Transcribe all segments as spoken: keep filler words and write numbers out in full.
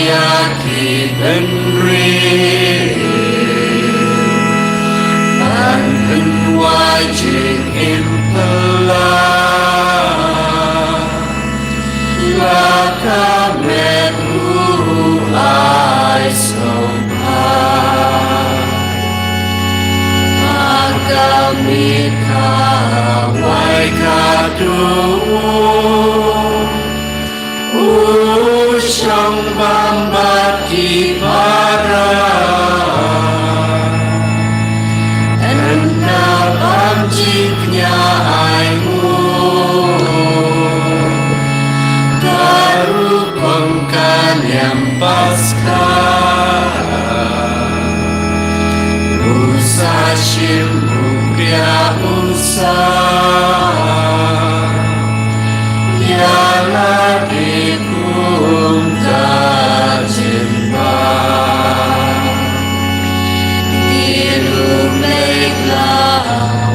ïa ki bynriew ban pynwai jingim phylla la ka met u ai sngewbha. Ha ka miet kawei ka dum u shong bam bad ki para. Ynda bam jingkñia ai nguh ka rukom ka niam Paskha. U sa shim u kñia u sa ïa lade kum ka jingbam. Ki ruh Blei la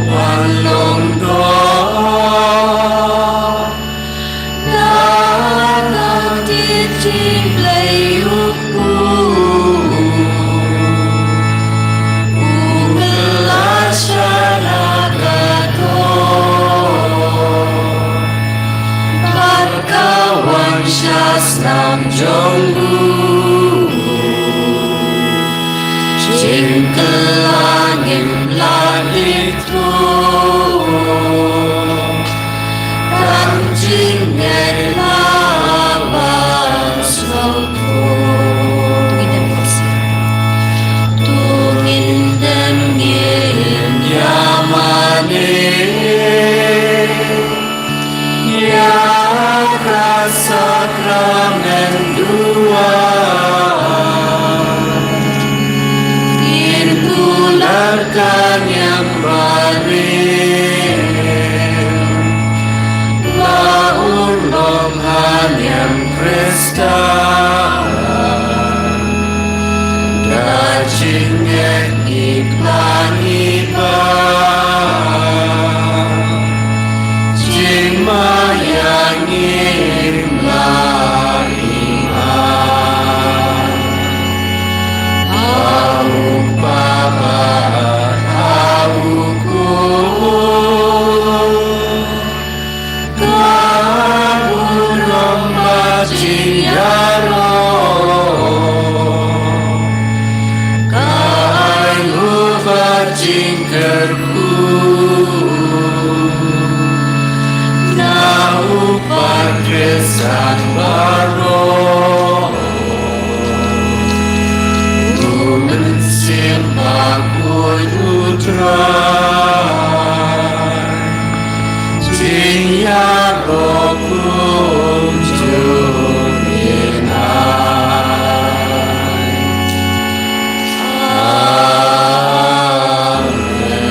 wan long doh na ka ktien jong Blei u Kpu, u kylla sha la ka doh bad ka wan sha snam jong u. Jingkylla ngim lah ïa u tang jingngeit la ban sngewthuh. To ngin dem ngin ïa mane ïa ka sakramen duwai. Ngin buh lad ka niam barim ba u long ha niam Khristan. Da jingngeit ngi phla ngi ba jingmaïa ngim lah ïa. Ha u Kpa bad ha u Khun, ka burom bad jingïaroh, ka ainguh bad jingkyrkhu na u Patriarch baroh. U Mynsiem Bakhuid u Trai, jingïaroh kumjuh ngin ai. Amen.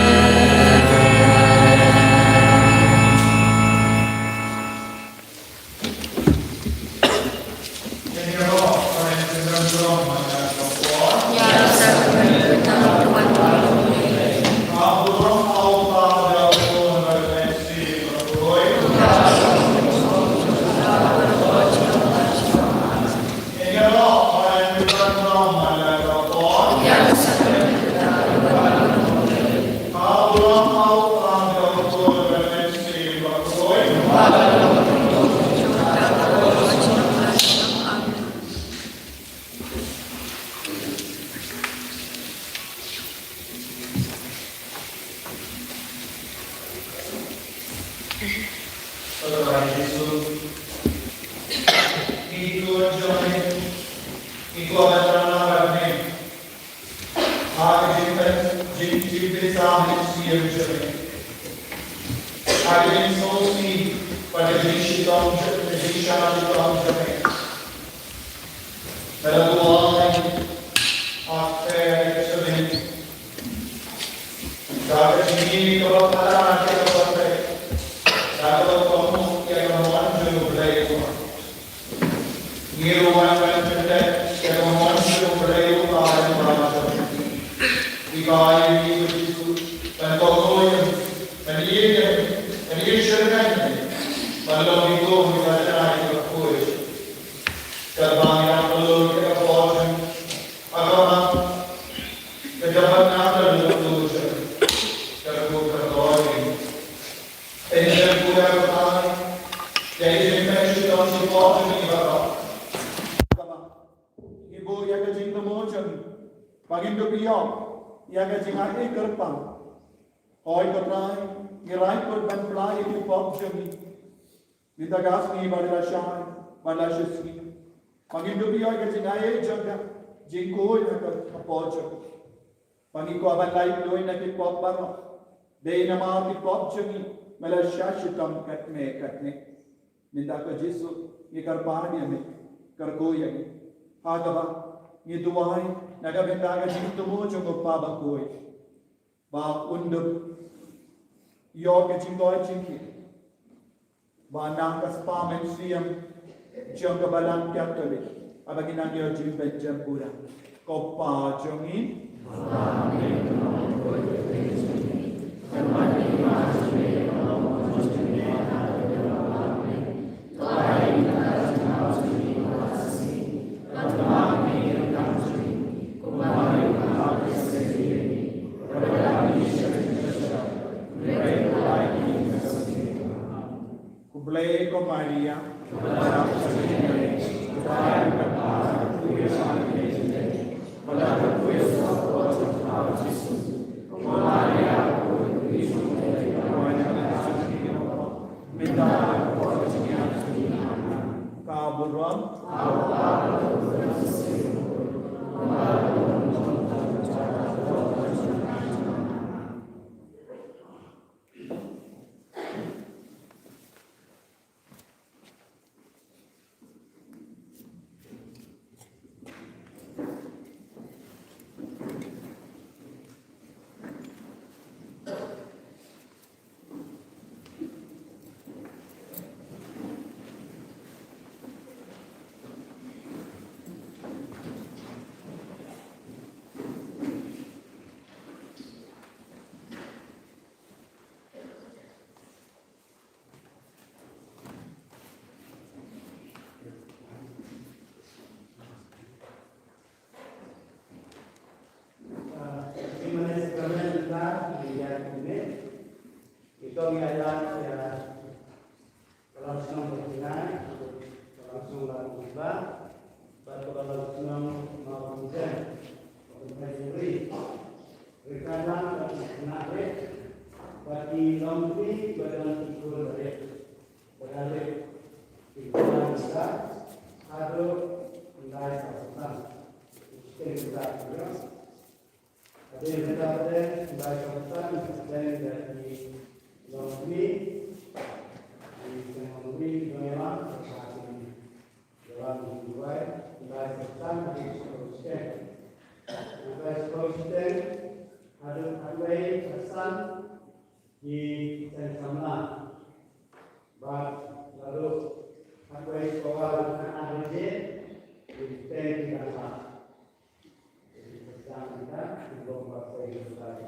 Ngi kwah ban ïa ngi kwah ban ïa ngi kwah ban ïa ngi. Ha ka jingpyn, jing, jingpynsan mynsiem jong ngi. Ha ka jingsngewsih bad ka jingshitom jong, ka jingshah shitom jong ngi. Nga la duwai ha ka jingim jong ngi. Da ka jingim kaba palat, kaba palat. Da kaba kohnguh ïa ka mon jong U Blei. Ngi ruh ngan pynleit ïa ka mon jong U Blei uba ha jingim jong ngi. Iba ïa ngi u Jisu ban kohnguh ïa ngi, ban ïeit ïa ngi, ban ïeit shyrkhei ïa ngi, ban long ki kum kiba janai kiba khuid. Katba ngi ap bynriew ïa ka Ngi ïoh ïa ka jingai kyrpang. Hooid ko Trai, ngi rai kyrpang ban plie ïa ki pop jong ngi. Mynta ka sngi ba la shai, ba la shisngi. Ba ngin ïoh ïa ka jingai jong ka jingkhuid ha ka pop jong ngi. Ba ngi kwah ban lait luid na ki pop baroh. Dei namar ki pop jong ngi me la shah shitom katne katne. Mynta ko Jisu, ngi kyrpad ïa me, kyrkhu ïa ngi. Ha kaba ngi duwai na ka bynta ka jingthmu jong u Kpa Bakhuid, ba un da ïoh ka jingkoit jingkhiah, ba na ka spah mynsiem jong ka Balang Katholik, haba ngi nang ïoh jingpynjem pura. Ko Pa jong ngi, Khublei ko Maria. Ka burom. Ah, ïa kine ki sakramen mynta, ïa kine ki tong ïa la, ïa ka long shnong Baitynnai, ka long shnong Lad Mawbah, bad ka long shnong Mawbynjang, Mawbynjang Ri. Ri Kynrad bad ki khynnah ri, bad ki longkmie bad ki khun ri. Bad ri ki khynnah ri haduh khyndai saw san. Ki khynnah ri. Hadien kata te, khyndai saw san, hadien da ki longkmie, ki longkmie, ki longkmie, ki longkmie, ki longkmie, khyndai saw san, hadien kata te. Khyndai saw san, hadien khyndai saw san, ki seng samla. Bad naduh khatwei sha kawei, khatar baje, ki teng ki dang sah. Ki teng ki dang sah, ki bym pat poi ki dang sah.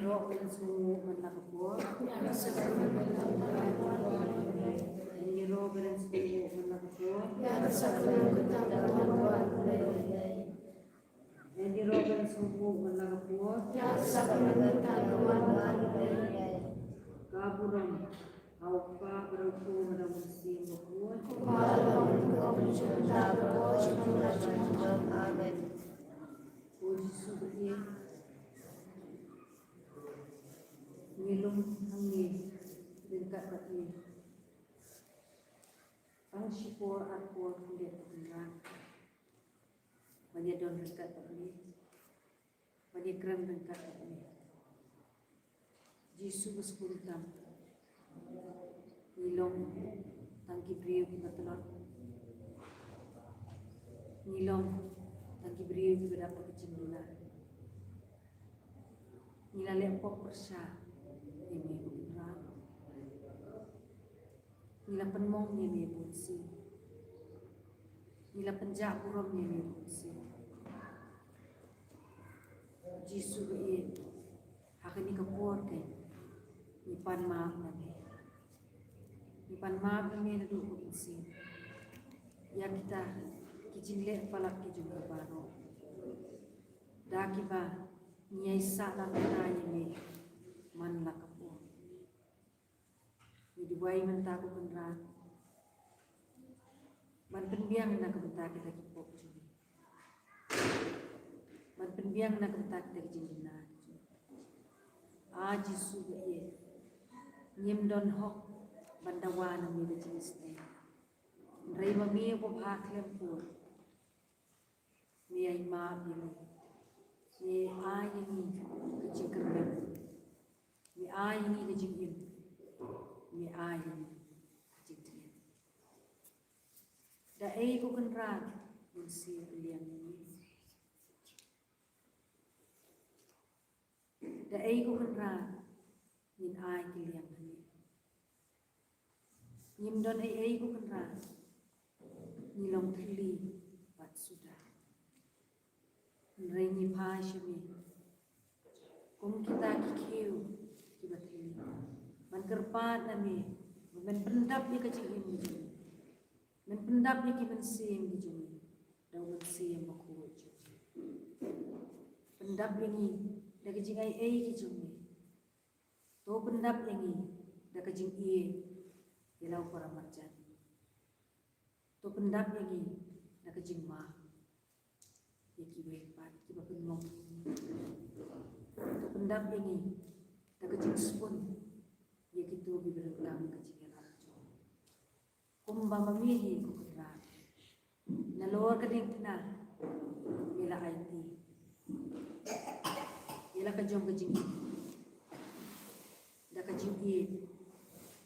Roh ka dang sngewbha man la ka por. Ïa ka sakram ka dang sngewbha man la ka por. Ïa ka sakram ka dang sngewbha man la ka por. Ka burom ha u Kpa bad ha u Khun bad ha u Mynsiem Bakhuid. Amen. O Jisu ba ïeit, ngi lum hangne ryngkat bad ngi. Tang shipor arpor khyndiat, ko Kynrad, ban ïadon ryngkat bad ngi, ban ïakren ryngkat bad ngi. Jisu ba sngewbha tam, ngi long tang ki briew kiba tlot. Ngi long tang ki briew kiba dap da ka jingduna. Ngi la leh pop pyrshah ïa me, ko Kynrad. Ngi la pynmong ïa me bunsien. Ngi la pynjah burom ïa me bunsien. Jisu ba ïeit, ha kane ka por keiñ ngi pan map na me. Ngi pan map na me naduh kaba shisien ïa kita ki jingleh palat ki jong ngi baroh, da kiba ngi ïai sah lad ïa me man la ka por. Ngi duwai mynta, ko Kynrad, ban pynbiang na ka bynta kita ki pop jong ngi, ban pynbiang na ka bynta kita ki jingduna. A Jisu ba ïeit, ngim don hok ban dawa na me ka jingïasyrdoh, hynrei ma me uba bha khlem pur. Me ai map ïa ngi, me ai ïa ngi ka jingkyrmen, me ai ïa ngi ka jingim, me ai ïa ngi ka jingtngen. Da ei, ko Kynrad, Mynsiem pynliang ïa ngi? Da ei, ko Kynrad, ngin ai kylliang ha me? Ngim don ei ei, ko Kynrad, ngi long thylli bad suda. Hynrei ngi phai sha me kum kita ki khiew kiba thylli, ban kyrpad na me ba men pyndap ïa ka jingim ka jong ngi, men pyndap ïa ki mynsiem ki jong ngi da u Mynsiem Bakhuid jong me. Pyndap ïa ngi da ka jingaiei ki jong me. To pyndap ïa ngi da ka jingïeit ïa la u paramarjan. To pyndap ïa ngi da ka jingmap ïa kiwei pat kiba pynlong. To pyndap ïa ngi da ka jingsbun ïa kito kiba donkam ka jingïarap jong. Kumba ma me hi, ko Kynrad, nalor ka diengphna me la aiti ïa la ka jong ka jingim da ka jingïeit,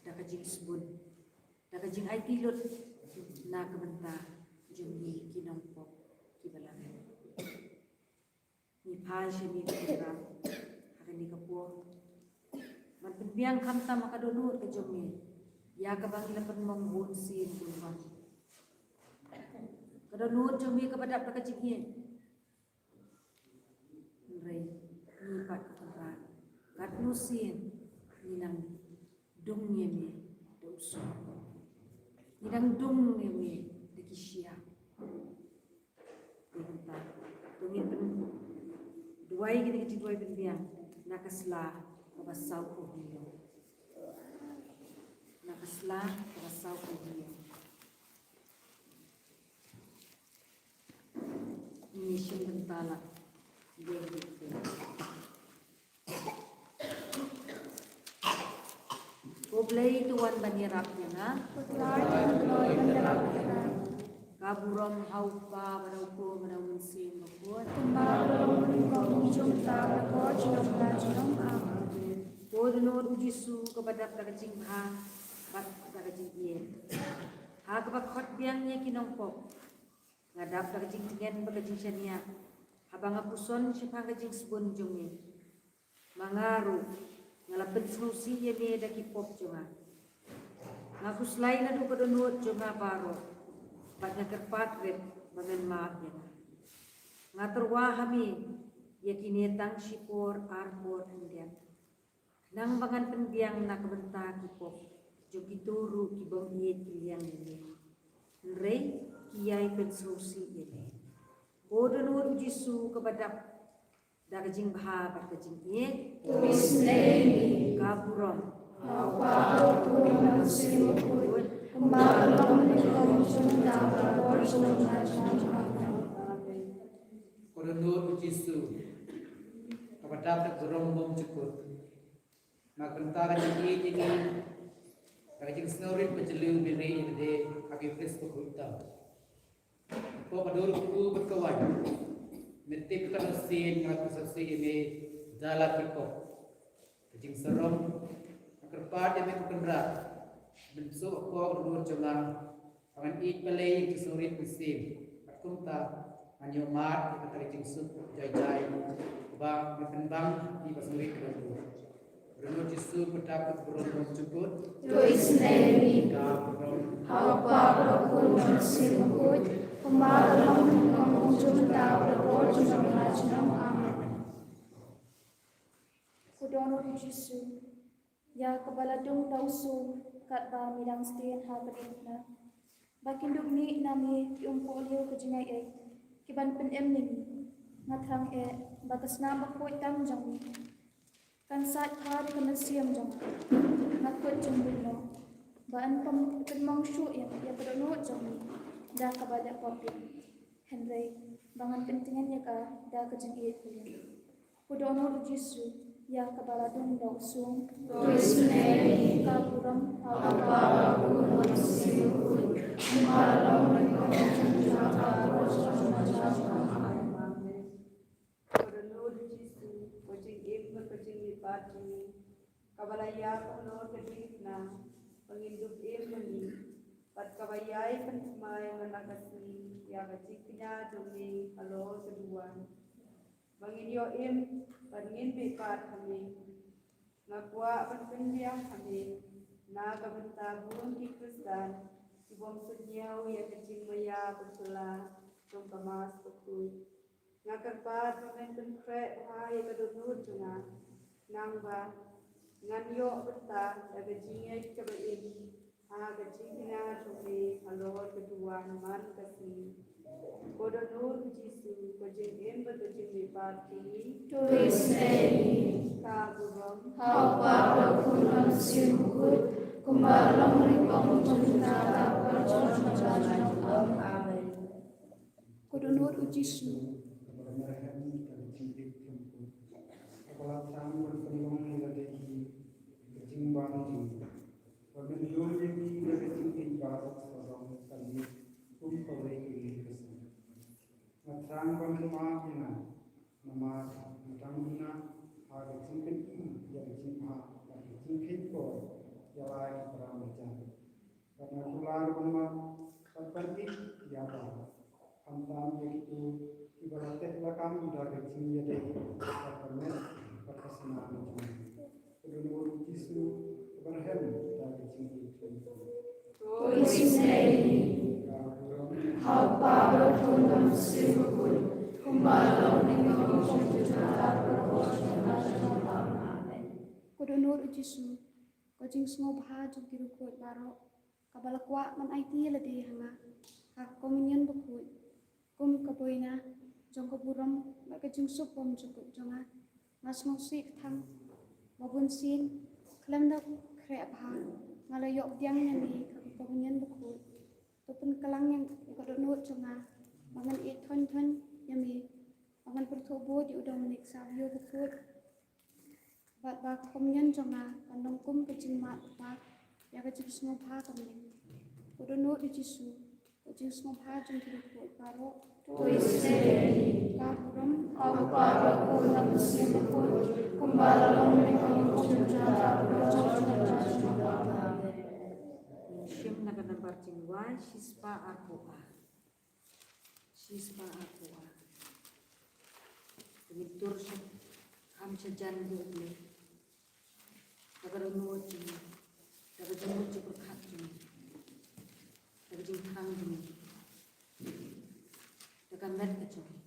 da ka jingsbun, da ka jingaiti lut na ka bynta jong ngi ki nongpop kiba la rit. Ngi phai sha me, ko Kynrad, ha kane ka por, ban pynbiang khamtam ha ka dohnud ka jong me ïa kaba ngi la pynmong bunsien bun wan. Ka dohnud jong me kaba dap da ka jingïeit. Hynrei ngi pat, ko Kynrad, katno sien ngi nang dung ïa me da u sur. Ngi nang dung ïa me da ki shyiap. Te mynta to ngin pyn-, duwai kine ki jingduwai pynbiang na ka sla kaba saw hynñiew. Na ka sla kaba saw hynñiew. Ngi shim bynta la. Ko Blei, to wan ban ïarap ïa nga. Ka burom ha u Kpa bad ha u Khun bad ha u Mynsiem Bakhuid. Ko dohnud u Jisu kaba dap da ka jingbha bad da ka jingïeit, ha kaba khot biang ïa ki nongpop, nga dap da ka jingtngen bad ka jingshaniah haba nga puson shaphang ka jingsbun jong me. Ma nga ruh nga la pynsngewsih ïa me da ki pop jong nga. Nga khuslai naduh ka dohnud jong nga baroh, bad nga kyrpad rit ba men map ïa nga. Nga tyrwa ha me ïa kine tang shipor arpor khyndiat. Nang ba ngan pynbiang na ka bynta ki pop jong kito ruh ki bym ïeit ki liang ïa me, hynrei ki ïai pynsngewsih ïa me. Ko Dohnud u Jisu kaba dap da ka jingbha bad ka jingïeit, to isynei ïa ngi. Ka burom ha u Kpa, ha u Khun bad ha u Mynsiem Bakhuid, kumba ka long mynnyngkong, mynta bad barabor, junom la junom. Amen. Ko Dohnud u Jisu kaba dap da ka burom bymjukut, na ka bynta ka jingïeit ïa ngi, da ka jingsngewrit ba jylliew me rieh ïa lade ha ka Eukharist bakhuid tam. Ko ka dur kpu bad ka waiñ, me tip katno sien nga la pynsngewsih ïa me da la ki pop. Ka jingsarong, nga kyrpad ïa me ko Kynrad, mynshuwa ko ka dur jong nga, ba ngan ïeit balei ïa ka jingsngewrit mynsiem, bad kumta ngan ïoh mad ïa kata ka jingsuk jai jai ba me pynbang ïa ka jingsngewrit ka dur. Ko Dohnud Jisu kaba dap da ka burom bymjukut, to isynei ïa ngi. Ka burom ha u Kpa, ha u Khun bad ha u Mynsiem Bakhuid, kumba ka long mynnyngkong, mynta bad barabor, junom la junom. Amen. Ko Dohnud u Jisu, ïa kaba la dung da u sum katba me dang sdien ha ka diengphna, ba kin dup mih na me ki um kohliew ka jingaiei ki ban pynim ïa ngi, nga thrang eh ba ka snam bakhuid tam jong me kan sait bha da ka mynsiem jong nga. Nga kut jingmut noh ba yn pynmong shuh ïa ka dohnud jong me da kaba leh pop ïa ngi, hynrei ba ngan pyntngen ïa ka da ka jingïeit. Ko Dohnud u Jisu, ïa kaba la dung da u sum, to isynei ïa ngi. Ka burom ha u Kpa, ha u Khun bad ha u Mynsiem Bakhuid, kumba ka long mynnyngkong, mynta bad barabor, junom la junom. Amen. Ko Dohnud u Jisu, ko jingim bad ko jingmihpat jong ngi, kaba la ïap halor ka diengphna ba ngin dup im ma ngi, bad kaba ïai pynthymmai man la ka sngi ïa ka jingkñia jong me halor ka duwan, ba ngin ïoh im bad ngin mihpat ha me. Nga kwah ban pynbiang ha me na ka bynta bun ki Khristan ki bym suidñiew ïa ka jingmaïa bakla jong ka Mass bakhuid. Nga kyrpad ba men pynkhreh bha ïa ka dohnud jong nga, nangba ngan ïoh bynta da ka jingngeit kaba im ha ka jingkñia jong me halor ka duwan man ka sngi. Ko Dohnud u Jisu, ko jingim bad ko jingmihpat jong ngi, to isynei ïa ngi. Ka burom ha u Kpa, ha u Khun bad ha u Mynsiem Bakhuid, kumba ka long mynnyngkong, mynta bad barabor, junom la junom. Amen. Ko Dohnud u Jisu, kaba la marhem da ka jingïeit jong u, kaba la thrang ban pynlong ïa lade hi ka jingbam jong ngi, ba men ïoh ïa ngi da ka jingïeit baroh ka long ka leit kum kawei ka leit ka sah. Nga thrang ba men map ïa nga, namar nga dang ïehnoh ha ka jingpyni ïa ka jingbha bad ka jingkheiñ por ïa la ki para marjan. Bad nga kular ban map bad ban ïeit ïa baroh, khamtam ïa kito kiba la teh lakam da ka jingïadei bad ka met bad ka snam jong ngi. Ko Dohnud u Jisu, kaba rhem da ka jingïeit jong u, to isynei ïa ngi. Ka burom ha u Kpa, ha u Khun bad ha u Mynsiem Bakhuid, kumba ka long mynnyngkong, mynta bad barabor, junom la junom. Amen. Ko Dohnud u Jisu, ko jingsngewbha jong ki riewkhuid baroh, kaba la kwah ban aiti ïa lade ha nga ha ka Komunion bakhuid kum ka buina jong ka burom bad ka jingsuk bymjukut jong nga. Nga sngewsih kthang ba bunsien khlem da khreh bha nga la ïoh pdiang ïa me ha ka Komunion bakhuid. To pynklang ïa ka dohnud jong nga ba ngan ïeit thoiñ thoiñ ïa me, ba ngan pyrthuh bud ïa u Dominic Savio bakhuid, bad ba ka Komunion jong nga kan long kum ka jingmad kpa ïa ka jingsngewbha ka me. Ko Dohnud u Jisu, ko jingsngewbha jong ki riewkhuid baroh, to isynei ïa ngi. Ka burom ha u Kpa, ha u Khun bad ha u Mynsiem Bakhuid, kumba la long mynnyngkong, mynta bad barabor, junom la junom. Amen. Shim na ka nambar jingduwai shispah arphew ar. Shispah arphew ar. Te ngin tur sha, kham shajan ïa U Blei da ka dohnud jong ngi, da ka jingmut jingpyrkhat jong ngi, da ka jingthrang jong ngi, da ka met ka jong ngi.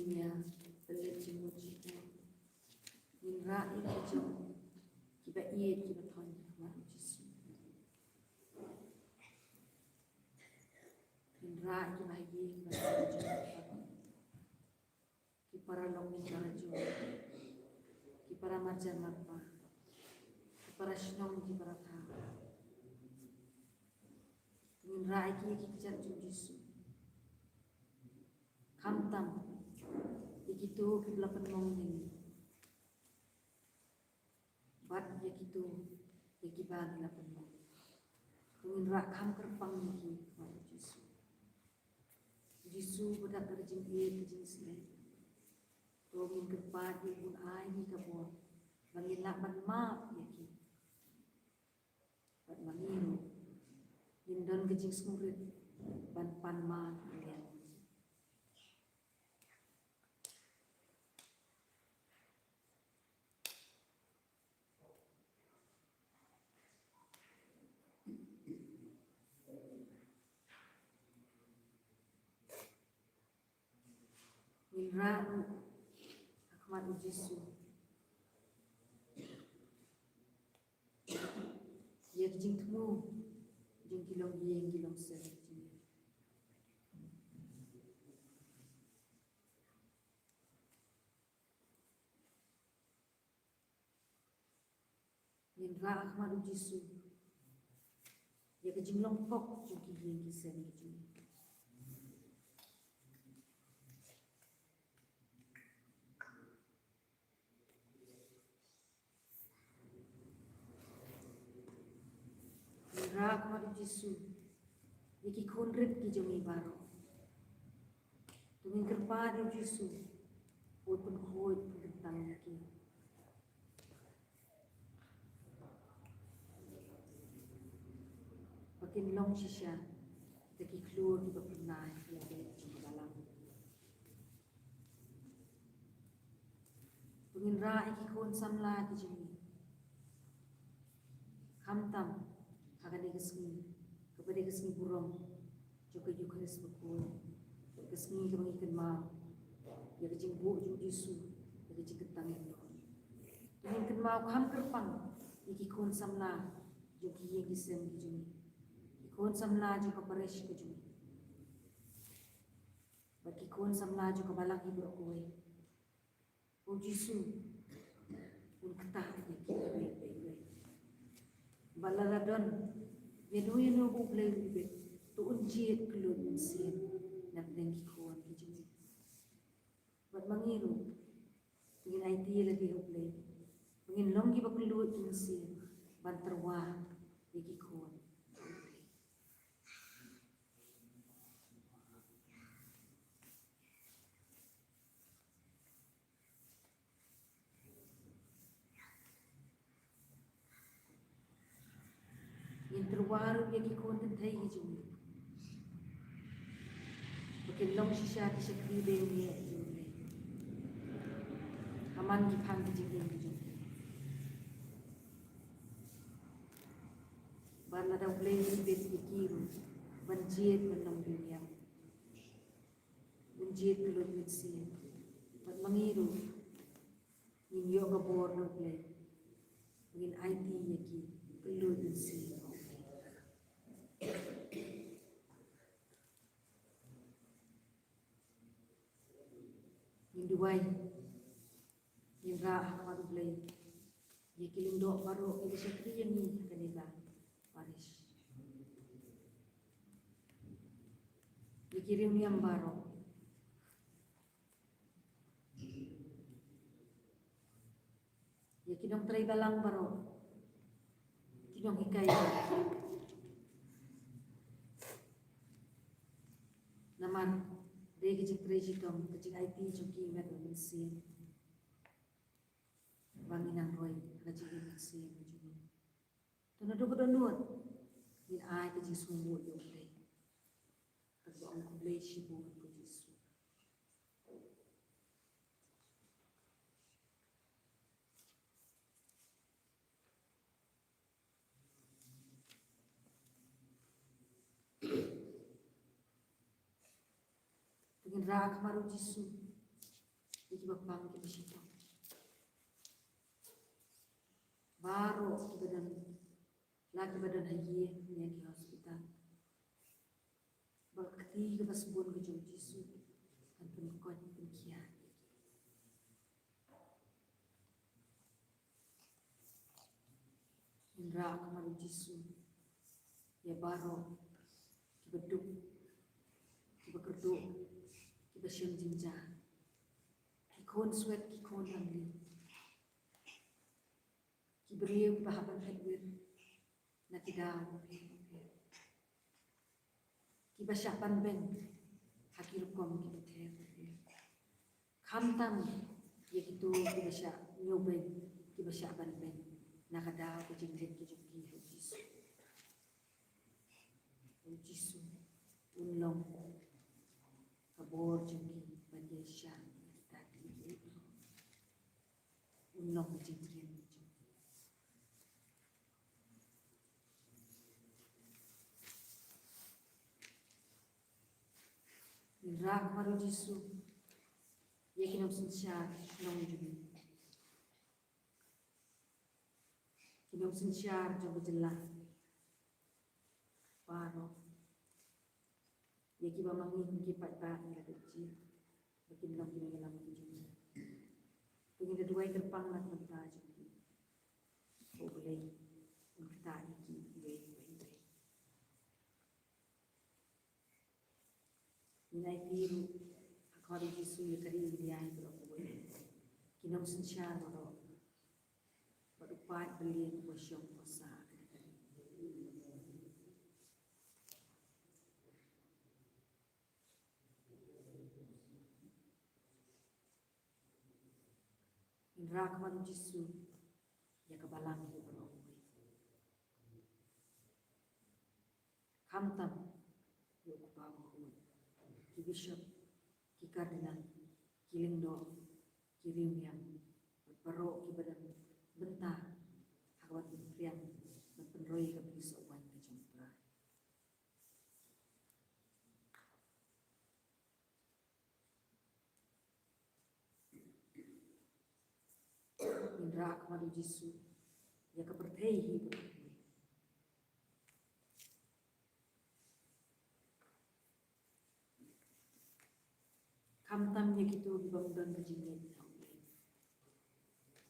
Ïa, pynleit jingmut jingpyrkhat. Ngin rah ïa ki jong kiba ïeit kiba thoh ha khmat U Jisu. Ngin rah ïa kiba ha ïing kiba thoh jong ki para lok ki para jong, ki para marjan marpa, ki para shnong ki para thaw. Ngin rah ïa ki ïa ki kjat jong U Jisu. Khamtam ïa kito kiba la pynmong ïa ngi. Bad ïa kito ïa kiba ngi la pynmong. Ngin rah kham kyrpang ïa ki ha khmat U Jisu. U Jisu ba dap da ka jingïeit ka jingïasyrdoh. To ngin kyrpad ïa u ban ai ïa ngi ka bor ba ngin lah ban map ïa ki. Bad ma ngi ruh ngin don ka jingsngewrit ban pan map ïa ki. Ngin rah ruh ha khmat U Jisu ïa ki jingthmu jong ki longïing ki longsem. Ngin rah ha khmat U Jisu ïa ka jinglong pok jong ki ïing ki sem ki jong ngi. Ngin rah ha khmat U Jisu ïa ki khun rit ki jong ngi baroh. To ngin kyrpad ïa U Jisu un pynkhuid pynkyntang ïa ki. Ba kin long shisha kita ki khlur kiba pynlait ïa ka balang. To ngin rah ïa ki khun samla ki jong ngi. Khamtam ha kane ka sngi kaba dei ka sngi burom jong ka Eukharist bakhuid, ka sngi kaba ngi kynmaw ïa ka jingbuh jong U Jisu, ïa ka jingkyntang ïa u Lord. To ngin kynmaw kham kyrpang ïa ki khun samla jong ki ïing ki sem ki jong ngi, ki khun samla jong ka parish ka jong ngi, bad ki khun samla jong ka balang hi baroh kawei. U Jisu un ktah ïa ki iwei pa iwei. Bad lada don ïano ïano ba U Blei u bit, to un jied kylluid mynsiem na pdeng ki khun ki jong ngi. Bad ma ngi ruh to ngin aiti lade ha U Blei, to ngin long kiba kylluid mynsiem ban tyrwa ïa ki khun. Ngin tyrwa ruh ïa ki khun kynthei ki jong ngi, ba kin long shisha ki shakri beiñjah jong U Blei ha man ki phang ki jingim ki jong ki. Bad lada U Blei u bit ïa ki ruh, ban jied ban long bymniam, ban jied kylluid mynsiem. Bad ma ngi ruh ngin ïoh ka bor na U Blei, ngin aiti ïa ki kylluid mynsiem. Ngin duwai, ngin rah ha khmat U Blei ïa ki lyngdoh baroh kiba shakri ïa ngi ha kane ka parish, ïa ki riewniam baroh, ïa ki nongtrei balang baroh, ki nonghikai baroh. Namar dei ka jingtrei shitom, ka jingaiti jong ki met bad mynsiem, ba ngin nang roi ha ka jingim mynsiem jong ngi. To naduh ka dohnud ngin ai ka jingsngewnguh ïa U Blei. Kaba ong khublei shibun ko Jisu. Ngin rah ha khmat U Jisu. Kiba pang kiba shitom. Baroh kiba don, la kiba don ha ïing ne ki hospital. Ba ka kti kaba sbun ka jong u Jisu kan pynkoit pynkhia. Ngin rah ha khmat u Jisu ïa baroh kiba duk, kiba kyrduh, kiba shem jingjia, ki khun swet, ki khun rangli, ki briew kiba hap ban phet wir na ki daw bapher bapher, kiba shah ban beng ha ki rukom kiba pher bapher. Khamtam ïa kito kiba shah ñiewbeiñ, kiba shah ban beiñ na ka daw ka jingleit ka jong ki ha u Jisu. U Jisu un long ka bor jong ki ban ïaishah ïa kita ki, un long ka jingtriem jong ki. Ngin rah ha khmat u Jisu ïa ki nongsynshar nongjngi, ki nongsynshar jong ka jylla baroh, ïa kiba ma ngi ki paidbah ngi la dup jia ba kin long ki nongïalam ki jong ngi. To ngin da duwai kyrpang na ka bynta jong ki. Ko Blei un ktah ïa ki iwei pa iwei. Ngin aiti ruh ha khmat u Jisu ïa ka ri India baroh kawei, ki nongsynshar baroh bad u paid baliang uba shong uba sah ha kane ka ri. Ngin rah ha khmat u Jisu ïa ka balang baroh kawei. Khamtam ïa u kpa u bakhraw, ki bishop, ki cardinal, ki lyngdoh, ki riewniam bad baroh kiba don bynta ha kaba pynpriang bad pynroi ka bri sohwaiñ ka jong U Trai. Ngin rah ha khmat u Jisu ïa ka pyrthei hi baroh kawei. Khamtam ïa kito ki bym don ka jingngeit ha U Blei,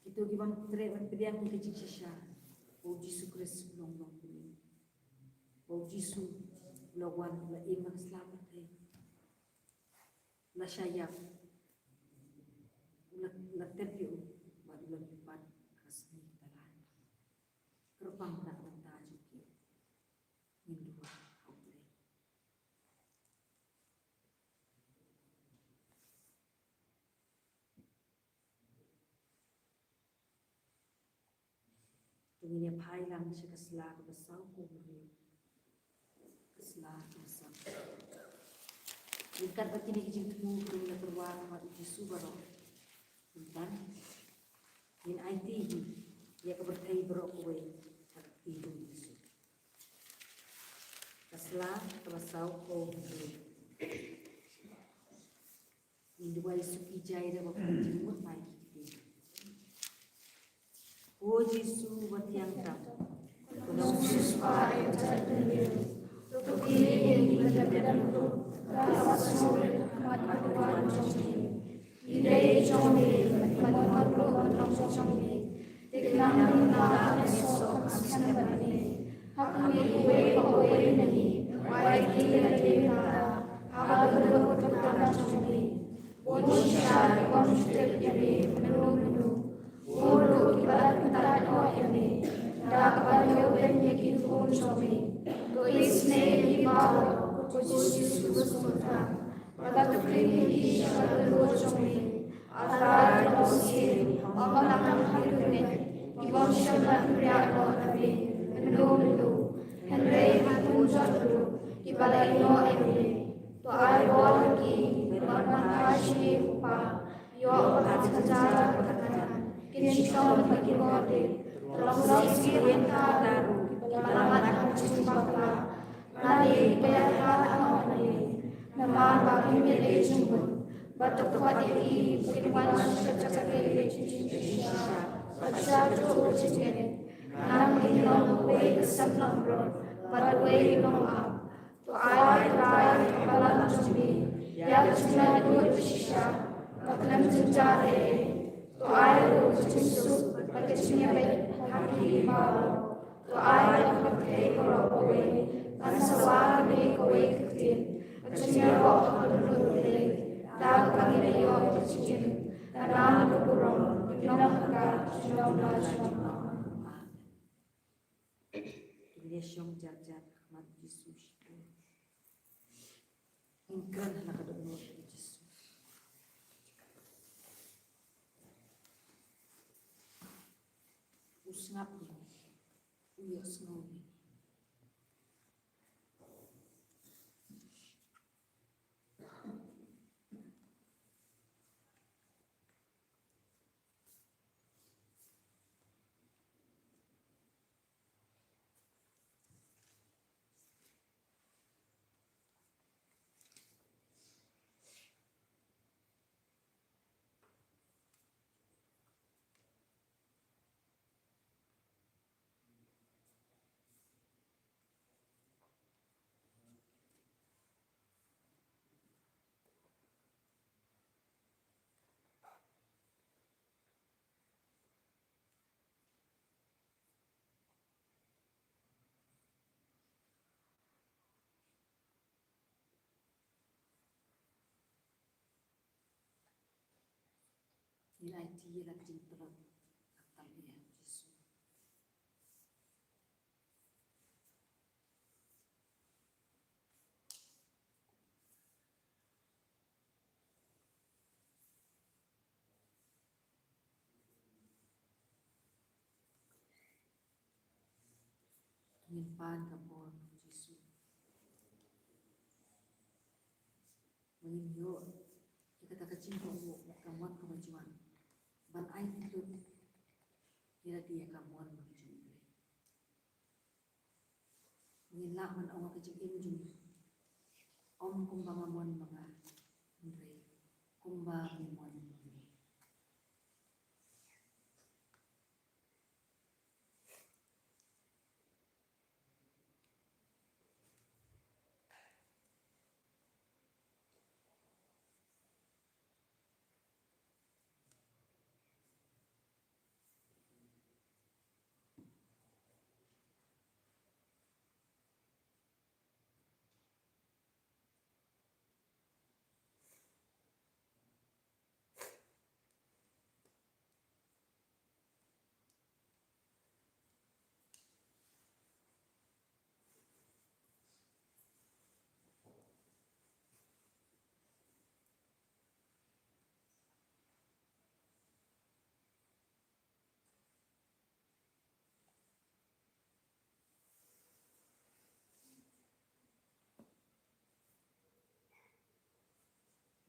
kito ki bym treh ban pdiang ïa ka jingshisha ba U Jisu Khrist u long Nongpynim, ba U Jisu u la wan, u la im ha ka sla pyrthei, u la shah ïap, u la, u la tep ïa u bad u la mihpat ha ka sngi kaba lai. Kyrpang na ka bynta jong ki. Ngin duwai ha U Blei. To ngin ïa phai lang sha ka sla kaba saw, ko Maria. Ka sla kaba saw. Ryngkat bad kine ki jingthmu, to ngin ïa kyrwai ha khmat u Jisu baroh. Bad ngin aiti hi ïa ka pyrthei baroh kawei ha ka kti jong u Jisu. Ka sla kaba saw, ko Maria. Ngin duwai suki jai da ba pynjingmut mai ki kti. Ko Jisu ba thiang tam, ko nongsiewspah ïa ka jaitbynriew, to kylli ïa ngi kiba dang duk, ba ngi sngewrit ha khmat ka duwan jong phi. Phi dei jong me, bad ngi mut ruh ban long jong me. Te khnang ba ngin nang ïasoh ha ka sem bad me. Ha kane kawei pa kawei na ngi, pynban ïa lade mynta ha ka kyrdan jong me. Bun shisha ki bym ju tip ïa me mynno mynno. Bun ruh kiba la kyntait noh ïa me da kaba ñiewbeiñ ïa ki khun jong me. To isynei ïa ngi baroh, ko Jisu ba sngewthuh. Bad to khring ïa ngi sha ka kynroh jong me. Artat, ki longsien, ym nang ha ki riewngeit, ki bym shym la kynriah noh na me mynno mynno. Hynrei ha ki khun jong u kiba la ïehnoh ïa me. To ai bor ïa ki ban wan phai sha me, ko Pa. Ïoh ba ka jynjar bad ka thngan kin shong ha ki kordit. To long longsien ïa kita ruh kiba la mad ha ka jingbakla. Lane kiba ïaid ha ka tnga, namar ba me me dei jingmut, Bad to khot ïa ki, kin wan sha ka jaka ïeit jong ki shisha, bad sha uto u jingngeit. Nangta kin long uwei ka sem langbrot bad uwei u nongap. To ai, Trai, ha ka balang jong me ïa ka jinglaitluid bashisha bad khlem jynjar ei ei. To ai ruh ka jingsuk bad ka jingïabeit ha ki baroh. To ai ïa ka pyrthei baroh kawei ban sawa kane kawei ka ktien, ka jingïaroh ha ka dohnud U Blei da kaba ngin ïoh ïa ka jingim, ka nam ka burom, ka nongkyrkhu junom la junom. Amen. Ngin ïashong jar jar ha khmat U Jisu shibun. Ngin kren ha la ka dohnud U Jisu. U sngap ïa ngi, u ïohsngew ïa ngi. Ngin aiti ïa la ka jingtlot ha ka tamiah U Jisu. Ngin pan ka bor U Jisu. Ngin ïoh ïa kata ka jingkohnguh, ka mon kaba juang ban ai kyllut ïa lade ïa ka mon jong U Blei. Ngin lah ban ong ha ka jingim jong ngi, ym kumba nga mon ma nga, hynrei kumba me mon ma ngi.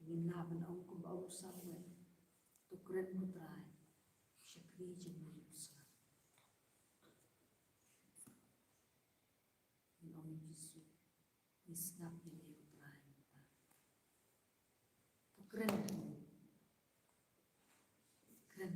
Ngin lah ban ong kumba ong u Samuel, to kren ko Trai, shakri jong me u sngap. Ngin ong ïa u Jisu, ngi sngap ïa me ko Trai mynta. To kren, kren.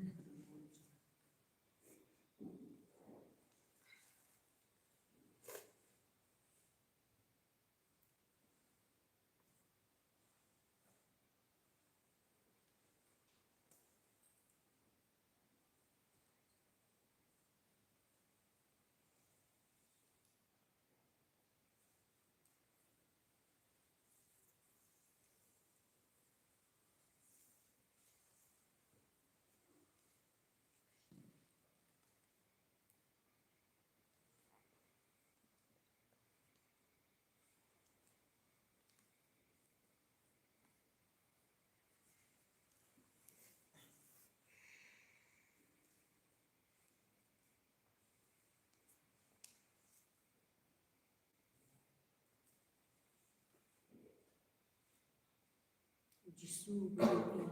U Jisu ba ïohi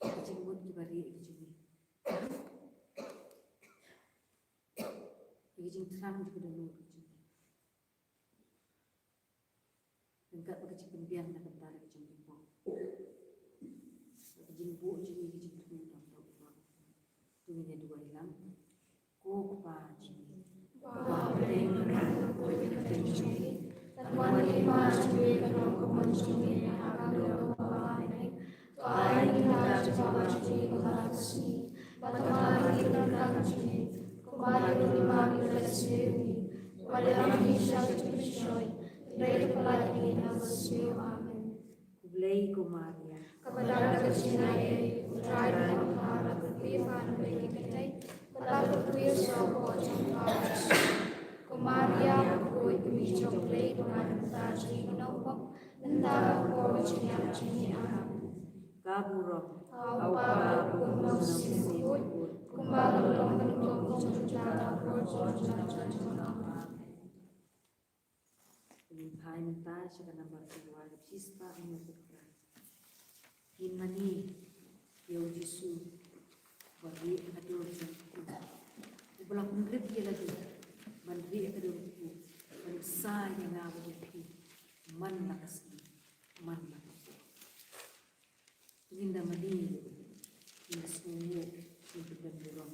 ïa ki jingmut kiba rieh ki jong ngi, ïa ki jingthrang jong ka dohnud ka jong ngi. Ryngkat bad ka jingpynbiang na ka bynta ka jong ngi pop. Ngin ïa duwai lang. Ko Kpa jong ngi, ba ha bneng, ka don ka kyrteng jong phi. Kan wan ka hima jong phi, kan long ka mon jong phi ha ka bynta ka ba ha bneng. To ai ïa ngi mynta ka jingpynbna jong ngi ha kane ka sngi. Bad to ai ïa ngi ka jingim, kumba ïa u ngi ma ngi leh shisien. Wat ïalam ngi sha ka jingpynshoi, hynrei to pynlait ïa ngi na ka bymjukut. Amen. Khublei ko Maria, kaba don ka jingaiei, U Trai u don bad phi, phi bad ki kynthei, bad ka kyrteng jong u Kpa jong phi. Ko Maria, ko kmie jong U Blei, ko ngeit bad ka jingïeit, mynta bad ha ka por ka jingïap jong ngi. Amen. Ka burom ha U Kpa, ha U Khun bad ha U Mynsiem Bakhuid, kumba ka long, ka don, ka jong, ka jong, ka jong, ka jong. Amen. Ngin phai mynta sha ka nambar kaba ar, ka pisa ba ngi ïa ka. Ngin mane ïa u Jisu uba rieh ha ka dur jong u kpu, uba la pynrip ïa lade ban rieh ha ka dur u kpu, ban sa ïa nga bad ïa phi man la ka sngi, man la ka por. Ngin da mane, ngin da sngewnguh, ngin da pynbeit burom.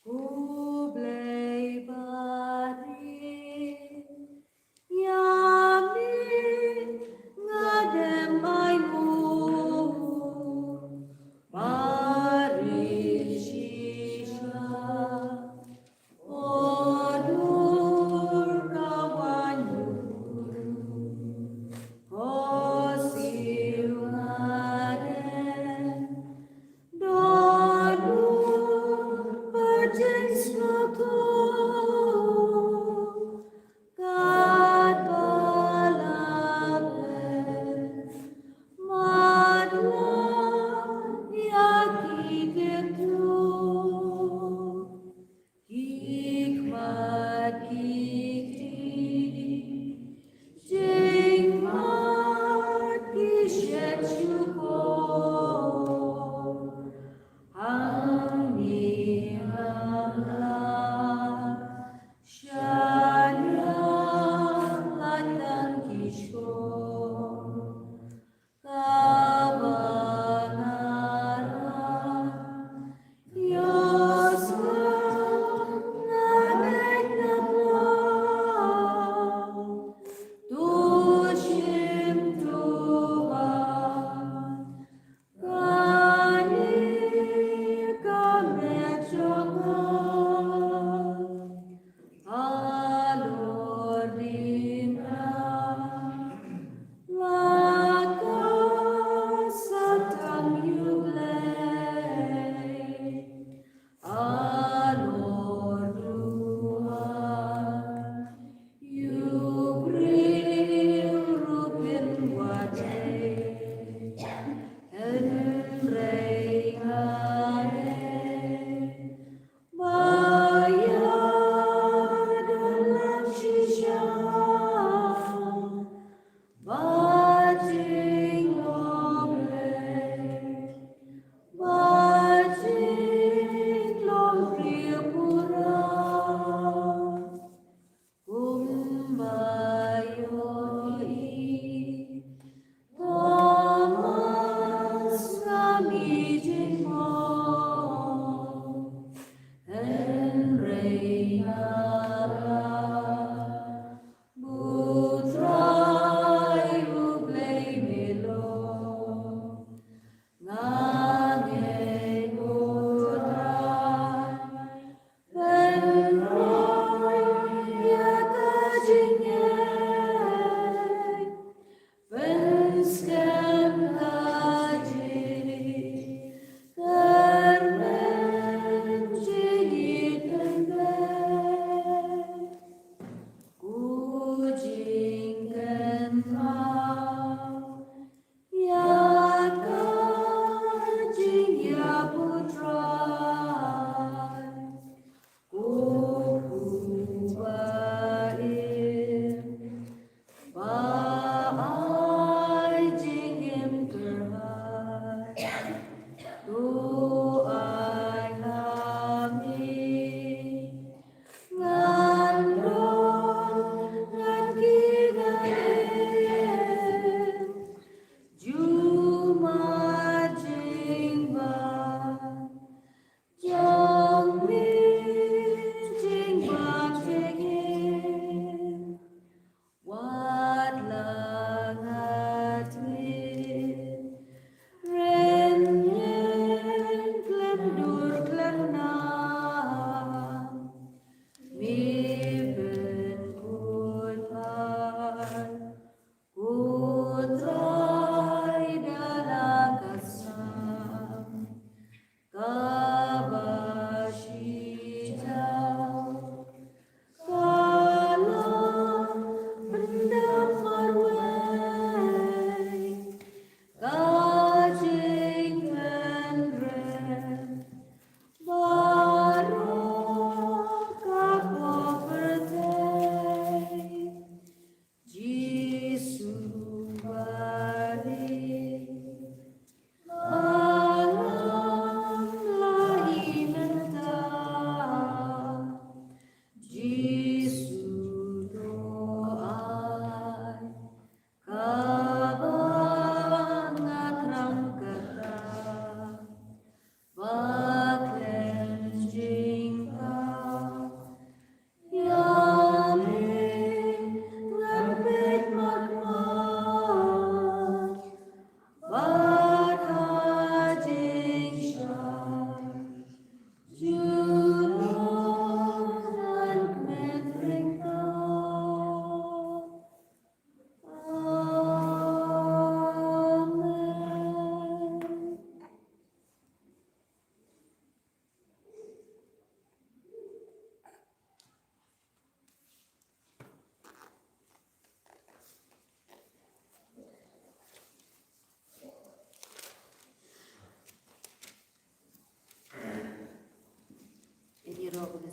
Khublei ba ri ïa me, nga dem ai nguh ba ri shi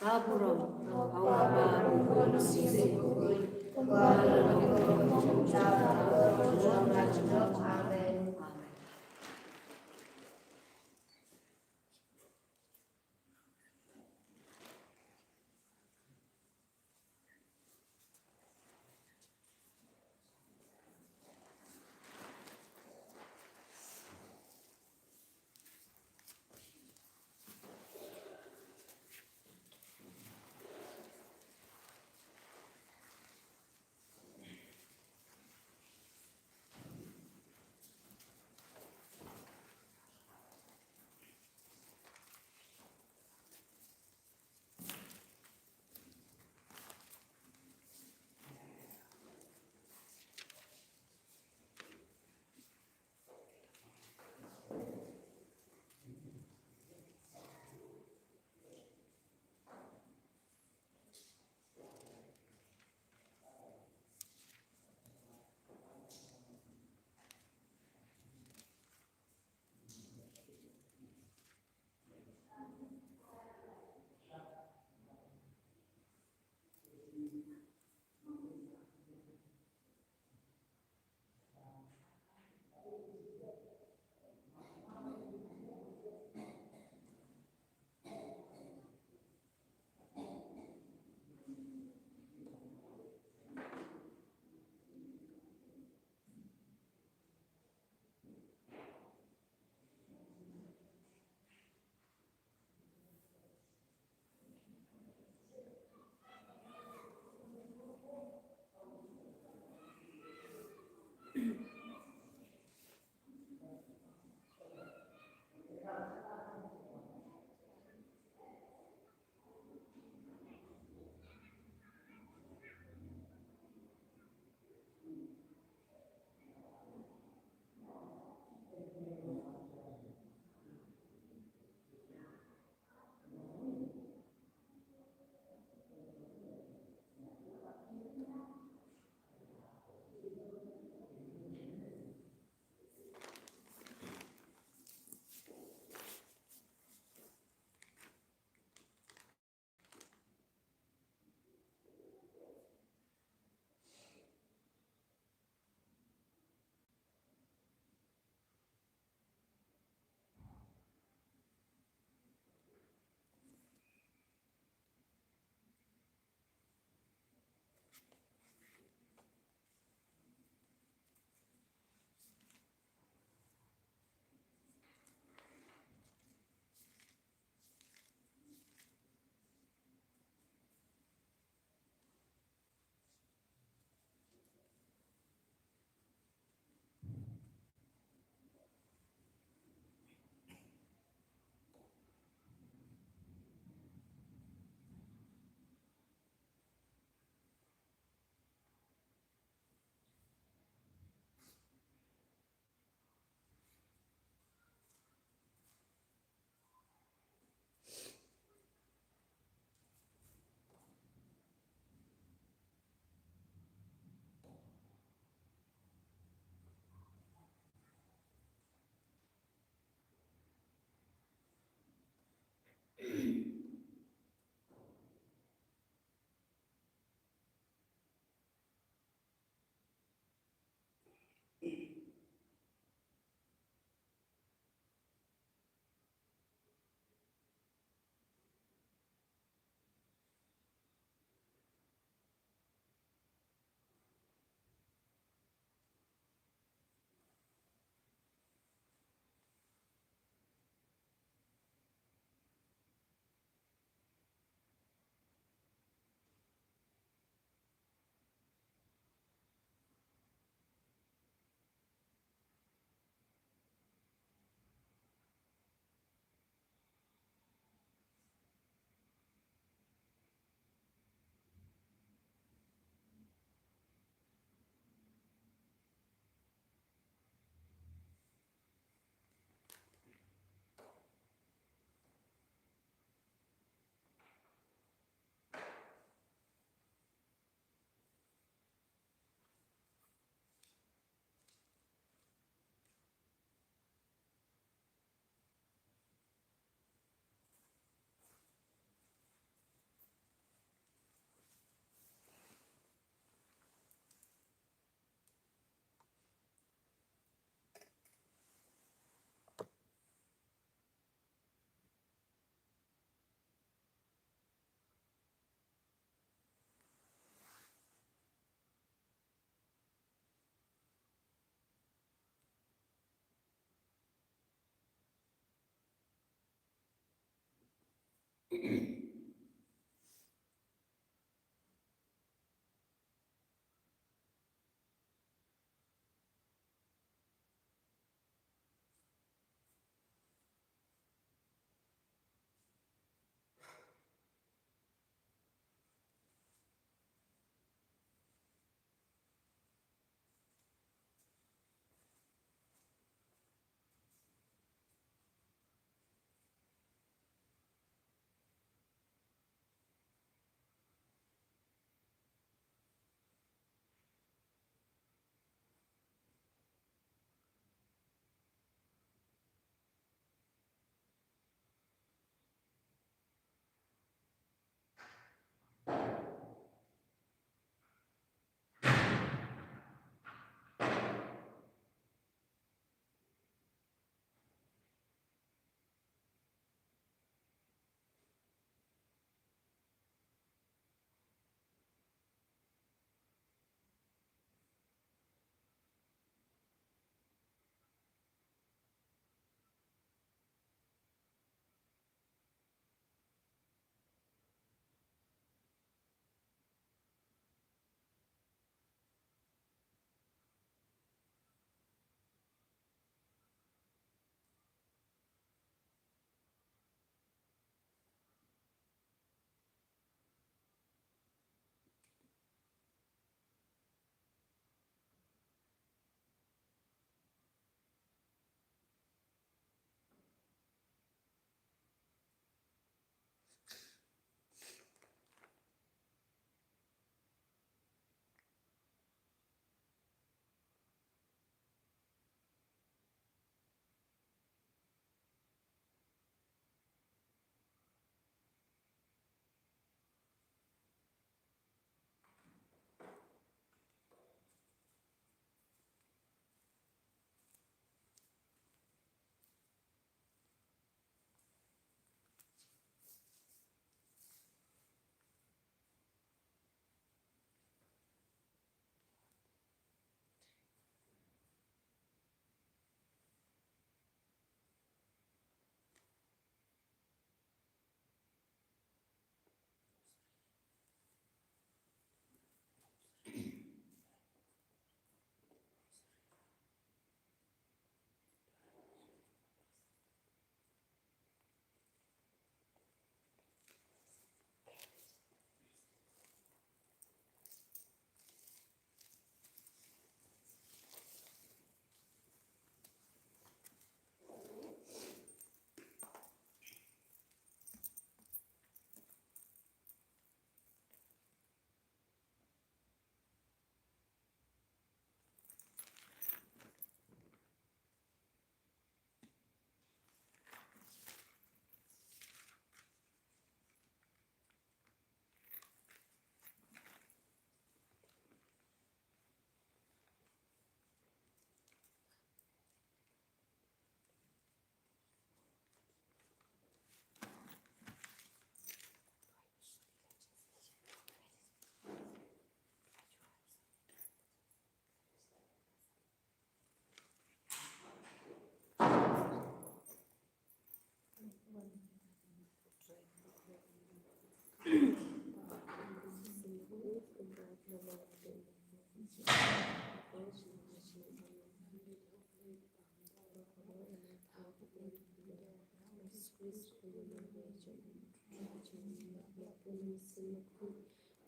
Ka burom, ka wah bad ka burom shisha. Kumba la long, kumba la long, kumba la long. Amen.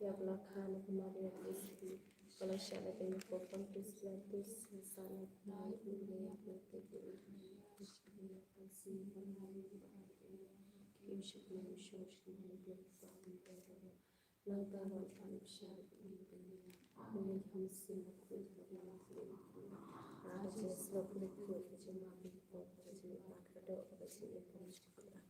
Ïa ka la kha na ka Maria Theisotti, ka la shah na ka ïing Pontius Pilatus, la sah na ka bnai hynriew ïa ka bnai, nangta wan pan bishar ïa ka bnai, ïa ka mynsiem bakhuid, ïa ka mynsiem bakhuid, ïa ka jingïasyllok bakhuid, ïa ka jingmap bakhuid, ïa ka jingïaid kyrdoh, ïa ka jingïaid kyrdoh.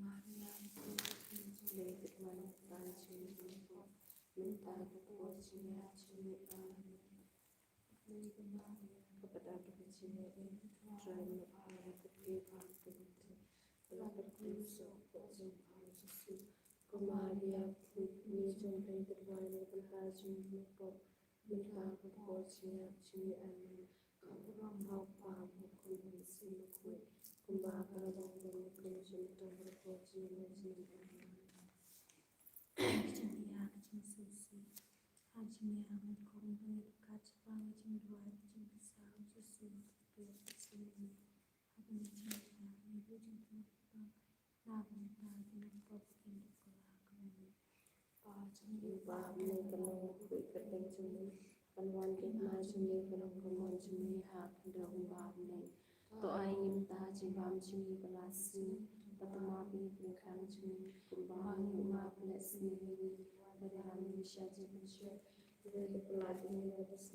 Maria, Blei ka dwan bad ka jingim, mynta ka por jingïap jong ngi. Amen. Ka pdap ka jingïap, Trai ma pha la ka phi pha ka phi. Ka la ka phi sok ka jong pha Jisu. Ko Maria, phi ni jong Blei ka dwan bad ka jingim, mynta ka por jingïap jong ngi. Amen. Ka burom ha u Kpa, ha u Khun, ha u Mynsiem Bakhuid, kumba ka la long, ha u khun, ha u tang, ha u por jingim. Amen. Jingïap, jingsngewsih. Ha jingïap, ha jingïap, ka jingduwai, ka jingpynsah, Jisu, ha ka jingïap, ha ka jingïap, ha ka jingïap. To ai ngi mynta ha jingbam jong ngi ba la sniew, bad to map ïa ki jingkyrkhu jong ngi kumba ngi map ïa ki jingkyrkhu jong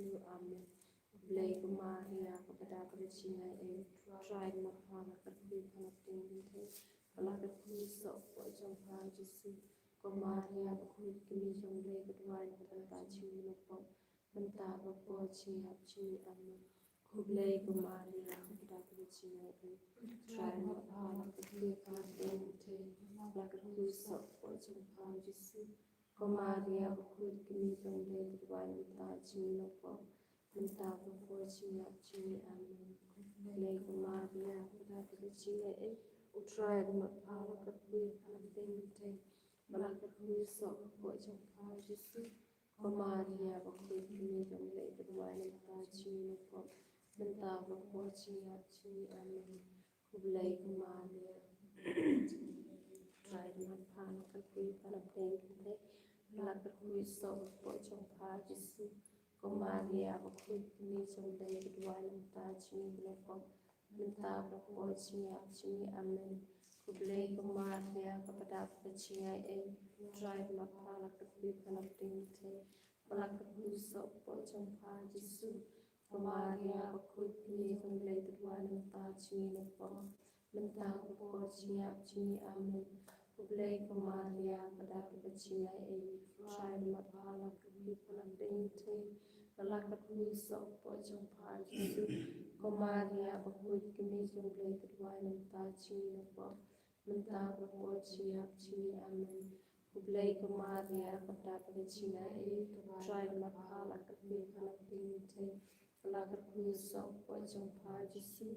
ngi. Amen. Khublei ko Maria, ka pdap ka jingaiei, Trai ma pha la kyrkhu ïa pha na pdeng kynthei, bad la kyrkhu ïa u kpoh jong pha Jisu. Ko Maria bakhuid, ka kmie jong Blei, ka duwai na ka bynta jong ngi ki nongpop, mynta bad ka por jingïap jong ngi. Amen. Khublei ko Maria, ka pdap ka jingaiei, Trai ma pha la kyrkhu ïa pha na pdeng kynthei, bad la kyrkhu ïa u kpoh jong pha Jisu. Ko Maria bakhuid, ka kmie jong Blei, ka duwai na ka bynta jong ngi ki nongpop, mynta bad ka por jingïap jong ngi. Amen. Khublei ko Maria, ka pdap ka jingaiei, u Trai ma pha la kyrkhu ïa pha na pdeng kynthei, bad la kyrkhu ïa u kpoh jong pha Jisu. Ko Maria bakhuid, ka kmie jong Blei, ka duwai na ka bynta jong ngi ki nongpop, mynta bad ka por jingïap jong ngi. Amen. Khublei ko Maria, Trai ma pha la kyrkhu ïa pha na pdeng kynthei, bad la kyrkhu ïa u kpoh jong pha Jisu. Ko Maria bakhuid, ka kmie jong Blei, ka duwai na ka bynta jong ngi ki nongpop, mynta bad ka por jingïap jong ngi. Amen. Khublei ko Maria, ka pdap ka jingaiei, Trai ma pha la kyrkhu ïa pha na pdeng kynthei, bad la kyrkhu ïa u kpoh jong pha Jisu. Ko Maria bakhuid, ka kmie jong Blei, ka duwai na ka bynta jong ngi ki nongpop, mynta bad ka por jingïap jong ngi. Amen. Khublei ko Maria, ka pdap ka jingaiei, Trai ma pha la kyrkhu ïa pha na pdeng kynthei, bad la kyrkhu ïa u kpoh jong pha Jisu. Ko Maria bakhuid, ka kmie jong Blei, ka duwai na ka bynta jong ngi ki nongpop, mynta bad ka por jingïap jong ngi. Amen. Khublei ko Maria, ka pdap ka jingaiei, Trai ma pha la kyrkhu ïa pha na pdeng kynthei, bad la kyrkhu ïa u kpoh jong pha Jisu.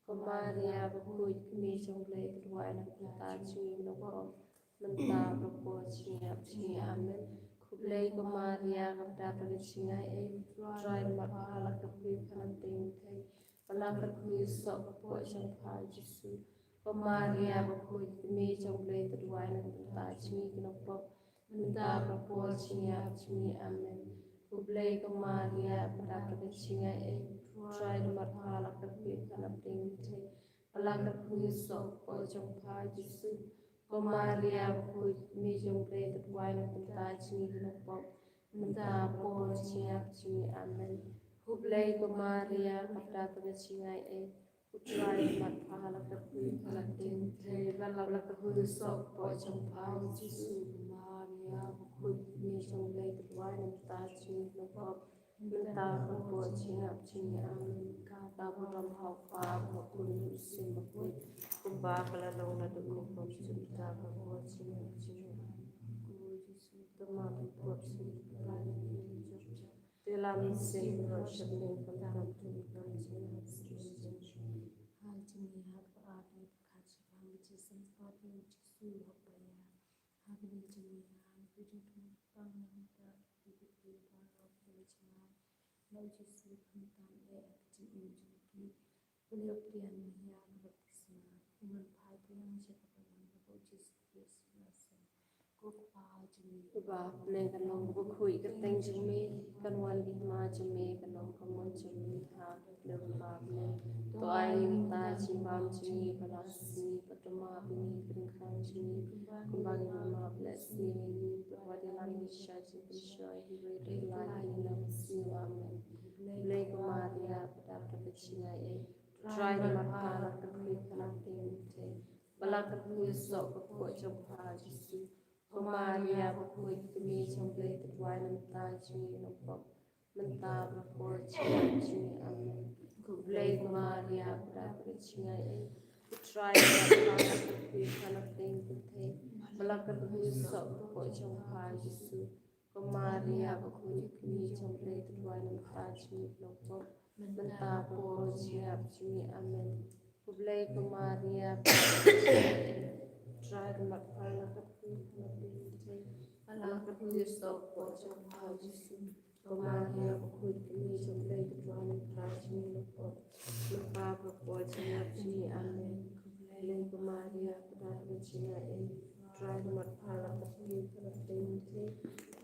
Ko Maria bakhuid, ka kmie jong Blei, ka duwai na ka bynta jong ngi ki nongpop, mynta bad ka por jingïap jong ngi. Amen. Khublei ko Maria, ka pdap ka jingaiei, Trai ma pha la kyrkhu ïa pha na pdeng kynthei, bad la kyrkhu ïa u kpoh jong pha Jisu. Ko Maria bakhuid, ka kmie jong Blei, ka duwai na ka bynta jong ngi ki nongpop, mynta bad ka por jingïap jong ngi. Amen. Khublei ko Maria, ka pdap ka jingaiei, Trai ma pha la kyrkhu ïa pha na pdeng kynthei, bad la kyrkhu ïa u kpoh jong pha Jisu. Ko Maria bakhuid, ka kmie jong Blei, ka duwai na ka bynta jong ngi ki nongpop, mynta bad ka por jingïap jong ngi. Amen. Khublei ko Maria, ka pdap ka jingaiei, u Trai ma pha la kyrkhu ïa pha na pdeng kynthei, bad la kyrkhu ïa u kpoh jong pha Jisu. Maria bakhuid, ka kmie jong Blei, ka duwai na ka bynta jong ngi ki nongpop, mynta bad ka por jingïap jong ngi. Amen. Ka burom ha u Kpa, ha u Khun, ha u Mynsiem Bakhuid, kumba ka la long naduh mynta bad shaduh, mynta bad ka por jingïap jong ngi. Amen. Ko Jisu, to map ïa ki pop jong ngi, te lam sien ïa ki pop jong ngi, mynta bad ka por jingïap jong ngi. Ha jingïap, ha ka jingïap, ha ka jingïap, ha ka jingïap. Ha ka jingïap, ha ka jingïap, ha ka jingïap, ha ka jingïap. Lord Jisu, khamtam eh ïa ka jingim jong ki. Pynlong pdiang ïa ka baptisma, u man phai pdiang sha ka balang kaba u Jisu Khrist u la seng. Ko Kpa, Baba, ne ka long ka bakhuid ka teng jong me, kan wan ki hima jong me, kan long ka mon jong me ha ka khyndew baba ne. To ai ïa ngi mynta ka jingbam jong ngi ha kane ka sngi, bad to map ïa ngi ki ryngkang jong ngi, kumba ngi ruh ngi map ïa ngi, bad wat ïalam ïa ngi sha jingpynshoi, hynrei to pyllait ïa ngi na ka sngi. Amen. Khublei ko Maria, ba dap da ka jingaiei, U Trai u don bad pha, la kyrkhu ïa pha na pdeng ki kynthei, bad la kyrkhu ïa u soh ka kpoh jong pha Jisu. Ko Maria bakhuid, ka kmie jong U Blei, to duwai namar kata jong ngi ki nongpop, mynta bad ha ka por jingïap jong ngi. Amen. Khublei ko Maria, ba dap da ka jingaiei, U Trai u don bad pha, la kyrkhu ïa pha na pdeng ki kynthei, bad la kyrkhu ïa u soh ka kpoh jong pha Jisu. Ko Maria bakhuid, ka kmie jong U Blei, to duwai namar kata jong ngi ki nongpop, mynta bad ha ka por jingïap jong ngi. Amen. Khublei ko Maria, ba dap da ka jingaiei, U Trai u don bad pha, la kyrkhu ïa pha na pdeng ki kynthei, bad la kyrkhu ïa u soh ka kpoh jong pha Jisu. Ko Maria bakhuid, ka kmie jong U Blei, to duwai namar kata jong ngi ki nongpop, mynta bad ha ka por jingïap jong ngi. Amen. Khublei ko Maria, ba dap da ka jingaiei, U Trai u don bad pha, la kyrkhu ïa pha na pdeng ki kynthei,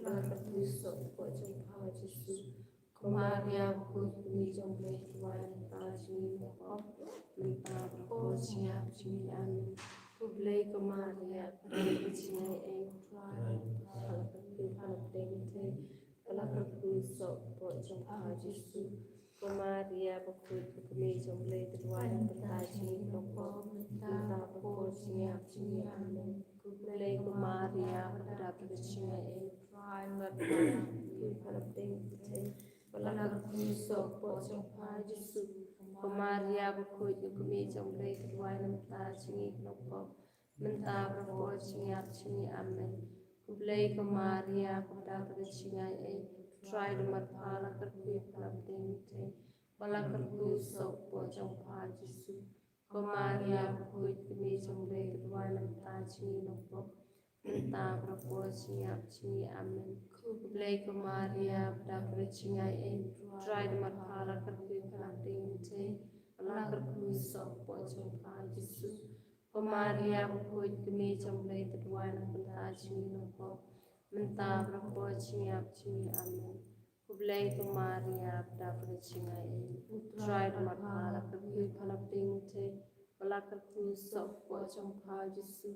bad la kyrkhu ïa u soh ka kpoh jong pha Jisu. Ko Maria bakhuid, ka kmie jong U Blei, to duwai namar kata jong ngi ki nongpop, mynta bad ha ka por jingïap jong ngi. Amen. Khublei ko Maria, ba dap da ka jingaiei, U Trai u don bad pha, la kyrkhu ïa pha na pdeng ki kynthei, bad la kyrkhu ïa u soh ka kpoh jong pha Jisu. Ko Maria bakhuid, ka kmie jong U Blei, to duwai namar kata jong ngi ki nongpop, mynta bad ha ka por jingïap jong ngi. Amen. Khublei ko Maria, ba dap da ka jingaiei, U Trai u don bad pha, la kyrkhu ïa pha na pdeng ki kynthei, bad la kyrkhu ïa u soh ka kpoh jong pha Jisu. Ko Maria bakhuid, ka kmie jong U Blei, to duwai namar kata jong ngi ki nongpop, mynta bad ha ka por jingïap jong ngi. Amen. Khublei ko Maria, ba dap da ka jingaiei, U Trai u don bad pha, la kyrkhu ïa pha na pdeng ki kynthei, bad la kyrkhu ïa u soh ka kpoh jong pha Jisu. Ko Maria bakhuid, ka kmie jong U Blei, to duwai namar kata jong ngi ki nongpop, mynta bad ha ka por jingïap jong ngi. Amen. Khublei ko Maria, ba dap da ka jingaiei, U Trai u don bad pha, la kyrkhu ïa pha na pdeng ki kynthei, bad la kyrkhu ïa u soh ka kpoh jong pha Jisu. Ko Maria bakhuid, ka kmie jong U Blei, to duwai namar kata jong ngi ki nongpop, mynta bad ha ka por jingïap jong ngi. Amen. Khublei ko Maria, ba dap da ka jingaiei, U Trai u don bad pha, la kyrkhu ïa pha na pdeng ki kynthei, bad la kyrkhu ïa u soh ka kpoh jong pha Jisu.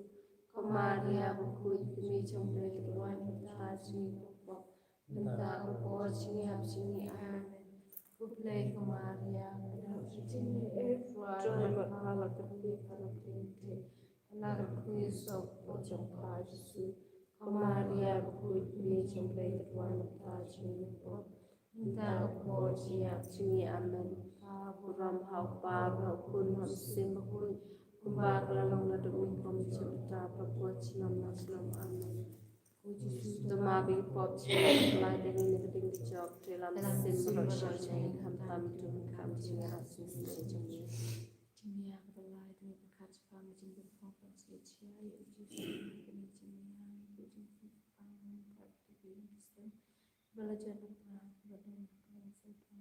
Ko Maria bakhuid, ka kmie jong U Blei, to duwai namar kata jong ngi ki nongpop, mynta bad ha ka por jingïap jong ngi. Amen. Khublei ko Maria, ba dap da ka jingaiei, U Trai u don bad pha, la kyrkhu ïa pha na pdeng ki kynthei, bad la kyrkhu ïa u soh ka kpoh jong pha Jisu. Ko Maria bakhuid, ka kmie jong U Blei, to duwai namar kata jong ngi ki nongpop, mynta bad ha ka por jingïap jong ngi. Amen. Ka burom ha u Kpa, bad ha u Khun, bad ha u Mynsiem Bakhuid, kumba ka la long naduh mynta, kumjuh mynta, bad ha ka por junom junom. Amen. Ko Jisu, to map ïa ki pop jong ngi, pyllait ïa ngi na ka ding ka jop, to ïalam shim baroh shi sngi, khamtam to pynkham jingïarap shisnei jong ngi. Jingïarap kaba lai, to pynkham shaphang ka jingpynphong, pynshai ïa u Jisu, ka jingïarap, ka jingpynphong, ka jingpynphong. Ba la jan lypa, ba la don lypa, ba la don lypa,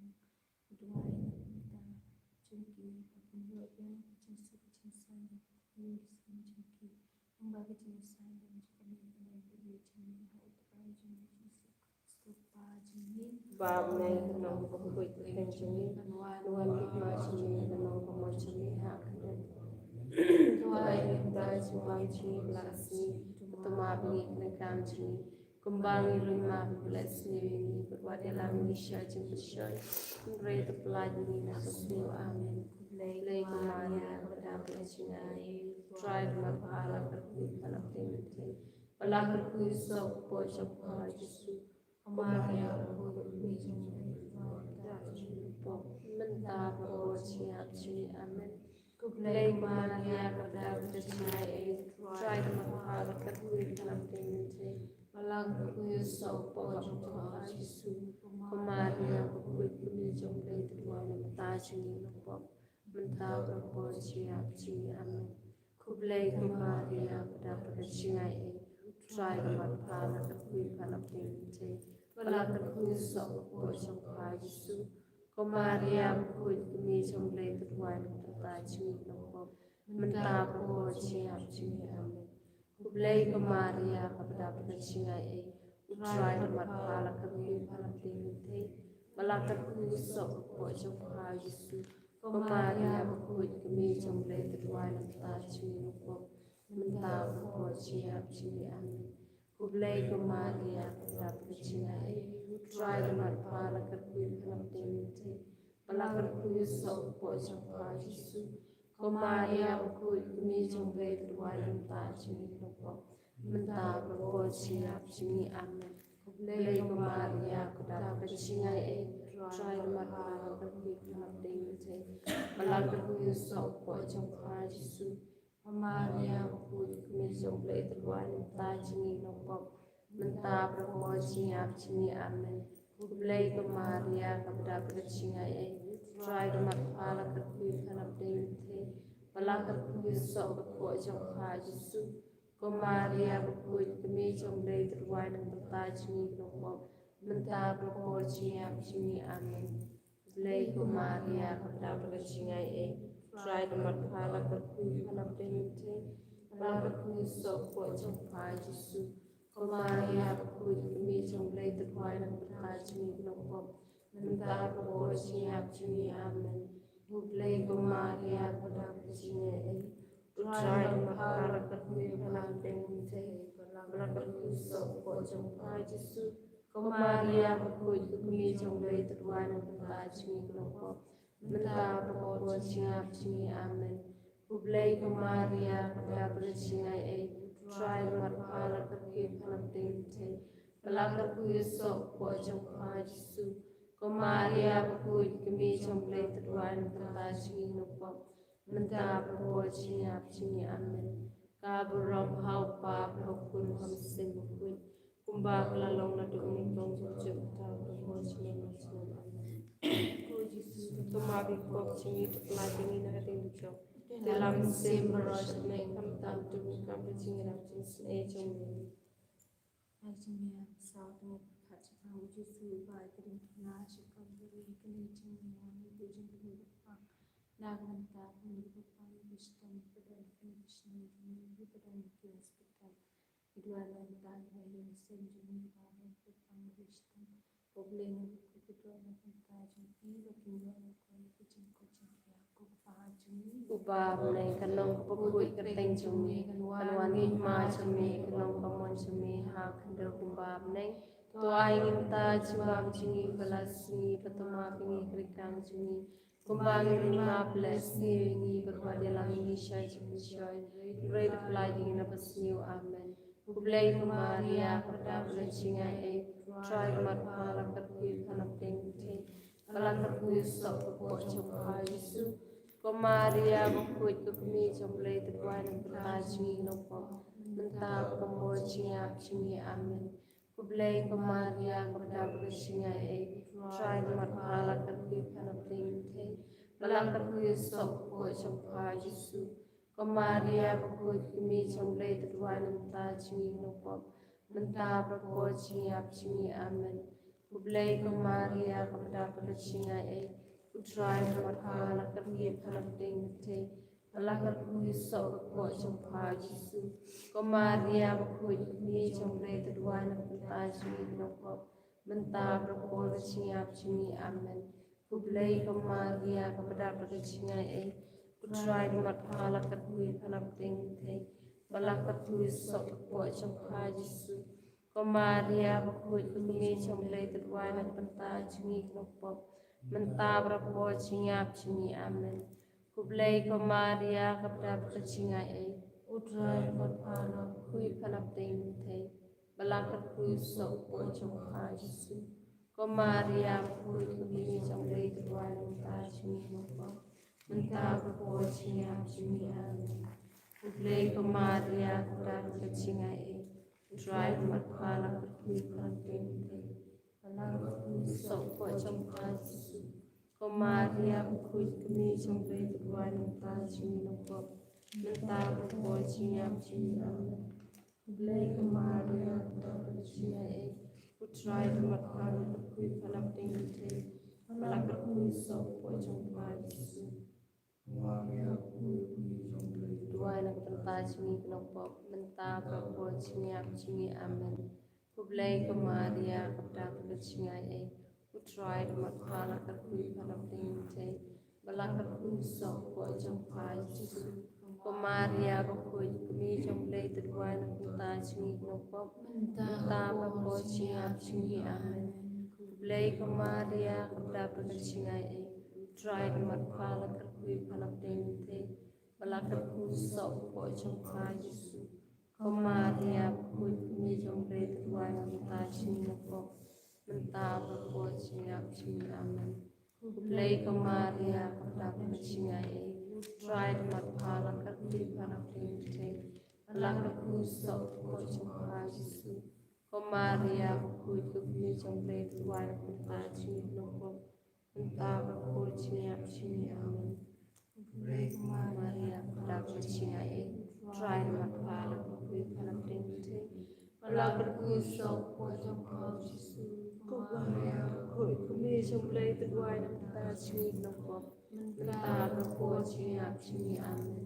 ba duwai na ka bynta jong ki, ba pynïoh ïa ka jingsuk ka jingsaiñ, ïa ka jingsuk jong ki. Kumba ka jingsaiñ jong ka, ka bynta jong ngi ha U Trai jong ngi Jisu Khrist U Kpa jong ngi. Baba, Nai, Nongïalam Bakhuid, ka teng jong ngi, kan wan, wan ki hima jong ngi, kan long ka mon jong ngi ha ka khyndew. To ai ïa ngi mynta ka jingbam jong ngi ka la ka sngi, bad to map ïa ngi ki ryngkang jong ngi, kumba ngi ruh ngi map ïa kiba leh sniew ïa ngi, bad wat ïalam ïa ngi sha jingpynshoi, hynrei to pyllait ïa ngi na ka sngi. Amen. Khublei ko Maria, kaba dap da ka jingaiei, U Trai u don bad pha, la kyrkhu ïa pha na pdeng ki kynthei, bad la kyrkhu ïa u soh ka kpoh jong pha Jisu. Ko Maria, bakhuid, ka kmie jong U Blei, to duwai namar kata jong ngi ki nongpop, mynta bad ha ka por jingïap jong ngi. Amen. Khublei ko Maria, kaba dap da ka jingaiei, U Trai u don bad pha, la kyrkhu ïa pha na pdeng ki kynthei, bad la kyrkhu ïa u soh ka kpoh jong pha Jisu. Ko Maria, bakhuid, ka kmie jong U Blei, to duwai namar kata jong ngi ki nongpop, mynta bad ha ka por jingïap jong ngi. Amen. Khublei ko Maria, kaba dap da ka jingaiei, U Trai u don bad pha, la kyrkhu ïa pha na pdeng ki kynthei, bad la kyrkhu ïa u soh ka kpoh jong pha Jisu. Ko Maria, bakhuid, ka kmie jong U Blei, to duwai namar kata jong ngi ki nongpop, mynta bad ha ka por jingïap jong ngi. Amen. Khublei ko Maria, kaba dap da ka jingaiei, U Trai u don bad pha, la kyrkhu ïa pha na pdeng kynthei, bad la kyrkhu ïa u soh ka kpoh jong pha Jisu. Ko Maria bakhuid, ka kmie jong U Blei, to duwai ïa ngi bad ïa ki nongpop, mynta bad ka por jingïap jong ngi. Amen. Khublei ko Maria, kaba dap da ka jingaiei, U Trai u don bad pha, la kyrkhu ïa pha na pdeng kynthei, bad la kyrkhu ïa u soh ka kpoh jong pha Jisu. Ko Maria bakhuid, ka kmie jong U Blei, to duwai ïa ngi bad ïa ki nongpop, mynta bad ka por jingïap jong ngi. Amen. Khublei ko Maria, kaba dap da ka jingaiei, U Trai u don bad pha, la kyrkhu ïa pha na pdeng kynthei, bad la kyrkhu ïa u soh ka kpoh jong pha Jisu. Ko Maria bakhuid, ka kmie jong U Blei, to duwai ïa ngi bad ïa ki nongpop, mynta bad ka por jingïap jong ngi. Amen. Khublei ko Maria, kaba dap da ka jingaiei, U Trai u don bad pha, la kyrkhu ïa pha na pdeng kynthei, bad la kyrkhu ïa u soh ka kpoh jong pha Jisu. Ko Maria bakhuid, ka kmie jong U Blei, to duwai ïa ngi bad ïa ki nongpop, mynta bad ka por jingïap jong ngi. Amen. Khublei ko Maria, kaba dap da ka jingaiei, U Trai u don bad pha, la kyrkhu ïa pha na pdeng kynthei, bad la kyrkhu ïa u soh ka kpoh jong pha Jisu. Ko Maria bakhuid, ka kmie jong U Blei, to duwai ïa ngi bad ïa ki nongpop, mynta bad ka por jingïap jong ngi. Amen. Khublei ko Maria, kaba dap da ka jingaiei, U Trai u don bad pha, la kyrkhu ïa pha na pdeng kynthei, bad la kyrkhu ïa u soh ka kpoh jong pha Jisu. Ko Maria bakhuid, ka kmie jong U Blei, to duwai ïa ngi bad ïa ki nongpop, mynta bad ka por jingïap jong ngi. Amen. Khublei ko Maria, kaba dap da ka jingaiei, U Trai u don bad pha, la kyrkhu ïa pha na pdeng kynthei, bad la kyrkhu ïa u soh ka kpoh jong pha Jisu. Ko Maria bakhuid, ka kmie jong U Blei, to duwai ïa ngi bad ïa ki nongpop, mynta bad ka por jingïap jong ngi. Amen. Ka burom ha U Kpa, ha U Khun, ha U Mynsiem Bakhuid, kumba ka la long naduh mynnyngkong, junom junom, mynta bad ka por jingïap jong ngi. Amen. Ko Jisu, to map ïa ki pop jong ngi, to pyllait ïa ngi na ka diengduh jong U Diabol, to ïalam mynsiem baroh sha ka nongbah, khamtam tuh ka jingïarap jong U Trai jong ngi. Ai jingïarap, sa u tnga pyrkhat shaphang U Jisu uba ai ka diengphna sha Kalbari, kane jingmut ïa ngi, to jingmut ïa ngi. Na ka bynta ka mut ka pang ka shitom, ka don ka shnong jong ngi, ka don ki hospital. Ki duwai na ka bynta ki ba ïeit, ka seng jong ngi, ka don ka pang ka shitom. Ko Blei, ngi kyrkhu, ki duwai na ka bynta jong ki ba kin ïoh ïa ka jingkoit jingkhiah. Ko Kpa jong ngi uba ha bneng, ka long kaba khuid ka kyrteng jong me, kan wan ka hima jong me, kan long ka mon jong me ha khyndew kumba ha bneng. To ai ngi mynta ka jingbam jong ngi kaba la sngi, bad to map ïa ngi ki riklang jong ngi, kumba ngi ruh ngi map leh sngew ïa ngi bad wat ïalam ïa ngi sha jingpynshoi, hynrei to pyllait ïa ngi na ka basniew. Amen. Khublei ko Maria, kaba dap da ka jingaiei, U Trai u don bad pha, la kyrkhu ïa pha na pdeng kynthei, bad la kyrkhu ïa u soh ka kpoh jong pha Jisu. Ko Maria bakhuid, ka kmie jong U Blei, to duwai na ka bynta jong ngi ki nongpop, mynta bad ka por jingïap jong ngi. Amen. Khublei ko Maria, kaba dap da ka jingaiei, U Trai u don bad pha, la kyrkhu ïa pha na pdeng kynthei, bad la kyrkhu ïa u soh ka kpoh jong pha Jisu. Ko Maria bakhuid, ka kmie jong U Blei, to duwai na ka bynta jong ngi ki nongpop, mynta bad ka por jingïap jong ngi. Amen. Khublei ko Maria, kaba dap da ka jingaiei, U Trai u don bad pha, la kyrkhu ïa pha na pdeng kynthei, bad la kyrkhu ïa u soh ka kpoh jong pha Jisu. Ko Maria bakhuid, ka kmie jong U Blei, to duwai na ka bynta jong ngi ki nongpop, mynta bad ka por jingïap jong ngi. Amen. Khublei ko Maria, kaba dap da ka jingaiei, U Trai u don bad pha, la kyrkhu ïa pha na pdeng kynthei, bad la kyrkhu ïa u soh ka kpoh jong pha Jisu. Ko Maria bakhuid, ka kmie jong U Blei, to duwai na ka bynta jong ngi ki nongpop, mynta bad ka por jingïap jong ngi. Amen. Khublei ko Maria, kaba dap da ka jingaiei, U Trai u don bad pha, la kyrkhu ïa pha na pdeng kynthei, bad la kyrkhu ïa u soh ka kpoh jong pha Jisu. Ko Maria bakhuid, ka kmie jong U Blei, to duwai na ka bynta jong ngi ki nongpop, mynta bad ka por jingïap jong ngi. Amen. Khublei ko Maria, kaba dap da ka jingaiei, U Trai u don bad pha, la kyrkhu ïa pha na pdeng kynthei, bad la kyrkhu ïa u soh ka kpoh jong pha Jisu. Ko Maria bakhuid, ka kmie jong U Blei, to duwai na ka bynta jong ngi ki nongpop, mynta bad ka por jingïap jong ngi. Amen. Khublei ko Maria, kaba dap da ka jingaiei, U Trai u don bad pha, la kyrkhu ïa pha na pdeng kynthei, bad la kyrkhu ïa u soh ka kpoh jong pha Jisu. Duwai na ka bynta jong ngi ki nongpop, mynta bad ha ka por jingïap jong ngi. Amen. Khublei ko Maria, kaba dap da ka jingaiei, U Trai u don bad pha, la kyrkhu ïa pha na pdeng ki kynthei, bad la kyrkhu ïa u soh u kpoh jong pha Jisu. Ko Maria bakhuid, ka kmie jong U Blei, to duwai na ka bynta jong ngi ki nongpop, mynta bad ha ka por jingïap jong ngi. Amen. Khublei ko Maria, kaba dap da ka jingaiei, U Trai u don bad pha, la kyrkhu ïa pha na pdeng ki kynthei, bad la kyrkhu ïa u soh u kpoh jong pha Jisu. Ko Maria bakhuid, ka kmie jong U Blei, to duwai na ka bynta jong ngi ki nongpop, mynta bad ha ka por jingïap jong ngi. Amen. Khublei ko Maria, kaba dap da ka jingaiei, U Trai u don bad pha, la kyrkhu ïa pha na pdeng ki kynthei, bad la kyrkhu ïa u soh u kpoh jong pha Jisu. Ko Maria bakhuid, ka kmie jong U Blei, to duwai na ka bynta jong ngi ki nongpop, mynta bad ha ka por jingïap jong ngi. Amen. Khublei ko Maria, kaba dap da ka jingaiei, U Trai u don bad pha, la kyrkhu ïa pha na pdeng ki kynthei, bad la kyrkhu ïa u soh u kpoh jong pha Jisu. Ko Maria bakhuid, ka kmie jong U Blei, to duwai na ka bynta jong ngi ki nongpop, mynta bad ha ka por jingïap jong ngi. Amen.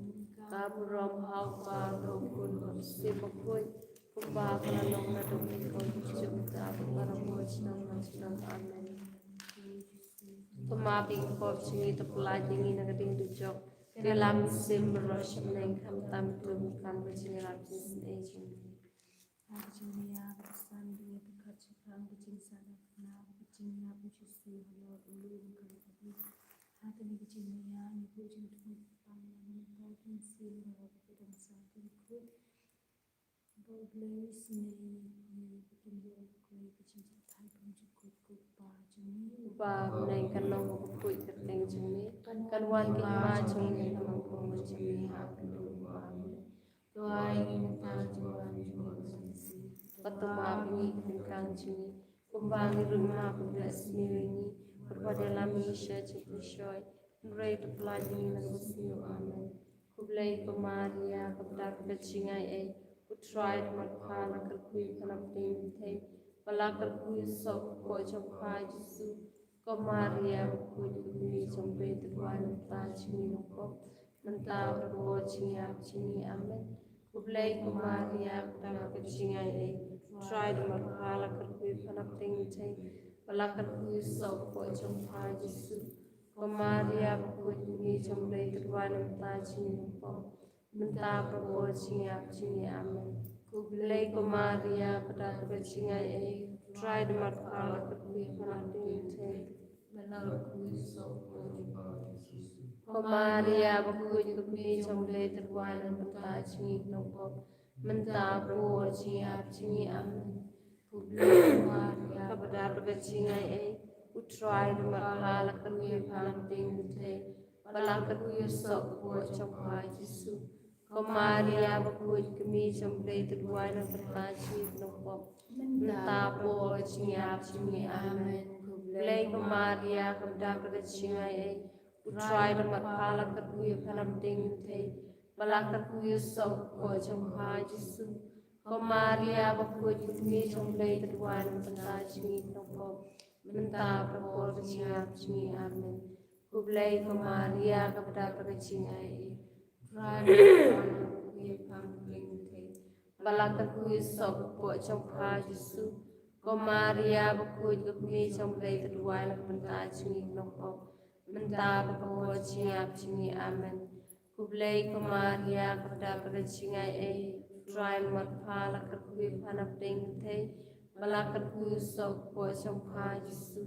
Ka burom ha U Kpa, ha U Khun bad ha U Mynsiem Bakhuid, kumba ka la long naduh mynta, kumjuh mynta bad barabor, junom junom. Amen. Ko Ma, phi pop jong ngi, to pyllait ïa ngi na ka ding dujok. To ïalam mynsiem baroh sha bneng, khamtam ïa ka jingïarap jong U Blei. Ha ka jingmia ba san, ba pyrkhat shaphrang, ka jingsahnarphna bad ka jingïap U Jisu halor u lum kaba kordit. Ha kane ka jingmia ngi buh jingthmu kyrpang ïa ngi, ïa ki mynsiem baroh kiba dang sah, kiba khuid, ba U Blei u isynei ïa ki, ba kin ïoh ïa ka jingjahthait bymjukut. Ko Kpa jong ngi uba ha bneng, kan long kaba khuid ka kyrteng jong me, kan wan ka hima jong me, kan long kumba long ha khyndiat. Duwai ïa ngi mynta, ha ka jingrwai jong ka mynsiem, bad to map ïa ngi ki tyngkang jong ngi, kumba ngi ruh ngi map ïa kiba la isynei ïa ngi, bad wat ïalam ïa ngi sha ka jingpynshoi, hynrei to pyllait ïa ngi na kaba sniew. Amen. Khublei ko Maria, kaba dap da ka jingaiei, U Trai u don bad pha, la kyrkhu ïa pha na pdeng ki kynthei, bad la kyrkhu ïa u soh u kpoh jong pha Jisu. Ko Maria bakhuid, ka kmie jong U Blei, to duwai na ka bynta jong ngi ki nongpop, mynta bad ha ka por jingïap jong ngi. Amen. Khublei ko Maria, kaba dap da ka jingaiei, U Trai u don bad pha, la kyrkhu ïa pha na pdeng ki kynthei, bad la kyrkhu ïa u soh u kpoh jong pha Jisu. Ko Maria bakhuid, ka kmie jong U Blei, to duwai na ka bynta jong ngi ki nongpop, mynta bad ha ka por jingïap jong ngi. Amen. Khublei ko Maria, kaba dap da ka jingaiei, U Trai u don bad pha, la kyrkhu ïa pha na pdeng ki kynthei, bad la kyrkhu ïa u soh u kpoh jong pha Jisu. Ko Maria bakhuid, ka kmie jong U Blei, to duwai na ka bynta jong ngi ki nongpop, mynta bad ha ka por jingïap jong ngi. Amen. Khublei ko Maria, kaba dap da ka jingaiei, U Trai u don bad pha, la kyrkhu ïa pha na pdeng ki kynthei, bad la kyrkhu ïa u soh u kpoh jong pha Jisu. Ko Maria bakhuid, ka kmie jong U Blei, to duwai na ka bynta jong ngi ki nongpop, mynta bad ha ka por jingïap jong ngi. Amen. Khublei ko Maria, kaba dap da ka jingaiei, U Trai u don bad pha, la kyrkhu ïa pha na pdeng ki kynthei, bad la kyrkhu ïa u soh u kpoh jong pha Jisu. Ko Maria bakhuid, ka kmie jong U Blei, to duwai na ka bynta jong ngi ki nongpop, mynta bad ha ka por jingïap jong ngi. Amen. Khublei ko Maria, kaba dap da ka jingaiei, U Trai u don bad pha, la kyrkhu ïa pha na pdeng ki kynthei, bad la kyrkhu ïa u soh u kpoh jong pha Jisu. Ko Maria bakhuid, ka kmie jong U Blei, to duwai na ka bynta jong ngi ki nongpop, mynta bad ha ka por jingïap jong ngi. Amen. Khublei ko Maria, kaba dap da ka jingaiei, U Trai u don bad pha, la kyrkhu ïa pha na pdeng ki kynthei, bad la kyrkhu ïa u soh u kpoh jong pha Jisu.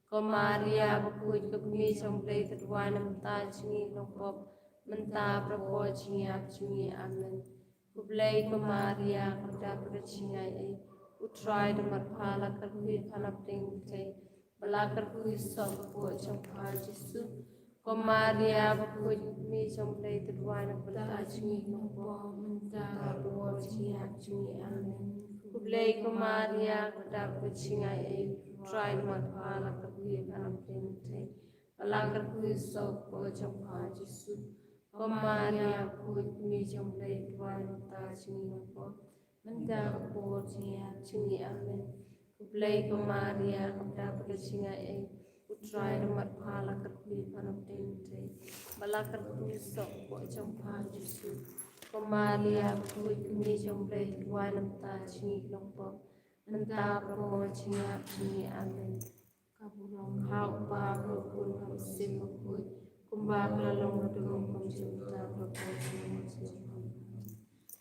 Ko Maria bakhuid, ka kmie jong U Blei, to duwai na ka bynta jong ngi ki nongpop, mynta bad ha ka por jingïap jong ngi. Amen. Khublei ko Maria, kaba dap da ka jingaiei, U Trai u don bad pha, la kyrkhu ïa pha na pdeng ki kynthei, bad la kyrkhu ïa u soh u kpoh jong pha Jisu. Ko Maria bakhuid, ka kmie jong U Blei, to duwai na ka bynta jong ngi ki nongpop, mynta bad ha ka por jingïap jong ngi. Amen. Khublei ko Maria, kaba dap da ka jingaiei, U Trai u don bad pha, la kyrkhu ïa pha na pdeng ki kynthei, bad la kyrkhu ïa u soh u kpoh jong pha Jisu. Ko Maria bakhuid, ka kmie jong U Blei, to duwai na ka bynta jong ngi ki nongpop, mynta bad ha ka por jingïap jong ngi. Amen. Khublei ko Maria, kaba dap da ka jingaiei, U Trai da mat pha la kyrkhu ïa pha na pdeng te, ba la kyrkhu ïa u soh jong pha Jisu. Ko Maria, ko kmie jong U Blei, to duwai namar jong ngi ki nongpop, mynta bad ha ka hor jingïap jong ngi. Amen. Ka burom ha U Kpa, ha U Khun, ha U Mynsiem Bakhuid, kumba ka la long naduh ruh, kumjuh mynta, bad ha ka por jong ngi.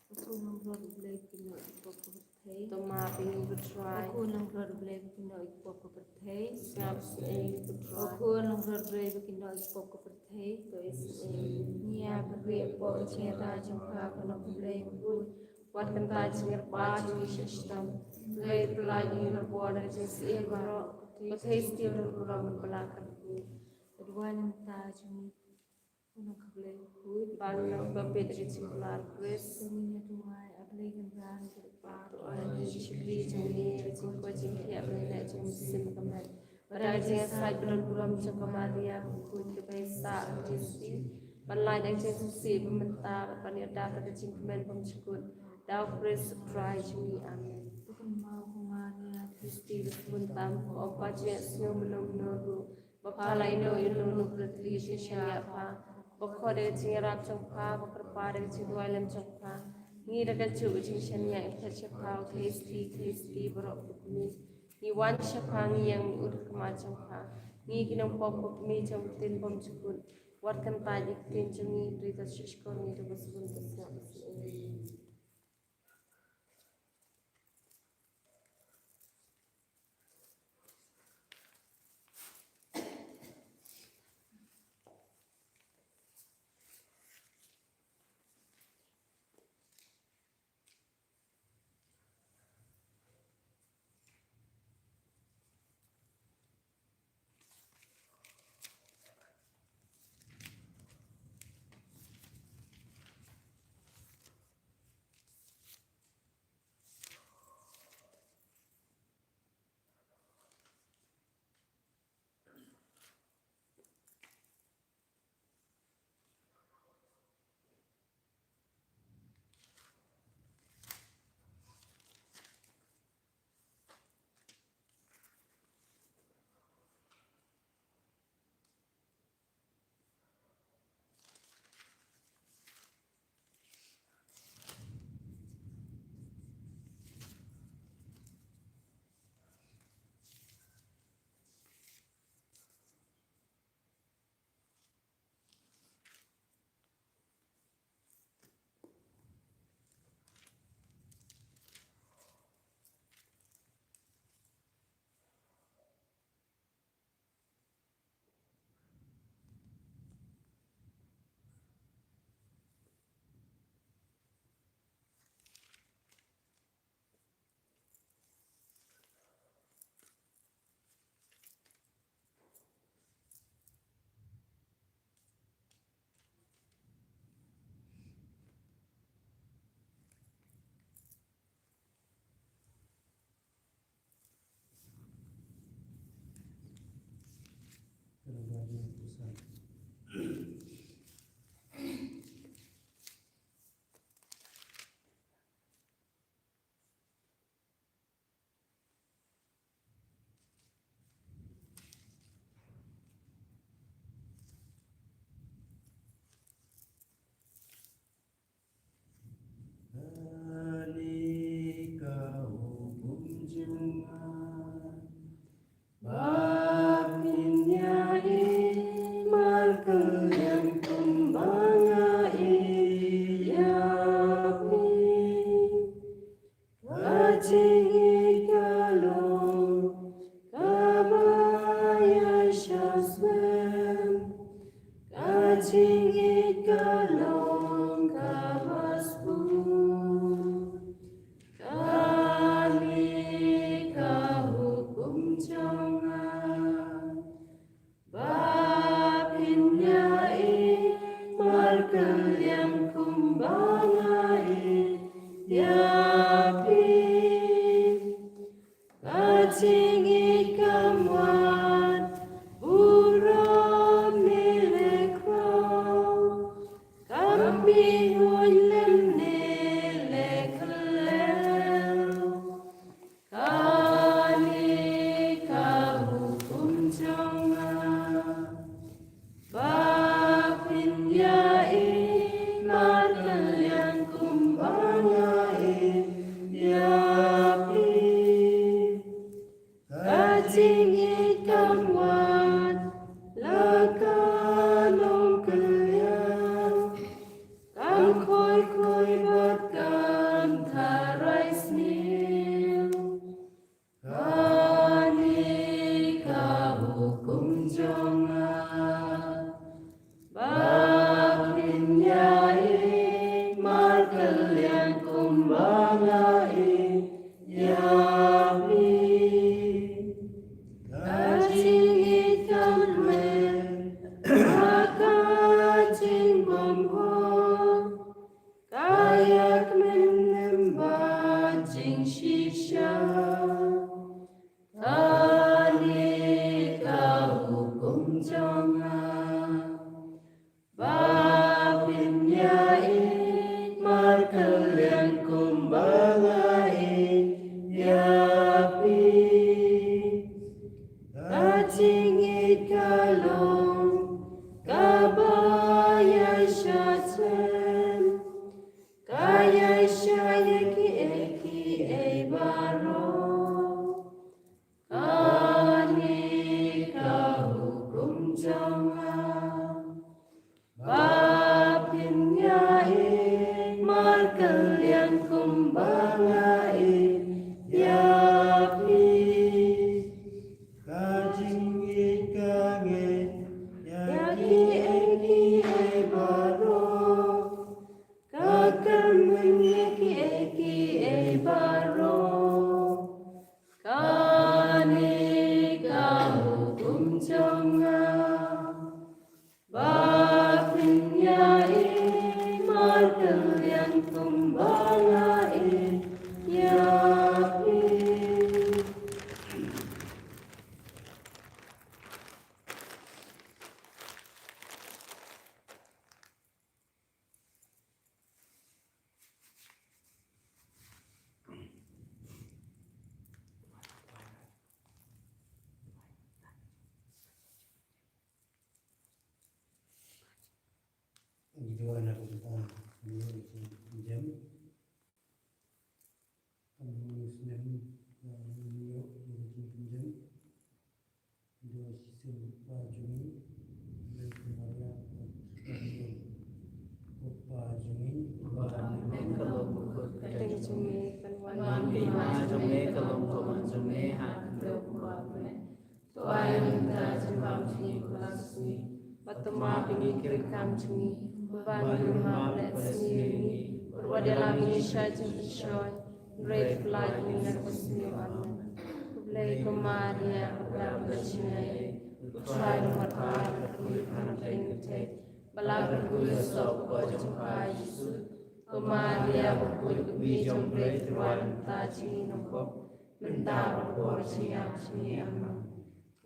Ko Khun Nongpynim U Blei, pynïoh ïa ki pop ha ka pyrthei. To map ïa ngi ko Trai. Ko Khun Nongpynim U Blei, pynïoh ïa ki pop ha ka pyrthei. Sngap sngewbha ïa ngi ko Trai. Ko Khun Nongpynim U Blei, pynïoh ïa ki pop ha ka pyrthei. To isynei ïa ngi. Ngi ïa pyrkhat hapoh ka jingïada jong pha ko Nongpynim U Blei bakhuid, wat kyntait jingïarap jong ngi sha ka shitom, hynrei pyllait ïa ngi na ka bor jong ka jingsngewsih baroh. Ko Theisotti ba don burom, ba la kyrkhu. Ka duwai namar jong ngi. Ko Nongpynim U Blei bakhuid. Ba ngin ïoh ban peit ïa ka jingkular Khrist. Ko Nongpynim U Blei kynran, ko Kpa, to ai ïa ngi ka jingkyrkhu jong ngi, ka jingkoit jingkhiah, ba ngin leh jingmut shisien ka met. Bad da ka jingïasaid ba don burom jong ka Maria bakhuid, kaba ïasaid ha ka Theisotti, ban lait da ka jingsngewsih ba mynta bad ban ïada da ka jingkmen bymjukut, da U Khrist U Trai jong ngi. Amen. To kynmaw ko Maria, Theisotti ba sngewbha, ko Kpa jong ngi, sngew mynno mynno ruh ba pha la ïehnoh ïa uno uno uba la tylli ka jingshaniah ha pha, ba khot ïa ka jingïarap jong pha, ba kyrpad ïa ka jingduwai lem jong pha. Ngi da kajuh ka jingshaniah ngi phet sha pha, ko Theisotti, Theisotti baroh ba kmie. Ngi wan sha pha, ngi ïeng ngi ud ha khmat jong pha, ngi ki nongpop ba kmie jong ka ktien bymjukut. Wat kyntait ïa ka ktien jong ngi, hynrei to shahshkor ïa ngi da ka bun bun sngap. Kane ka hukum jong nga, ba phin ïa ïeit markylliang kumba nga ïeit ïa phi. Ka jingïeit ka long kaba ïaishah snem, ka jingïeit ka long kaba sbun. Kane ka hukum jong nga, ba phin ïa ïeit markylliang kumba nga ïeit ïa phi. Ka jingïeit kam wad burom ne leh khraw, kam mih huid lem ne leh khlem. Kane ka hukum jong nga. ïa phi. Ka jingïeit ka long kaba ïaishah shen, ka ïaishah ïa kiei kiei baroh. Kane ka hukum jong nga, ba phin ïa ïeit markylliang kumba nga ïeit ïa phi. Ka jingïeit ka ngeit ïa kiei kiei baroh, ka kyrmen ïa kiei kiei baroh. Kane ka hukum jong nga, ba phin ïa ïeit markylliang kumba nga ïeit ïa phi. Ngi duwai na ka bynta ngi ïoh ïa ka jingpynjah. Ka mut ngi snem, eh, ngi ïoh ïa ka jingpynjah. Ngi duwai shisien Kpa jong ngi, Blei Maria, Kpa jong ngi, Kpa jong ngi, ka long ka kut ka jong ngi, kan wan ka hima jong ngi, ka long ka mon jong ngi ha ka khyndew kumba ha bneng. To ai mynta jingbam jong ngi kawei ka sngi. Bad to map ïa ngi ki riewkhlam jong ngi, kumba ngi map ïa ki riewkhlam jong ngi. Bad wat ïalam ïa ngi sha jingpynshoi, hynrei to pynlait ïa ngi na ka bymsniew. Amen. Khublei ko Maria, kaba bun jingaiei, U Trai u don bad pha, pha dei ki kynthei, bad la kyrkhu ïa u soh u kpoh jong pha Jisu. Ko Maria, bakhuid, ka kmie jong U Blei, to duwai ïa ngi mynta jingïeit nongpop, mynta bad ha ka por jingïap jong ngi. Amen.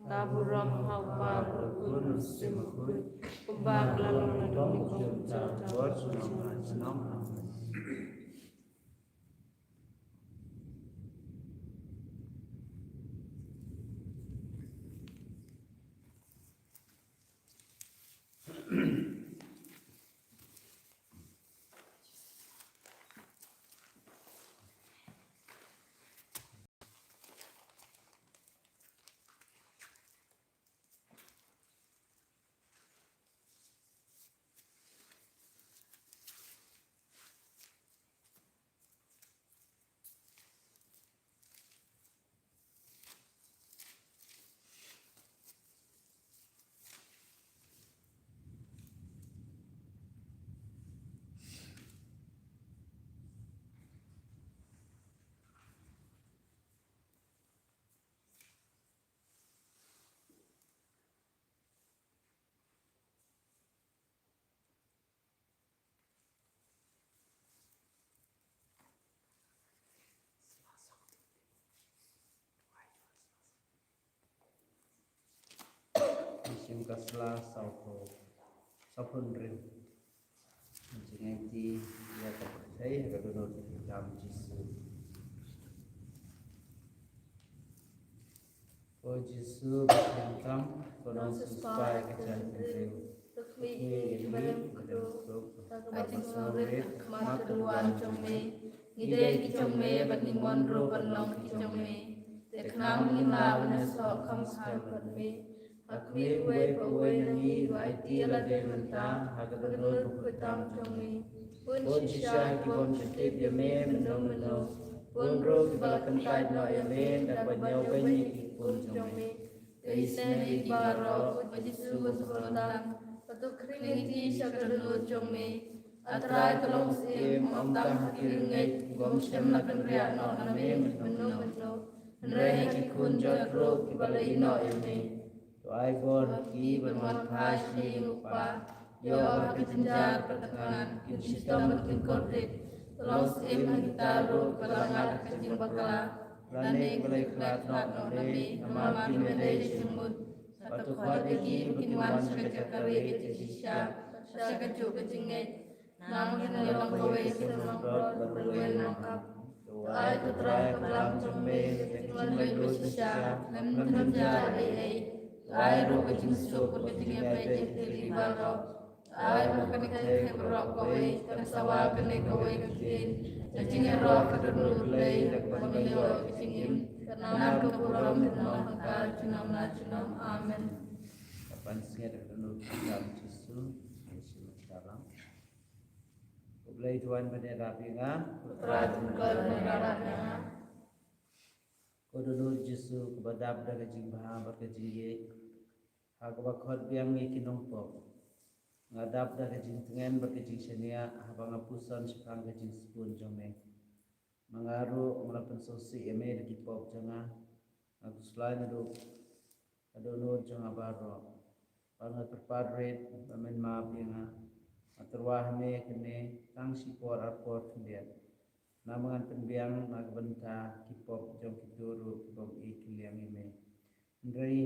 Ka burom ha U Kpa bad ha U Khun bad ha U Mynsiem Bakhuid, kumba ka la long naduh mynnyngkong, junom junom. Amen. Mynsiem ka sla sawphew, sawphew hynriew. Jingngeit ïa ka pyrthei ha ka dohnud jong u Trai Jisu. O Jisu ba kongsan, ko nongsiewspah ïa ka jaitbynriew. To khmih ïa ngi kiba don kyrduh, da kaba sngewrit ha khmat ka duwan jong me. Ngi dei ki jong me bad ngi mon ruh ban long ki jong me. Te khnang ba ngin lah ban ïasoh kham skhem bad me. Khmih uwei pa uwei na ngi, ba aiti ïa lade mynta ha ka dohnud bakhuid tam jong me. Bun shisha ki bym shym tip ïa me mynno mynno. Bun ruh kiba la kyntait noh ïa me da kaba ñiewbeiñ ïa ki khun jong me. Te isynei ïa ngi baroh, ko Jisu ba sngewtang. Bad to khring ïa ngi sha ka dohnud jong me. A Trai, to long syiem ym tang ha ki riewngeit ki bym shym la kynriah noh na me mynno mynno, hynrei ha ki khun jot ruh kiba la ïehnoh ïa me. To ai bor ha ki ban wanphai sha ïing u Kpa, ïoh ha ka jynjar bad ka thngan, kin shitom bad kin kordit. To long syiem ha kita ruh kiba la ngat ha ka jingbakla, lane kiba la ïakhlad noh na me, namar kim ïadei jingmut. Bad to khot ïa ki ba kin wan sha ka jaka rieh ka jingshisha, sha kajuh ka jingngeit. Nang kin ïa long kawei ka syrnong brot bad kawei nongkap. Ai ko Trai ka balang jong me, ka jinglaitluid shisha, lem kynja ei ei. Ai ruh ka jingsuk bad ka jingïaid beit ïa ki baroh. Ai ruh kane ka thep baroh kawei, kan sawa kane kawei ka ktien. Ka jingïaroh ka don U Blei, kaba ngi ïoh ka jingim. Ka nam ka burom ka nongkynrad junom la junom. Amen. Ka ban sngiat ka don U Blei Jisu, Jisu ka balang. U Blei u wan ban ïarap ïa nga. U Trai u wan ban ïarap ïa nga. Ko Donor Jisu kaba dap da ka jingbha bad ka jingïeit, ha kaba khot biang ïa ki nongpop, nga dap da ka jingtngen bad ka jingshaniah haba nga puson shaphang ka jingsbun jong me. Ma nga ruh nga la pynsngewsih ïa me da ki pop jong nga. Nga khuslai naduh ka dohnud jong nga baroh. Ba nga kyrpad rit ba men map ïa nga. Nga tyrwa ha me kane tang shipor arpor khyndiat. Namar ngan pynbiang na ka bynta ki pop jong kito ruh ki bym ïeit ki liang ïa me. Hynrei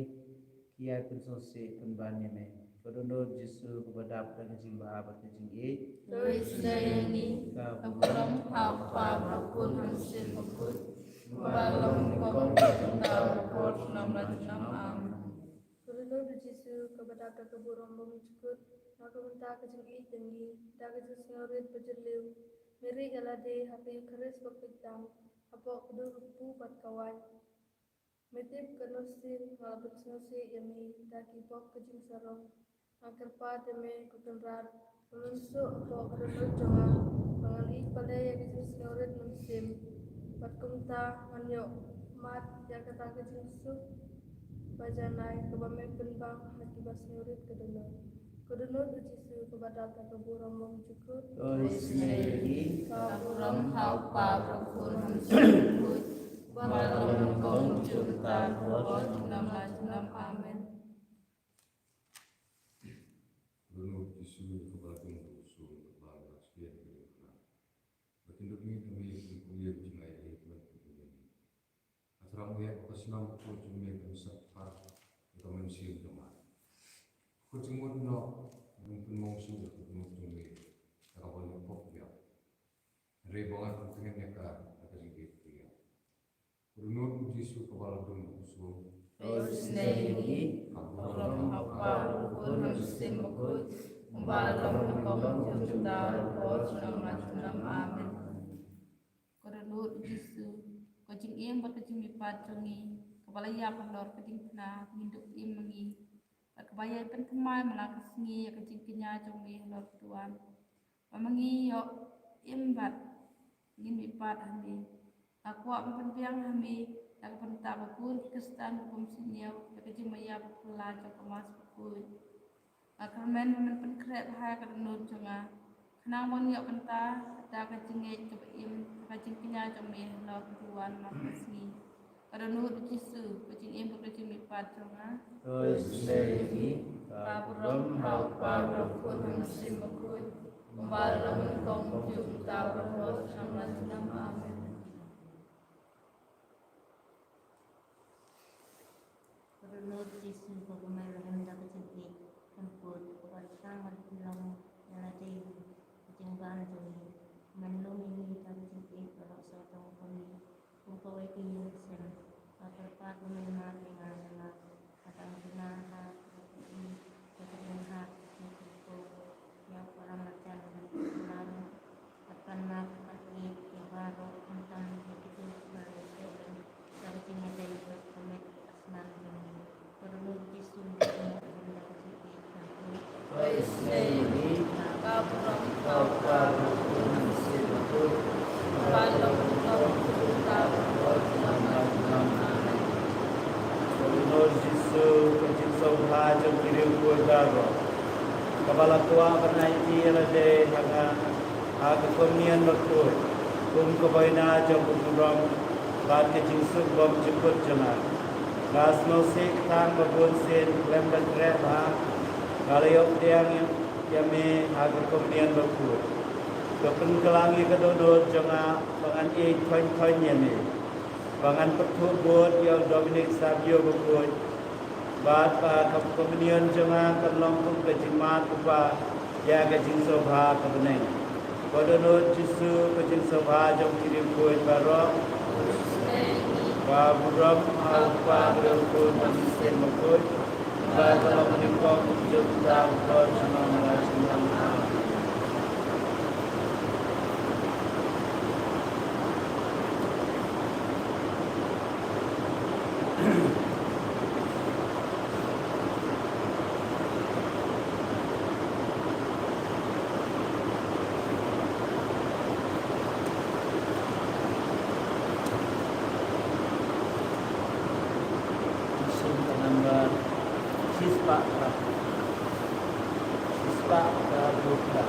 ki ïai pynsngewsih pynban ïa me. Ko Donor Jisu kaba dap da ka jingbha bad ka jingïeit, to isynei ïa ngi. Ka burom ha U Kpa bad U Khun bad U Mynsiem Bakhuid, uba long nyngkong, kumta, baroh, junom la junom. Amen. Ko Donor Jisu kaba dap da ka burom bymjukut na ka bynta ka jingïeit jong ngi, da ka jingsngewrit bajylliew me rieh ïa lade ha ka Eukharist bakhuid tam, hapoh ka dur u kpu bad ka waiñ. Me tip katno sien nga la pynsngewsih ïa me da ki pop ka jingsarong. Nga kyrpad ïa me ko Kynrad, ba men suk hapoh ka dohnud jong nga ba ngan ïeit palat ïa ka jingsngewrit mynsiem, bad kumta ngan ïoh mad ïa kata ka jingsuk ba janai kaba me pynbang ha kiba sngewrit ka dohnud. Ko Donor Jisu kaba dap da ka burom bymjukut, to isynei ïa ngi. Ka burom ha U Kpa bad U Khun bad U Mynsiem Bakhuid, uba long nyngkong, kumta, baroh, junom la junom. Amen. Ko Donor Jisu kaba la dum da u sur, kaba la shkien ka jingkhlaiñ, ba kin dup ngi da me, kin kum ïa ka jingai ei, kaba kin kum ïa ngi. Nga thrang ïa ka snam ka jong me kan sat phar ïa ka mynsiem jong nga. Ko jingmut noh, ngan pynmong shuh ïa ka jingmut jong me ïa ka ban ïa pop ïa. Hynrei ba ngan pyntngen ïa ka da ka jingïeit ïa. Ko Donor Jisu kaba la dum da u sur, to isynei ïa ngi. Ka burom ha U Kpa, U Khun bad U Mynsiem Bakhuid, uba long nyngkong, kumta, baroh, junom la junom. Amen. Ko Donor Jisu, ka jingim bad ka jingmihpat jong ngi, kaba la ïap halor ka diengphna, ngin dup im ma ngi. Bad kaba ïai pynthymmai man la ka sngi ïa ka jingkñia jong me halor ka duwan, ba ma ngi ïoh im bad ngin mihpat ha me. Nga kwah ban pynbiang ha me da ka bynta ba bun ki Khristan ki bym sngewsih ïa ka jingmaïa ba phylla jong ka Mass bakhuid. Nga kyrmen ba men pynkhreh bha ïa ka dohnud jong nga, khnang ba ngan ïoh bynta da ka jingngeit kaba im ha ka jingkñia jong me halor ka duwan man ka sngi. Ko Donor Jisu, ka jingim bad ka jingmihpat jong nga, to isynei ïa ngi. Ka burom ha U Kpa bad U Khun bad U Mynsiem Bakhuid, uba long nyngkong, kumta, baroh, junom la junom. Amen. Ko Donor Jisu, ko ba me rhem da ka jingïeit, ka jingpynput, ko ba la tang ban pynlong ïa lade ha ka jingbam jong ngi. Men lum ïa ngi da ka jingïeit baroh sawdong kumne, kum kawei ka ïing ka sem. Nga kyrpad ba men map ïa nga, ïa nga, ka dang duna ha ka jingïeit, ka jingïeit ha ka jingïeit. Ïa u param marjan ban pynlong, bad ban map bad ïeit ïa baroh, khamtam ïa kito kiba la ïeit ïa u, da ka jingïadei bad ka met ka snam jong ngi. Ko Donor Jisu, ko ba me rhem da ka jingïeit, ka jingpynput, to isynei ïa ngi. Ka burom ha U Kpa bad U Khun bad U Mynsiem Bakhuid, uba long nyngkong, kumta, baroh, junom la junom. Amen. Ko Donor Jisu, ka jingsngewbha jong ki riewkhuid baroh, kaba la kwah ban aiti ïa lade ha nga ha ka Komunion Bakhuid, kum ka buaina jong ka burom bad ka jingsuk bymjukut jong nga. Nga sngewsih tang ba bun sien khlem da khreh bha nga la ïoh pdiang ïa me ha ka Komunion Bakhuid. To pynkylla ïa ka dohnud jong nga ba ngan ïeit thoiñ thoiñ ïa me, ba ngan pyrthuh bud ïa u Dominic Savio bakhuid, bad ba ka Komunion jong nga kan long kum ka jingmad u Kpa ïa ka jingsngewbha ka bneng. Ba dohnud Jisu ka jingsngewbha jong ki riewkhuid baroh. Ba burom ha u Kpa, u Khun bad u Mynsiem Bakhuid. Ba ka long nyngkong, kumjuh, mynta, bad junom la junom. Amen. Shisien ka number shispah ka, shispah ka dukra.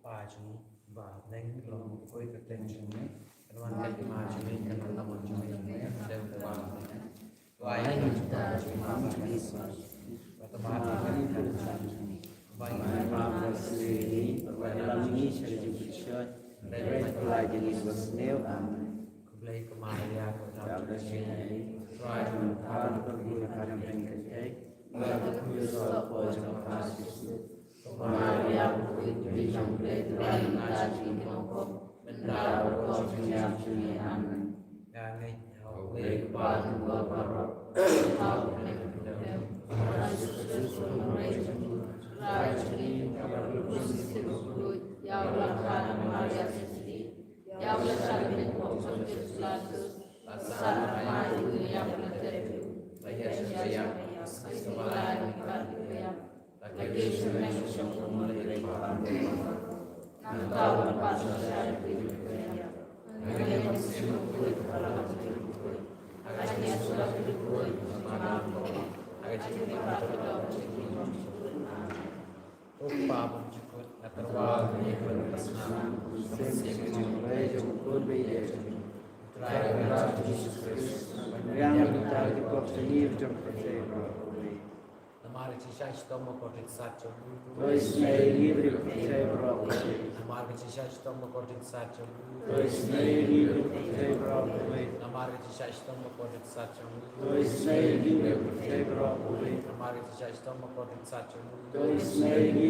Pa jong ngi ba ha bneng, long khuid ka kyrteng jong me, kan wan ka hima jong me, kan long ka mon jong me ha bneng kumba ha bneng. Duwai ïa ngi mynta, Khublei ka Maria, ka dap jong Blei, Trai jong ngi, ka dap jong ngi, ka dap jong ngi. Maria, ka Kmie jong U Blei, jong ngi, Trai jong ngi, ka dap jong ngi. Amen. Nga ngeit ha U Blei Kpa, U Kpa baroh, ha U Blei Kpa, ha Jisu Khrist, U Nongpynim jong U Trai jong ngi, ïa u la kha na Maria Theisotti, ïa u la shah beiñ ha u kyrteng u Pilatus, la sah, la mait, la ïap, la klet, la ïasyllok, la ïasyllok, la ïasyllok. Namar ka jingshisha shitom bakordit sat jong u. To isynei ïa ngi, U Blei u pyrthei baroh kawei. Namar ka jingshisha shitom bakordit sat jong u. To isynei ïa ngi, U Blei u pyrthei baroh kawei. Namar ka jingshisha shitom bakordit sat jong u. To isynei ïa ngi, U Blei u pyrthei baroh kawei. Namar ka jingshisha shitom bakordit sat jong u. To isynei ïa ngi, U Blei u pyrthei baroh kawei. Namar ka jingshisha shitom bakordit sat jong u. To isynei ïa ngi, U Blei u pyrthei baroh kawei. Namar ka jingshisha shitom bakordit sat jong u. To isynei ïa ngi, U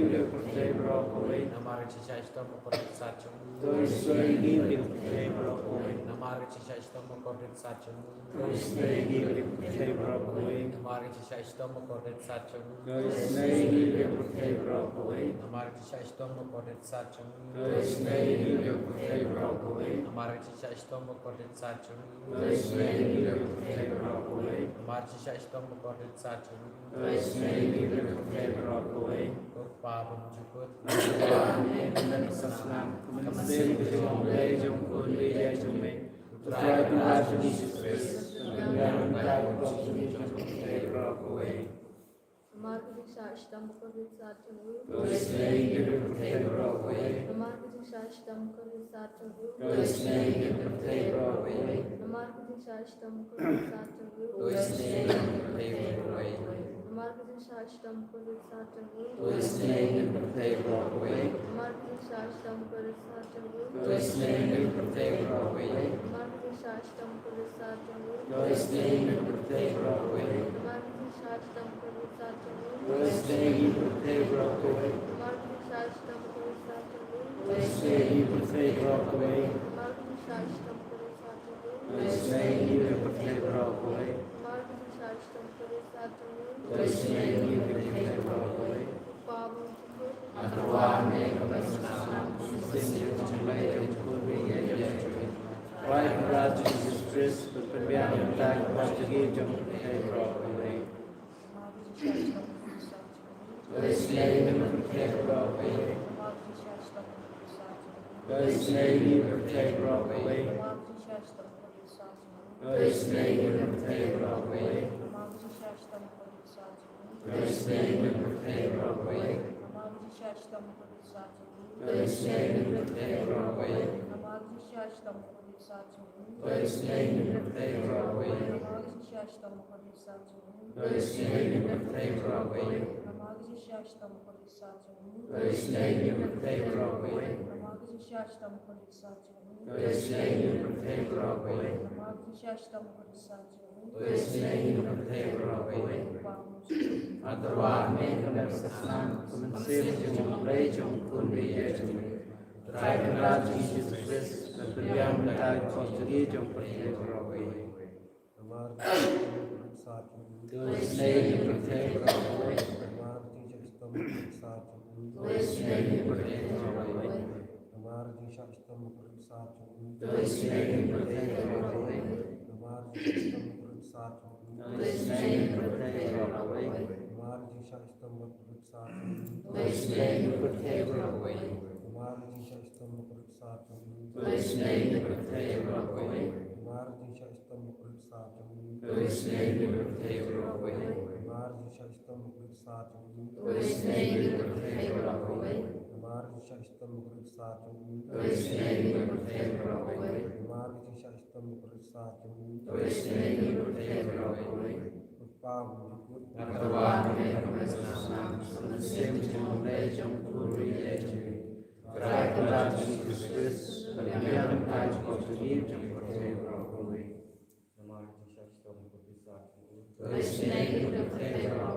Blei u pyrthei baroh kawei. Namar ka jingshisha shitom bakordit sat jong u. To isynei ïa ngi, U Blei u pyrthei baroh kawei. Namar ka jingshisha shitom bakordit sat jong u. To isynei ïa ngi, U Blei u pyrthei baroh kawei. Namar ka jingshisha shitom bakordit sat jong u. To isynei ïa ngi, U Blei u pyrthei baroh kawei. Namar ka jingshisha shitom bakordit sat jong u. To isynei ïa ngi, U Blei u pyrthei baroh kawei. Ko Kpa ba mynjur kut. Amen. Ka mynsiem ka jong U Blei jong u khun baieit jong me. U Trai u Kpa jong ngi Jisu Khrist, u la pynbiang na ka kros jong ngi jong u pyrthei baroh kawei. Namar ka jingshisha shitom bakordit sat jong u. To isynei ïa ngi, U Blei u pyrthei baroh kawei. Namar ka jingshisha shitom bakordit sat jong u. To isynei ïa ngi, U Blei u pyrthei baroh kawei. Namar ka jingshisha shitom bakordit sat jong u. To isynei ïa ngi, U Blei u pyrthei baroh kawei. Namar ka jingshisha shitom bakordit sat jong u. To isynei ïa ngi, U Blei u pyrthei baroh kawei. Namar ka jingshisha shitom bakordit sat jong u. To isynei ïa ngi, U Blei u pyrthei baroh kawei. Namar ka jingshisha shitom bakordit sat jong u. To isynei ïa ngi, U Blei u pyrthei baroh kawei. Namar ka jingshisha shitom bakordit sat jong u. To isynei ïa ngi, U Blei u pyrthei baroh kawei. Namar ka jingshisha shitom bakordit sat jong u. To isynei ïa ngi, U Blei u pyrthei baroh kawei. Namar ka jingshisha shitom bakordit sat jong u. To isynei ïa ngi, U Blei u pyrthei baroh kawei. Namar ka jingshisha shitom bakordit sat jong u. To isynei ïa ngi, U Blei u pyrthei baroh kawei. Ko Kpa ba mynjur kut. Nga tyrwa ha me ka mynsiem jong U Blei jong u khun baieit jong me. Trai u Kpa jong ngi Jisu Khrist, u la pynbiang na ka kros jong ngi jong u pyrthei baroh kawei. To isynei ïa ngi, U Blei u pyrthei baroh kawei. To isynei ïa ngi, U Blei u pyrthei baroh kawei. To isynei ïa ngi, U Blei u pyrthei baroh kawei. To isynei ïa ngi, U Blei u pyrthei baroh kawei. To isynei ïa ngi, U Blei u pyrthei baroh kawei. To isynei ïa ngi, U Blei u pyrthei baroh kawei. To isynei ïa ngi, U Blei u pyrthei baroh kawei. To isynei ïa ngi, U Blei u pyrthei baroh kawei. To isynei ïa ngi, U Blei u pyrthei baroh kawei. To isynei ïa ngi, U Blei u pyrthei baroh kawei. Nga tyrwa ha me ka mynsiem, ka mynsiem jong U Blei jong u khun baieit jong me. Trai u Kpa jong ngi Jisu Khrist, u la pynbiang na ka kros jong ngi jong u pyrthei baroh kawei. Namar ka jingshisha shitom bakordit sat jong u. To isynei ïa ngi, U Blei u pyrthei baroh kawei. Namar ka jingshisha shitom bakordit sat jong u. To isynei ïa ngi, U Blei u pyrthei baroh kawei. Namar ka jingshisha shitom bakordit sat jong u. To isynei ïa ngi, U Blei u pyrthei baroh kawei. Namar ka jingshisha shitom bakordit sat jong u. To isynei ïa ngi, U Blei u pyrthei baroh kawei. Namar ka jingshisha shitom bakordit sat jong u. To isynei ïa ngi, U Blei u pyrthei baroh kawei. Namar ka jingshisha shitom bakordit sat jong u. To isynei ïa ngi, U Blei u pyrthei baroh kawei. Namar ka jingshisha shitom bakordit sat jong u. To isynei ïa ngi, U Blei u pyrthei baroh kawei. Namar ka jingshisha shitom bakordit sat jong u. To isynei ïa ngi, U Blei u pyrthei baroh kawei. Namar ka jingshisha Shitom Bakhuid Basa jong u. To isynei ïa u Blei Trai Kynrad. Namar ka jingshah shitom bakhuid basa jong u. To isynei ïa u Blei Trai Kynrad. Ko Pa bakhuid. Nga tyrwa ban ïa ka mynsiem, ka mynsiem jong u Blei jong u Blei jong ngi. Trai Kynrad Jisu Khrist, ban ïa ka jingkyrkhu jong u Blei Trai Kynrad. Namar ka jingshah shitom bakhuid basa jong u. To isynei ïa u Blei Trai Kynrad.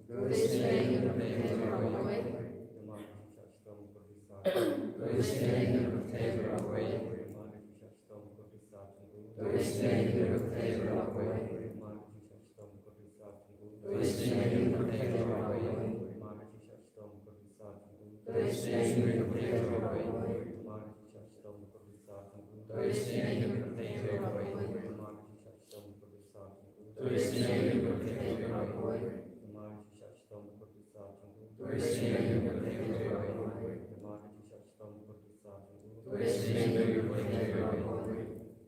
To isynei ïa u Blei Trai Kynrad. Namar ka jingshah shitom bakhuid basa jong u. To isynei ïa u Blei Trai Kynrad. Namar ka jingshah shitom bakhuid basa jong u. To isynei ïa u Blei Trai Kynrad. Namar ka jingshah shitom bakhuid basa jong u. To isynei ïa u Blei Trai Kynrad. Namar ka jingshah shitom bakhuid basa jong u. To isynei ïa u Blei Trai Kynrad. Namar ka jingshah shitom bakhuid basa jong u. To isynei ïa u Blei Trai Kynrad. Namar ka jingshah shitom bakhuid basa jong u. To isynei ïa u Blei Trai Kynrad. Namar ka jingshah shitom bakhuid basa jong u. To isynei ïa u Blei Trai Kynrad. Namar ka jingshah shitom bakhuid basa jong u. To isynei ïa u Blei Trai Kynrad.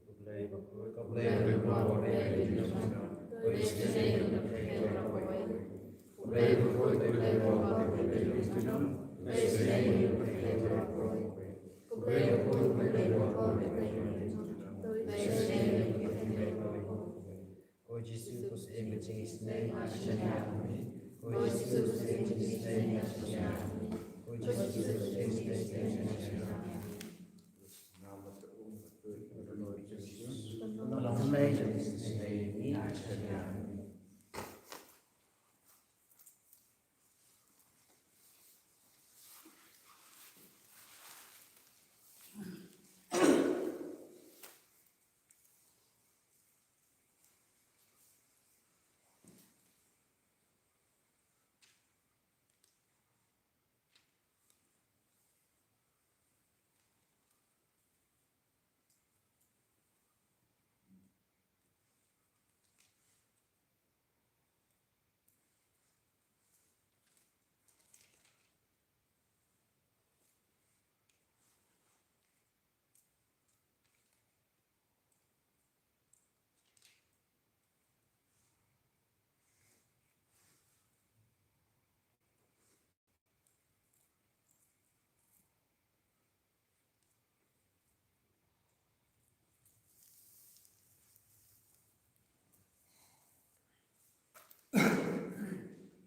Ko Blei bakhuid, ko Blei bakhuid, ko Blei bakhuid. To isynei ïa u Blei Trai Kynrad. Ko Blei bakhuid, ko Blei bakhuid, ko Blei bakhuid. To isynei ïa u Blei Trai Kynrad. Ko Blei bakhuid, ko Blei bakhuid, ko Blei bakhuid. To isynei ïa u Blei Trai Kynrad. Ko Jisu, ko Syiem ka jingisynei, nga shaniah ha me. Ko Jisu, ko Syiem ka jingisynei, nga shaniah ha me. Ko Jisu, ko Syiem ka jingisynei, nga shaniah ha me. Ko Blei ka jingisynei, nga shaniah ha me.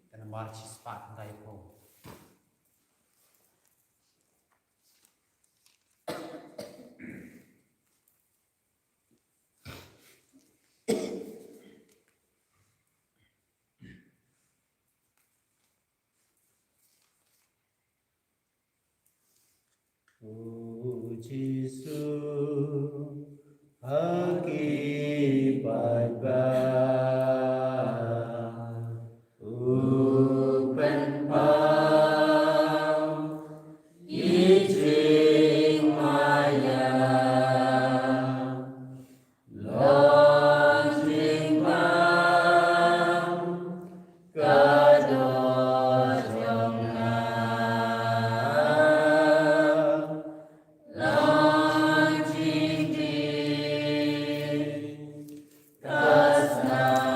Te namar shispah khyndai phew. U Jisu, ha ki paidbah u pynpaw ïa ki jingmaïa. Long jingbam ka doh jong nga. Long jingdih ka snam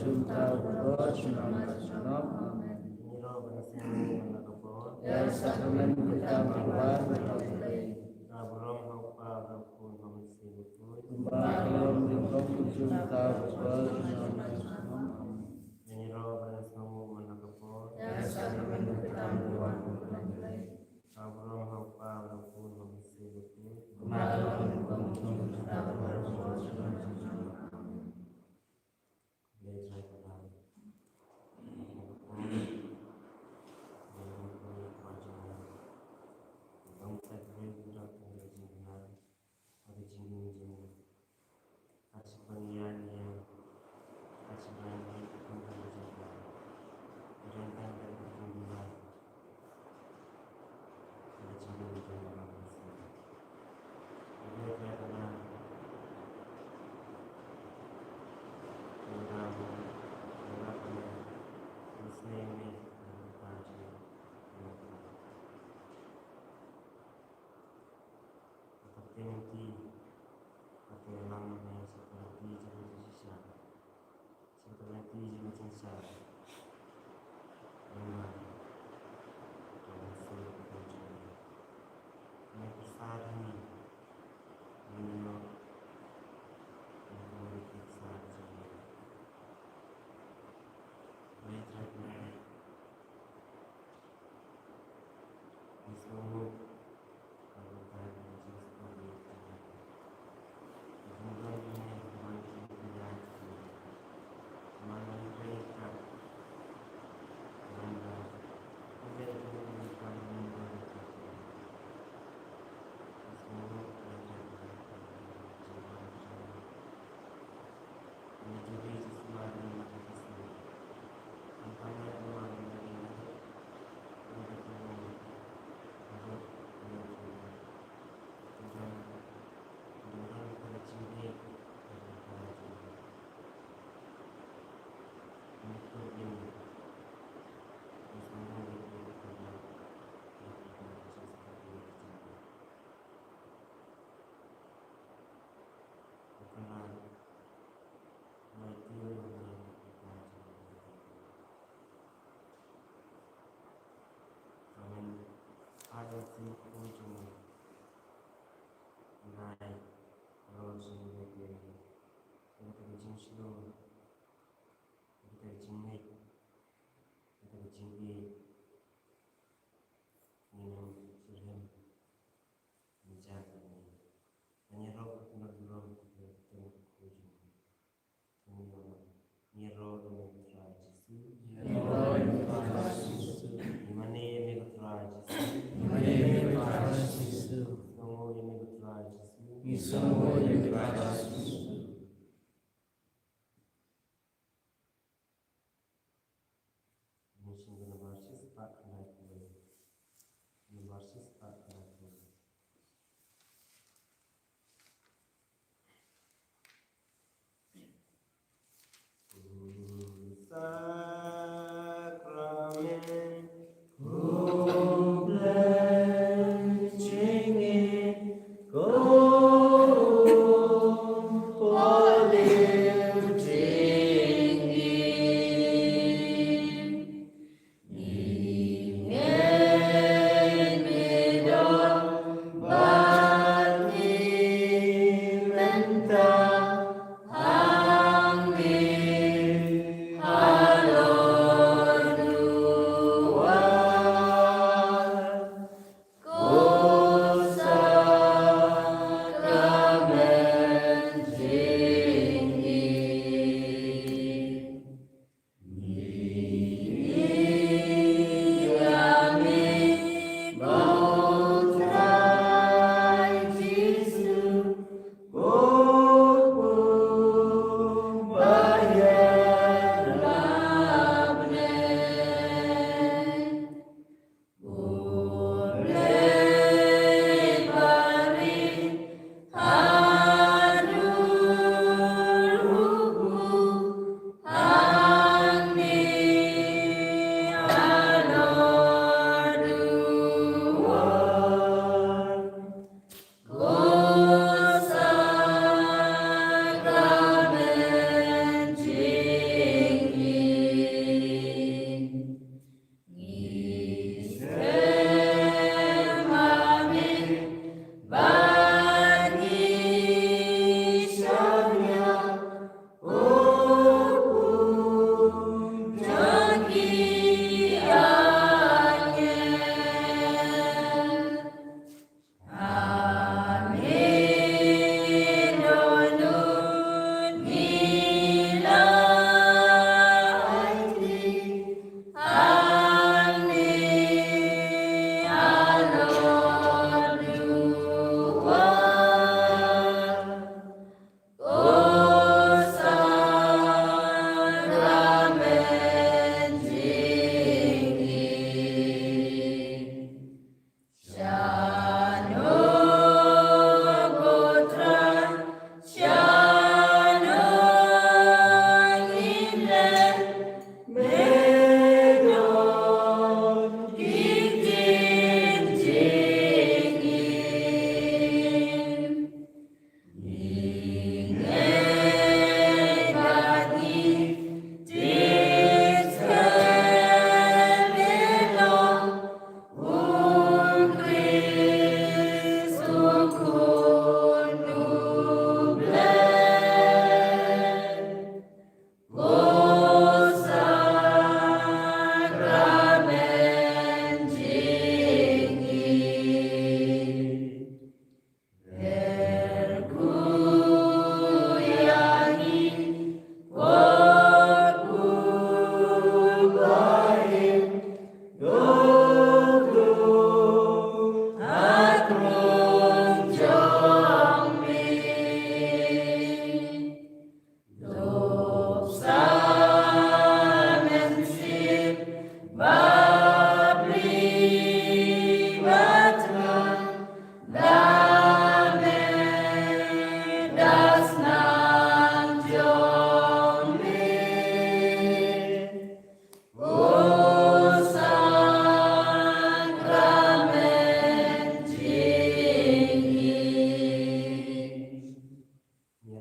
jong uta uba don junom junom. Amen. Ngi ïaroh ban ïasngewbha ïa ka por. Ïa ka sakramen jong uta uba don junom. Ka burom ha u Kpa, ha u Khun, ha u Mynsiem Bakhuid. Kumba ka long ha u khun jong uta uba don junom junom. Amen. Ngi ïaroh ban ïasngewbha ïa ka por. Ïa ka sakramen jong uta uba don junom. Ka burom ha u Kpa, ha u Khun, ha u Mynsiem Bakhuid. Kumba ka long ha u khun jong uta uba don junom junom.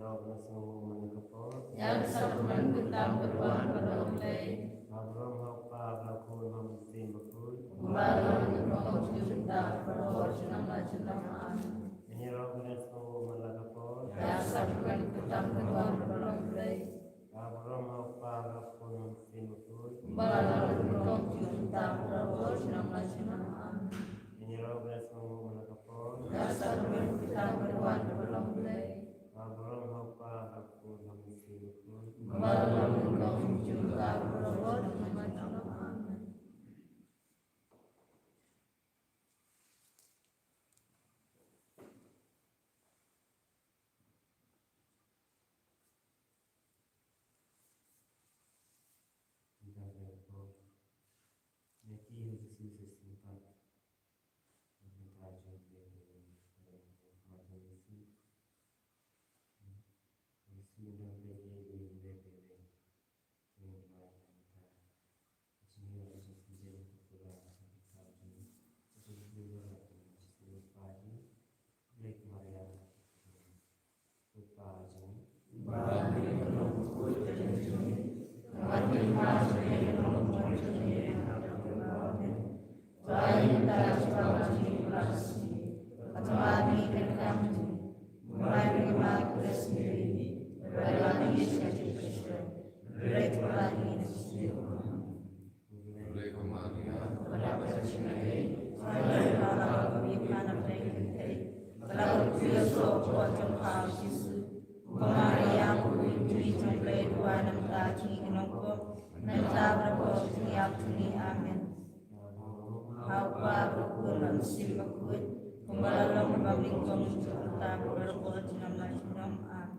Ïa ka sacrament ka tam ka duwan baroh Blei. Ba burom ha u Kpa, ha u Khun, ha u Mynsiem Bakhuid. Kumba la long nyngkong, junom, baroh junom la junom. Amen. Ïa ka sacrament ka tam ka duwan baroh Blei. Ba burom ha u Kpa, ha u Khun, ha u Mynsiem Bakhuid. Kumba la long nyngkong, junom, baroh junom la junom. Amen. Ïa ka sacrament ka tam ka duwan baroh Blei. Ba burom ha u Kpa, ha u Khun, ha u Mynsiem Bakhuid. Kumba la long nyngkong, junom, baroh junom la junom. Amen. Amen. Ha u Kpa, ha u Khun, ha u Mynsiem Bakhuid, kumba la long, kumba nyngkong, junom, baroh junom la junom. Amen.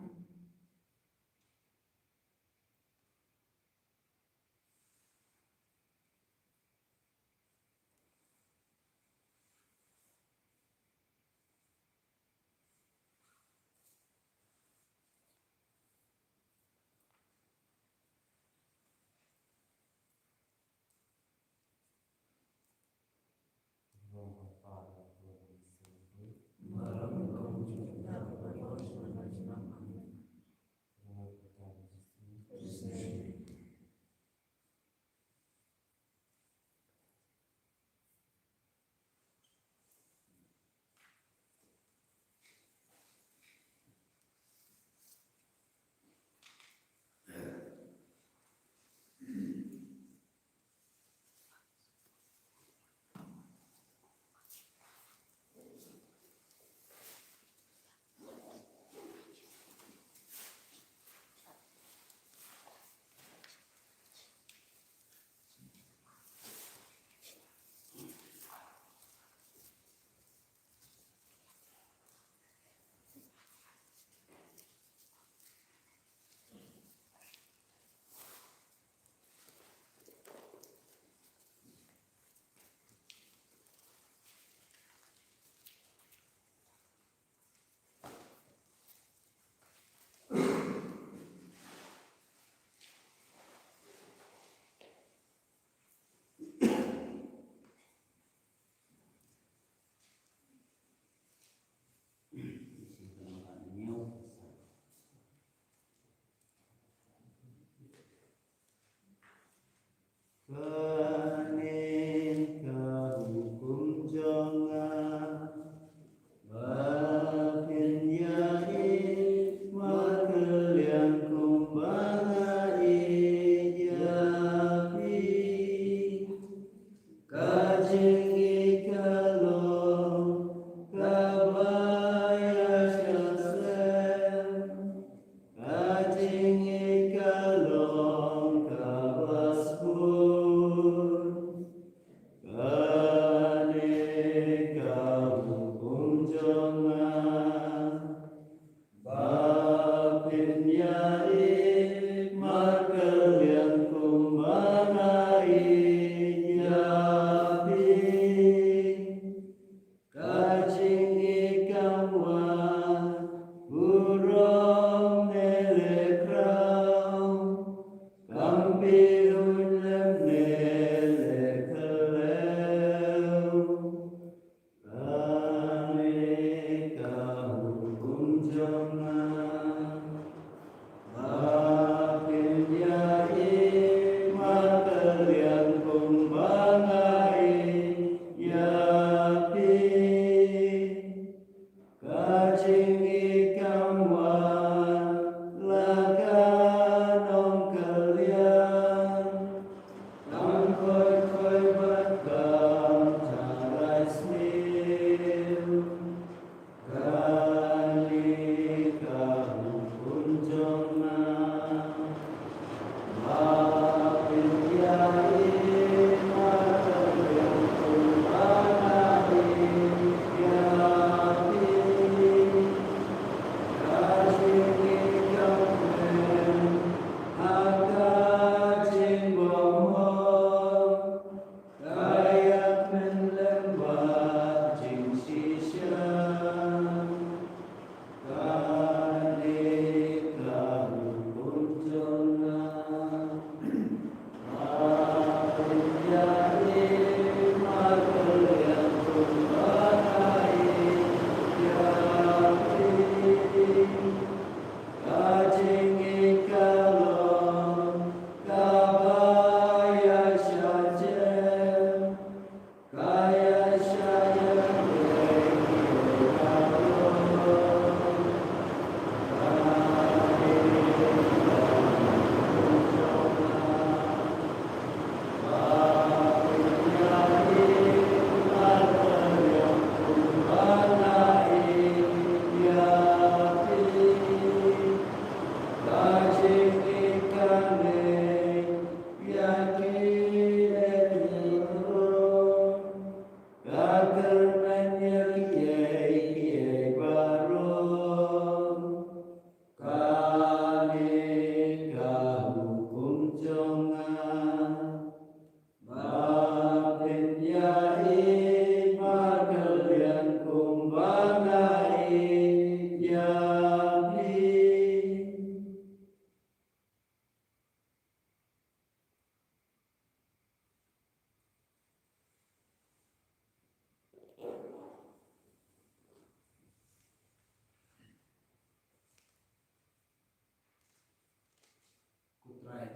Kane ka hukum jong nga, ba phin ïa ïeit markylliang kumba nga ïeit ïa phi. Ka jingïeit ka long kaba ïasyllok, ka jingïeit ka long kaba sbun. Kane ka hukum jong nga, ba phin ïa ïeit markylliang kumba nga ïeit ïa phi. Ka jingïeit kam wad burom ne leh khraw, kam pyrshah lem ne leh khlaw. Kane ka hukum jong nga.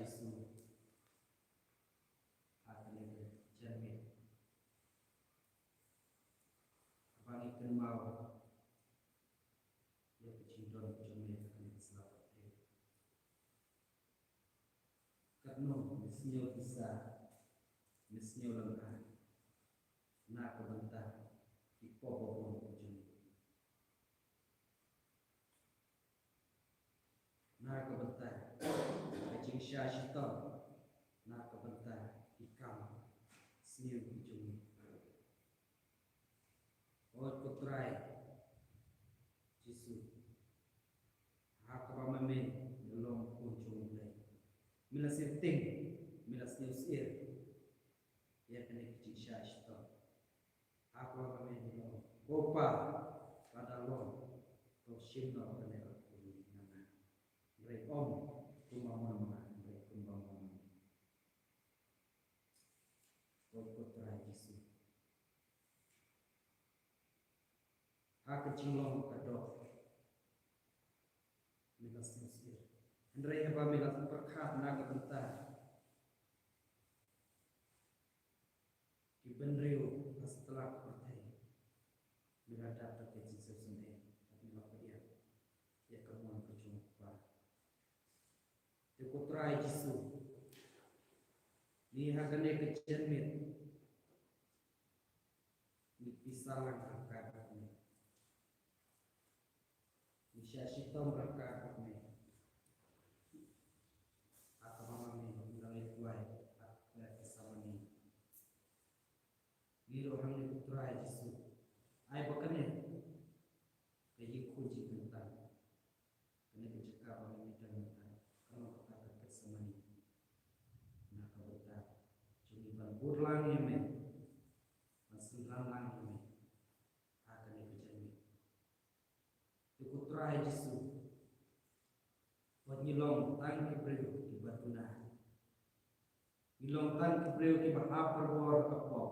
Jisu ha kane ka janmiet, ba ngi kynmaw ïa ka jingdon ka jong me ha kane ka sla pyrthei. Katno me sniew pisa, me sniew lynga na ka bynta ki pop babun ka jong me. Na ka bynta ka jingshah shitom, na ka bynta ki kam sniew ki jong me. Oi ko Trai Jisu, ha kaba ma me me long u khun jong U Blei, me la siew tieng, me la sniew syier ïa kane ka jingshah shitom. Ha kaba ma me me long ko Pa, lada long to shim noh kane ka khun na nga. Hynrei ym kumba mon nga, hynrei kumba mon me. Oi ko Trai Jisu, ha ka jinglong ka doh me la sniew syier, hynrei haba me la pyrkhat na ka bynta ki bynriew ha satlak pyrthei, me la dap da ka jingsngewsynei bad me la pdiang ïa ka mon ka jong U Kpa. Te ko Trai Jisu, ngi ha kane ka janmiet ngi pisa lang ryngkat bad me, ngi shah shitom ryngkat bad me. Ha kaba ma me me la leit duwai ha ka Getsemani, ngi ïaroh hangne ko Trai Jisu, ai ba kane ka ïingkhun jingkyntang, kane ka jaka ba me don mynta kan long kata ka Getsemani na ka bynta jong ngi, ban bud lang ïa me, ban synran lang ïa me ha kane ka janmiet. Te ko Trai Jisu, wat ngi long tang ki briew kiba duna, ngi long tang ki briew kiba hap barabor ha ka pop,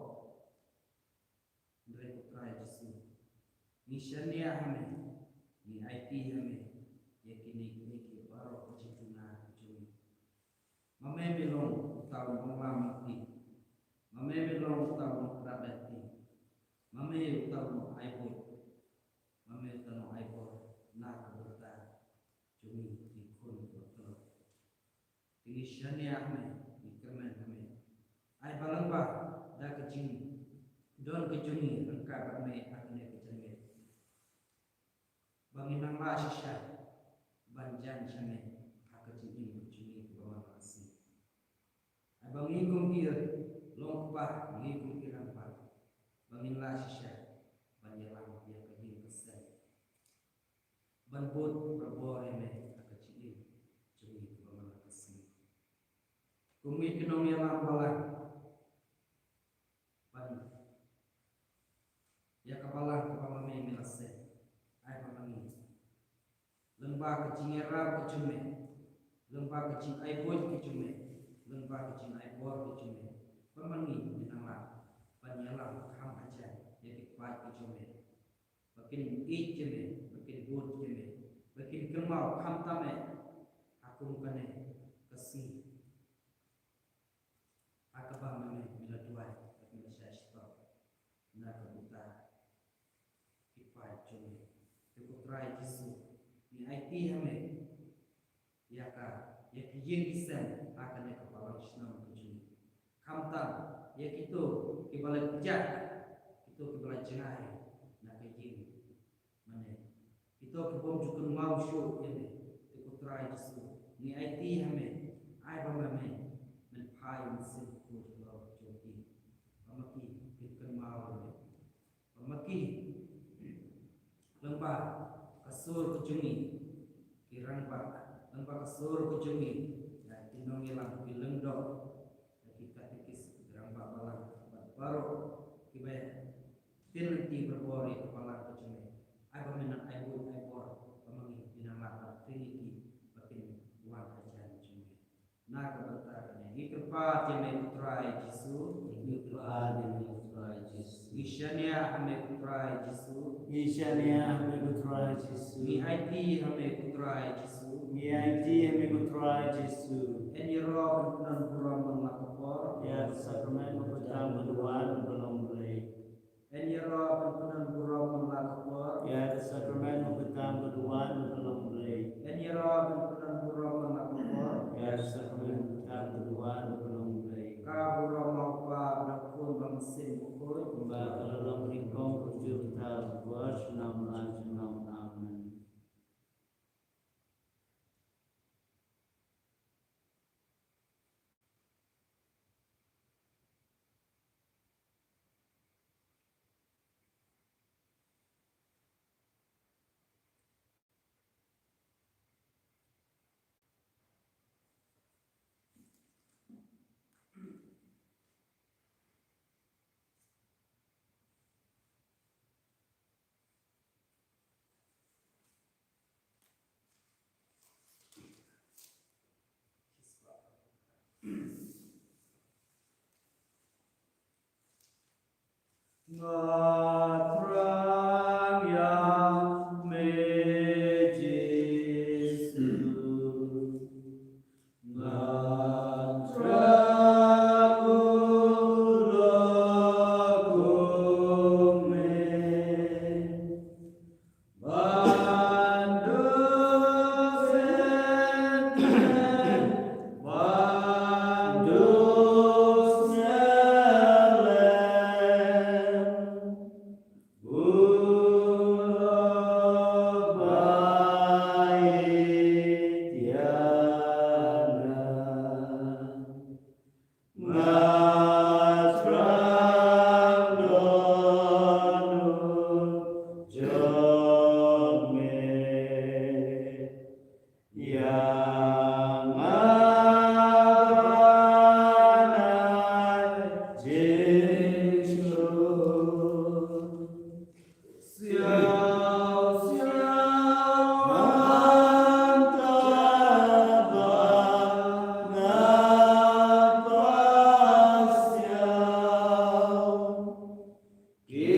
hynrei ko Trai Jisu, ngi shaniah ha me, ngi aiti ha me ïa kine kiei kiei baroh ka jingduna ka jong ngi. Ma me me long uta u nonglam lynti, ma me me long uta u nongkdap lynti, ma me uta u nongai buit, ma me uta u nongai bor na ka bynta jong ngi ki khun kiba khlaiñ. Te ngi shaniah ha me, ngi kyrmen ha me, ai ba lyngba da ka jingdon ka jong ngi ryngkat bad me ha kane ka janmiet, ba ngin nang lah shisha ban jan sha me ha ka jingim ka jong ngi kaba man la ka sngi. Ai ba ngi kum ki longkpa, ngi kum ki rangbah, ba ngin lah shisha ban ïalam ïa ka ïing ka sem, ban bud barabor ïa me ha ka jingim jong ngi kaba man la ka sngi. Kum ngi ki nongïalam balang, ban ïa ka balang kaba ma me me la seng, ai ba ma ngi, lyngba ka jingïarap ka jong me, lyngba ka jingai buit ka jong me, lyngba ka jingai bor ka jong me, ba ma ngi ngin nang lah ban ïalam kham hajan ïa ki paid ka jong me, ba kin ïeit ïa me, ba kin bud ïa me, ba kin kynmaw khamtam me ha kum kane ka sngi ha kaba ma me me la duwai bad me la shah shitom na ka bynta ki paid jong me. Te ko Trai Jisu, ngi aiti ha me ïa ka, ïa ki ïing ki sem ha kane ka balang shnong ka jong ngi, khamtam ïa kito kiba la jah, kito kiba la jngai na ka ïing, mane kito ki bym ju kynmaw shuh ïa me. Te ko Trai Jisu, ngi aiti ha me, ai ba ma me men phai mynsiem khuslai jong ki, ba ma ki kin kynmaw ïa me, ba ma ki, lyngba ka sur ka jong ngi ki rangbah, lyngba ka sur ka jong ngi, ïa ki nongïalam, ki lyngdoh, ïa ki katekis, ki rangbah balang bad baroh kiba ïa tien lynti barabor ïa ka balang ka jong me, ai ba men nang ai buit ai bor ba ma ngi ngin nang lah ban pynïaid ki ba kin wan hajan jong me. Na ka bynta kane ngi kyrpad ïa me ko Trai Jisu. Ngi kyrpad ïa me ko Trai Jisu. Ngi shaniah ha me ko Trai Jisu. Ngi shaniah ha me ko Trai Jisu. Ngi aiti ha me ko Trai Jisu. Ngi aiti ha me ko Trai Jisu. Yn ïaroh ban pynburom man la ka por ïa ka sakrament bakhuid tam ka duwan u Balang Blei. Yn ïaroh ban pynburom man la ka por ïa ka sakrament bakhuid tam ka duwan u Balang Blei. Yn ïaroh ban pynburom man la ka por ïa ka sakrament bakhuid tam ka duwan u Balang Blei. Ka burom ma u Kpa bad u Khun bad u Mynsiem Bakhuid. Kumba ka la long nyngkong, ruh junom, junom, junom. Amen. Nga thrang ïa me Jisu. Nga thrang u lok kum me. Ban duh sngewthuh, ban duh sngewlem. U lok ba ïeit ïa nga. Nga thrang don u jong me. Ïa nga ban ai jingshlur. Siaw, siaw, hangta ba nga pasiaw. Ki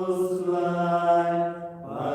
jingkhuslai ba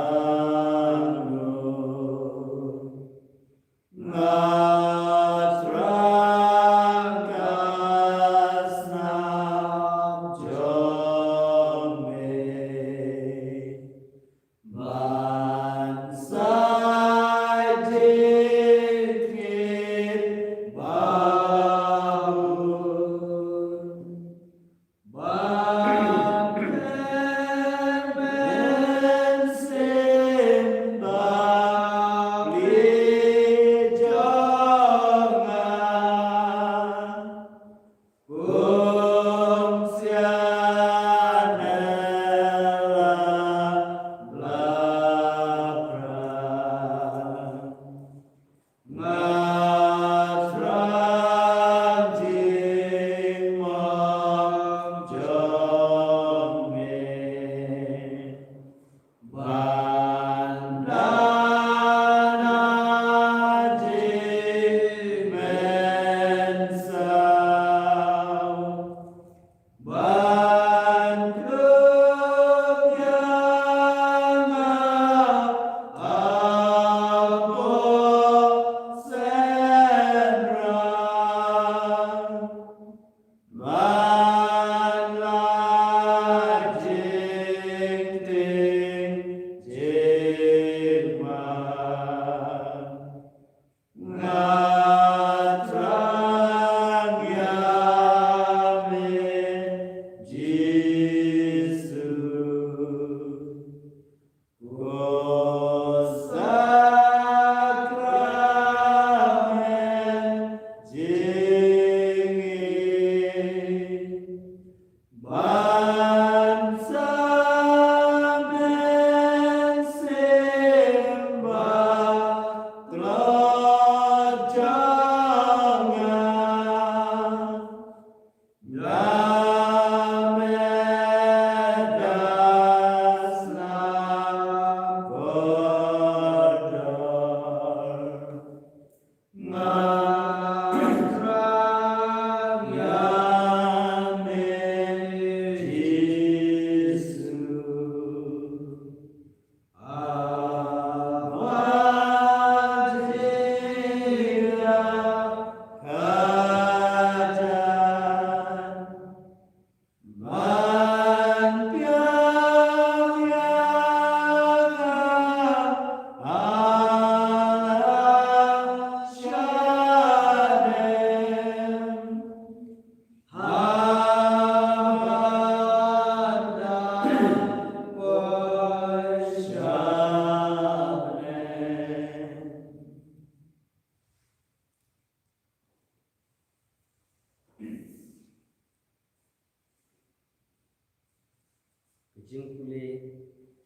Jingpule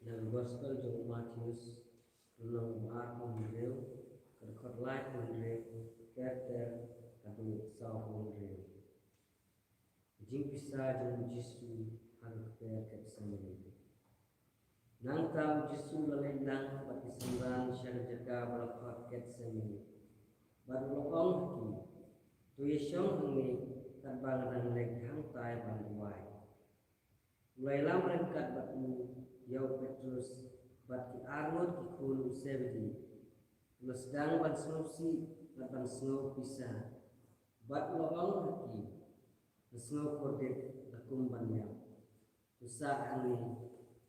na ka Gospel jong u Mathaios, lynnong ba arphew hynriew, ka dkhot laiphew hynriew ter ter haduh sawphew hynriew. Jingpisa jong u Jisu ha ka kper Gethsemane. Nangta u Jisu u la leit lang bad ki synran sha ka jaka ba la khot Gethsemane. Bad u la ong ha ki, to ïashong hangne katba nga dang leit hangtai ban duwai. U la ïalam ryngkat bad u ïa u Petrus bad ki arngut ki khun u Sebedi. U la sdang ban sngewsih bad ban sngew pisa. Bad u la ong ha ki, nga sngew kordit, la kum ban ïap. To sah hangne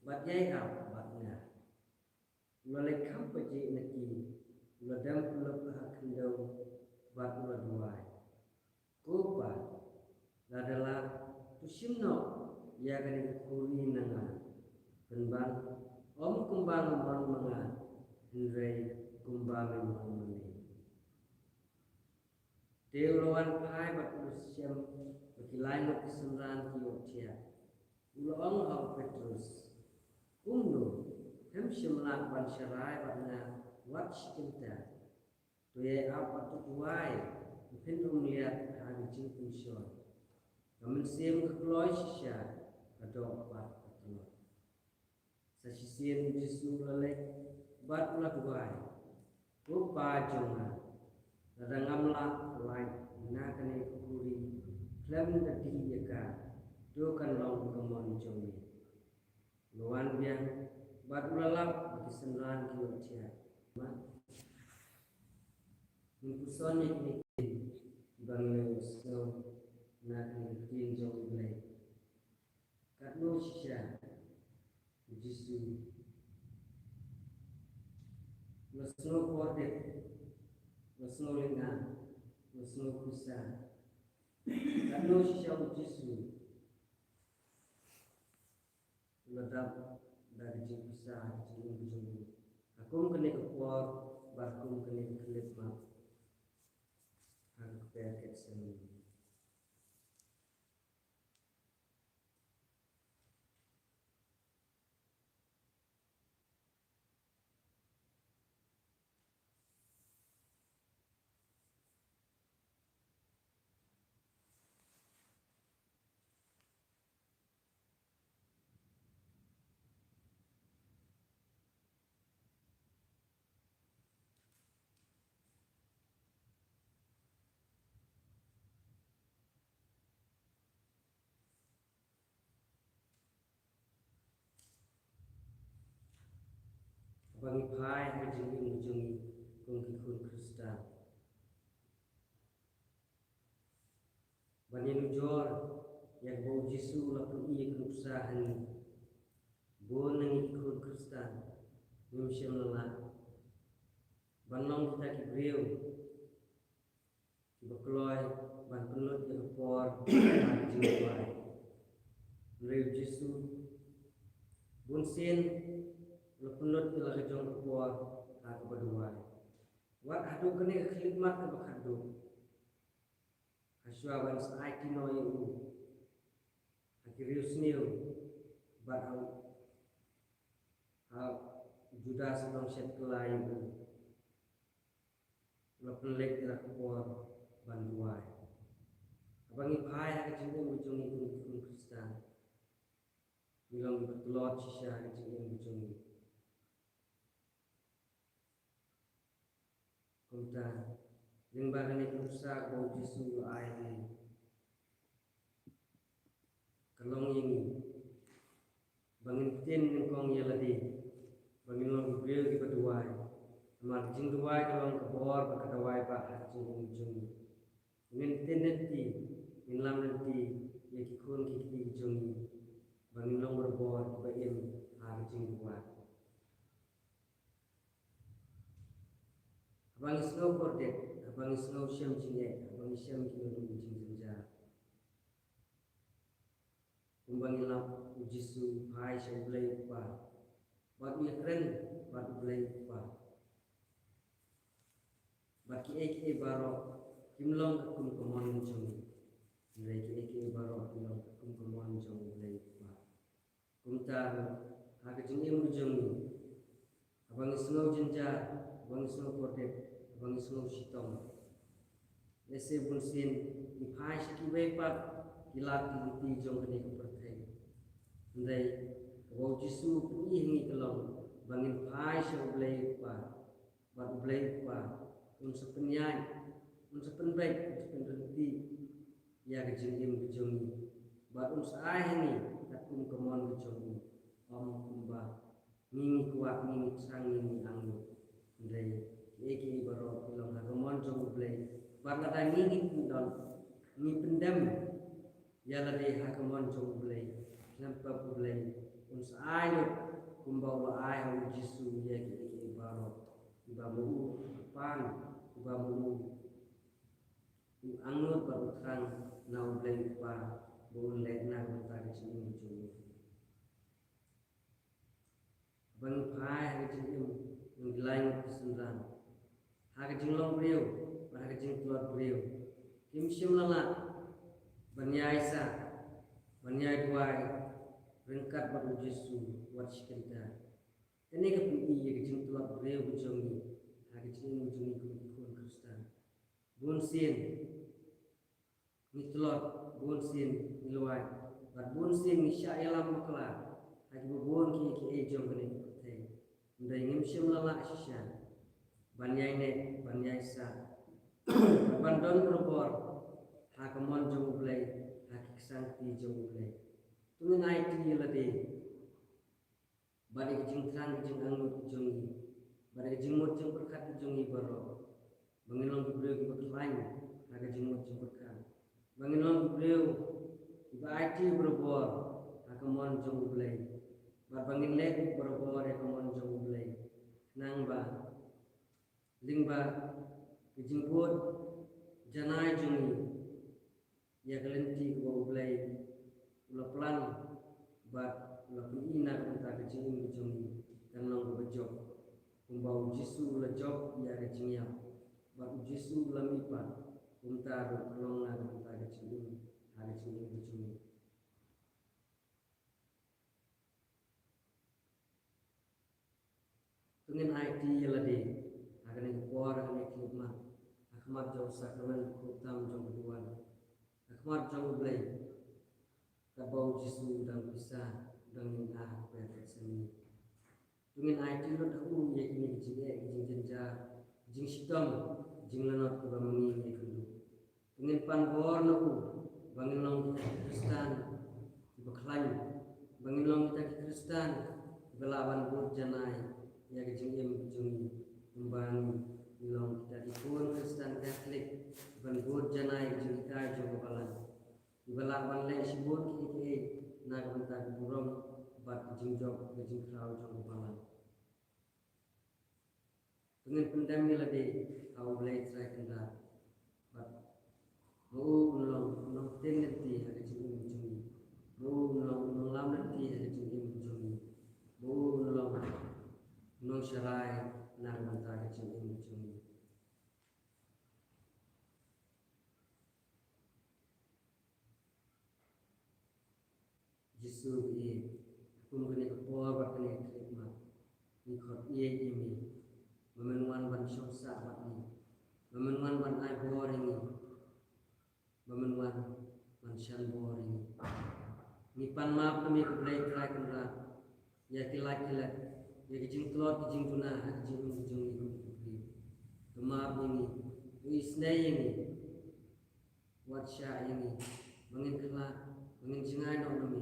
bad ïai ap bad nga. U la leit kham pajih na ki, u la dem pyllup ha khyndew bad u la duwai, ko Pa, lada lah, to shim noh ïa kane ka khuri na nga. Pynban, ym kumba nga mon ma nga, hynrei kumba me mon ma me. Te u la wan phai bad u la shem ba ki lai ngut ki synran ki ïohthiah. U la ong ha u Petrus, kumno, phim shym lah ban sharai bad nga wat shi kynta? To ïai ap bad to duwai, ba phin ym liat ha ka jingpynshoi. Ka mynsiem ka kloi shisha, ka doh pat ka tlot. Sa shisien u Jisu u la leit bad u la duwai, ko Pa jong nga, lada ngam lah lait na kane ka khuri khlem da dih ïa ka, to kan long ka mon jong me. U la wan biang bad u la lap ba ki synran ki ïohthiah. Ma, ngin puson ïa kine ki ktien kiba ngi la ïohsngew na kane ka ktien jong U Blei. Katno shisha u Jisu u la sngew kordit, u la sngew lyngngoh, u la sngew pisa. Katno shisha u Jisu u la dap da ka jingpisa ha ka jingim ka jong u ha kum kane ka por bad kum kane ka khyllipmat ha ka kper Gethsemane. Haba ngi phai ha ka jingim ka jong ngi kum ki khun Khristan, ban ïanujor ïa kaba u Jisu u la pyni ïa ka nuksa ha ngi, bun na ngi ki khun Khristan ngim shym la lah ban long kita ki briew kiba kloi ban pynlut ïa ka por ha ka jingduwai. Hynrei u Jisu bunsien u la pynlut ïa la ka jong ka por ha kaba duwai. Wat haduh kane ka khyllipmat kaba khatduh, hashwa ban sa aiti noh ïa u ha ki riewsniew bad ha u, ha u Judas u nongshet kylla ïa u, u la pynleit ïa la ka por ban duwai. Haba ngi phai ha ka jingim ka jong ngi kum ki khun Khristan, ngi long kiba tlot shisha ha ka jingim ka jong ngi. Kumta, lyngba kane ka nuksa kaba u Jisu u la ai ha ngi, ka long ïa ngi ba ngin ktien nyngkong ïa lade ba ngin long ki briew kiba duwai. Namar ka jingduwai ka long ka bor bad ka dawai bah ha ka jingim ka jong ngi. Ngin ktien lynti, ngin lam lynti ïa ki khun ki kti ki jong ngi ba ngin long barabor kiba im ha ka jingduwai. Haba ngi sngew kordit, haba ngi sngew shem jingeh, haba ngi shem ki ïing jingjynjar, kumba ngi lap, u Jisu u phai sha U Blei U Kpa bad u ïakren bad U Blei U Kpa. Bad kiei kiei baroh kim long katkum ka mon jong ngi, hynrei kiei kiei baroh ki long katkum ka mon jong U Blei U Kpa. Kumta ruh, ha ka jingim ka jong ngi, haba ngi sngew jynjar, haba ngi sngew kordit, haba ngi sngew shitom, lehse bunsien ngi phai sha kiwei pat ki lad ki lynti jong kane ka pyrthei. Hynrei kaba u Jisu u pyni ha ngi ka long ba ngin phai sha U Blei U Kpa, bad U Blei U Kpa un sa pynïaid, un sa pynbeit, un sa pynryntih ïa ka jingim ka jong ngi, bad un sa ai ha ngi katkum ka mon ka jong u, ym kumba ngi ngi kwah, ngi ngi thrang, ngi ngi angnud. Hynrei kiei kiei baroh ki long ha ka mon jong U Blei. Bad lada ngi ngi pyndon, ngi pyndem ïa lade ha ka mon jong U Blei, khlem pep U Blei un sa ai lut kumba u la ai ha u Jisu ïa kiei kiei baroh kiba ma u u pan, kiba ma u u angnud bad u thrang na U Blei U Kpa ba un leh na ka bynta ka jingim ka jong ngi. Haba ngi phai ha ka jingim jong ki lai ngut ki synran, ha ka jinglong briew bad ha ka jingtlot briew, kim shym la lah ban ïai sah, ban ïai duwai ryngkat bad u Jisu wat shi kynta. Kane ka pyni ïa ka jingtlot briew ka jong ngi ha ka jingim ka jong ngi kum ki khun Khristan. Bunsien ngi tlot, bunsien ngi luwai, bad bunsien ngi shah ïalam bakla ha kiba bun kiei kiei jong kane ka pyrthei. Hynrei ngim shym la lah shisha ban ïaineh, ban ïaisah, bad ban don barabor ha ka mon jong U Blei, ha ki ksangti jong U Blei. To ngin aiti ïa lade bad ïa ka jingthrang ka jingangnud ka jong ngi, bad ïa ka jingmut jingpyrkhat ka jong ngi baroh, ba ngin long ki briew kiba khlaiñ ha ka jingmut jingpyrkhat, ba ngin long ki briew kiba aiti barabor ha ka mon jong U Blei, bad ba ngin leh barabor ïa ka mon jong U Blei, khnang ba lyngba ka jingbud janai jong ngi ïa ka lynti kaba U Blei u la plan bad u la pyni na ka bynta ka jingim ka jong ngi kan long kaba jop, kumba u Jisu u la jop ïa ka jingïap, bad u Jisu u la mihpat, kumta ruh kan long na ka bynta ka jingim ha ka jingim ka jong ngi. To ngin aiti ïa lade ha kane ka por, ha kane ka khlieh mat, ha khmat jong u sakramen bakhuid tam jong ka duwan, ha khmat jong U Blei, katba u Jisu u dang pisa, u dang ïeng ha ka per Gethsemane. To ngin aiti lut ha u ïa kine ki jingeh, ki jingjynjar, ki jingshitom, ki jinglanot kiba ma ngi ngi ïakynduh. To ngin pan bor na u ba ngin long kita ki Khristan kiba khlaiñ, ba ngin long kita ki Khristan kiba lah ban bud janai ïa ka jingim ka jong ngi, kumba ngi long kita ki khun Khristan Katholik, ban bud janai ka jinghikai jong ka Balang, kiba lah ban leh shibun kiei kiei na ka bynta ka burom bad ka jingjop ka jingkhraw jong ka Balang. To ngin pyndem ïa lade ha U Blei Trai Kynrad, bad ma u un long u nongpynim lynti ha ka jingim jong ngi, ma u un long u nonglam lynti ha ka jingim jong ngi, ma u un long u nongsharai na ka bynta ka jingim jong ngi. Jisu, ïa kum kane ka por bad kane ka khlieh mat, ngi khot ïeit ïa me ba men wan ban shong sah bad ngi, ba men wan ban ai bor ïa ngi, ba men wan ban shan bor ïa ngi. Ngi pan map ïa me, ko Blei Trai Kynrad, ïa ki lait ki lait, ïa ki jingtlot ki jingduna ha ki jingim ki jong ngi kum ki briew. To map ïa ngi, to isynei ïa ngi, wat shah ïa ngi ba ngin khlad, ba ngin jngai noh na me.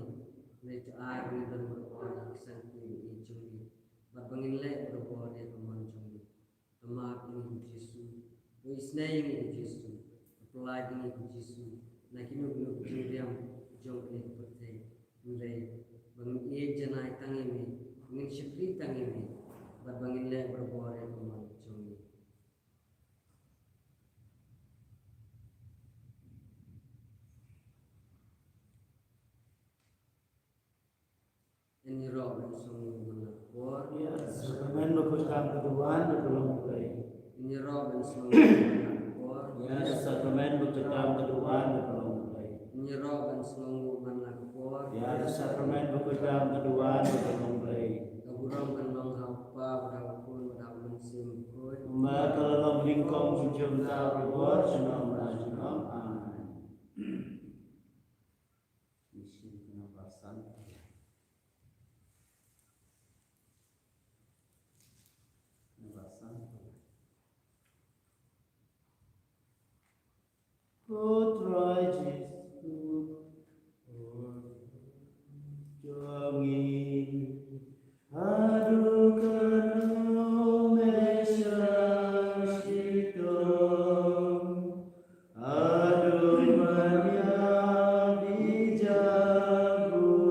Hynrei to ai ba ngin don barabor ïa ki ksangkti ba ïeit jong me, bad ba ngin leh barabor ïa ka mon jong me. To map ïa ngi ko Jisu, to isynei ïa ngi ko Jisu, to pyllait ïa ngi ko Jisu na kino kino ki jingriam jong kane ka pyrthei. Hynrei ba ngin ïeit janai tang ïa me, ba ngin shakri tang ïa me, bad ba ngin leh barabor ïa ka mon jong me. Ngin ïaroh ban sngewnguh man la ka por. Ïa ka sakramen bakhuid tam ka duwan da ka long U Blei. Ngin ïaroh ban sngewnguh man la ka por. Ïa ka sakramen bakhuid tam ka duwan da ka long U Blei. Ngin ïaroh ban sngewnguh man la ka por. Ïa ka sakramen bakhuid tam ka duwan ka long Blei. Ka burom kan long ha u Kpa bad ha u Khun bad ha u Mynsiem Bakhuid. Kumba ka la long nyngkong, kumjuh mynta, baroh junom la junom. Amen. Mission kena pasan. Kena pasan. O Trai Jisu, jong ngi, haduh katno me shah shitom, haduh ban ïa phi jaburom,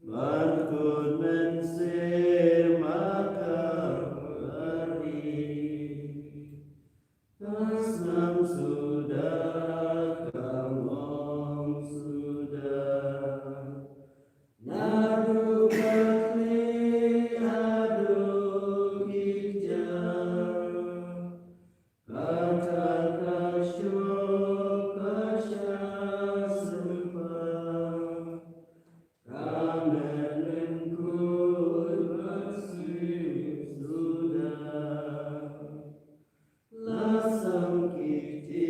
ban kut mynsiem ha Kalbari. Ka snam suda, ka mong suda, naduh ka khlieh haduh ki kjat, kata ka shoh ka shah sympat, ka met lyngkhuit mynsiem suda. La sam ki kti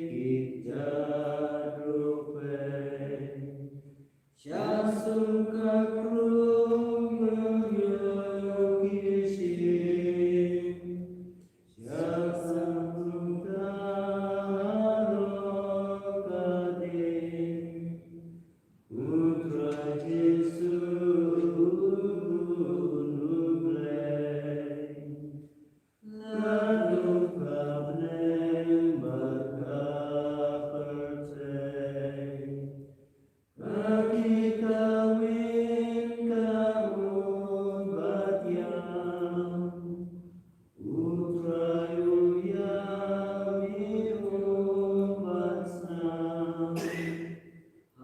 ki kjat ruh phi, shah sum ka krung ïa ki shin, shah sam rung ka halor ka ding. U Trai Jisu, u Blei, la dum ka bneng bad ka pyrthei, ka khih ka win ka mut bad ïam, U Trai u ïam ïa u bad snam.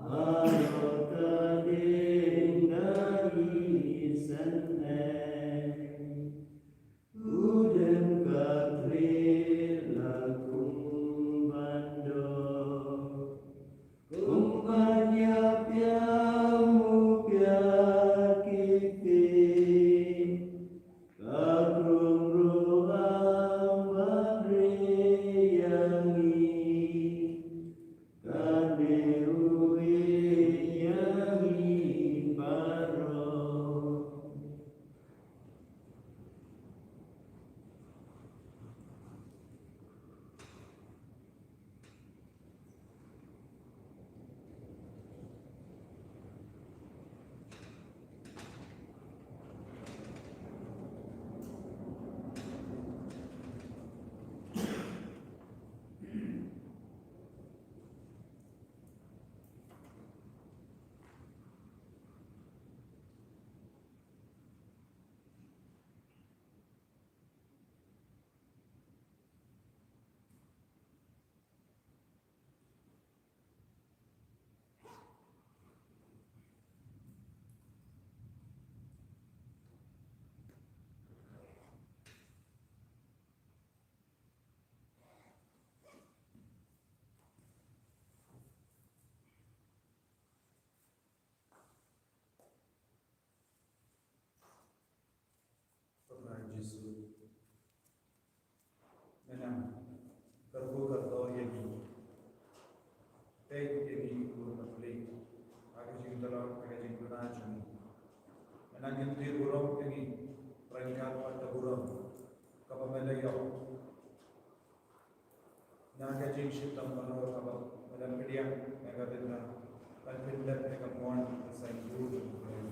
Halor ka ding da ngi sngewthuh, u don ka khlieh la kum ban don. Kumba ïa phi u phi ki kti, ka krung ruh ban ri ïa ngi, kane u ïeit ïa ngi baroh. Ko Trai Jisu, me nang kyrkhu kyrdoh ïa ngi. Peit ïa ngi ki khun pyrthei ha ka jingtlot, ha ka jingduna jong ngi. Me nang kyntiew burom ïa ngi ryngkat bad ka burom kaba me la ïoh na ka jingshitom baroh kaba me la pdiang na ka bynta ban pyndep ïa ka mon ka saiñdur jong U Blei.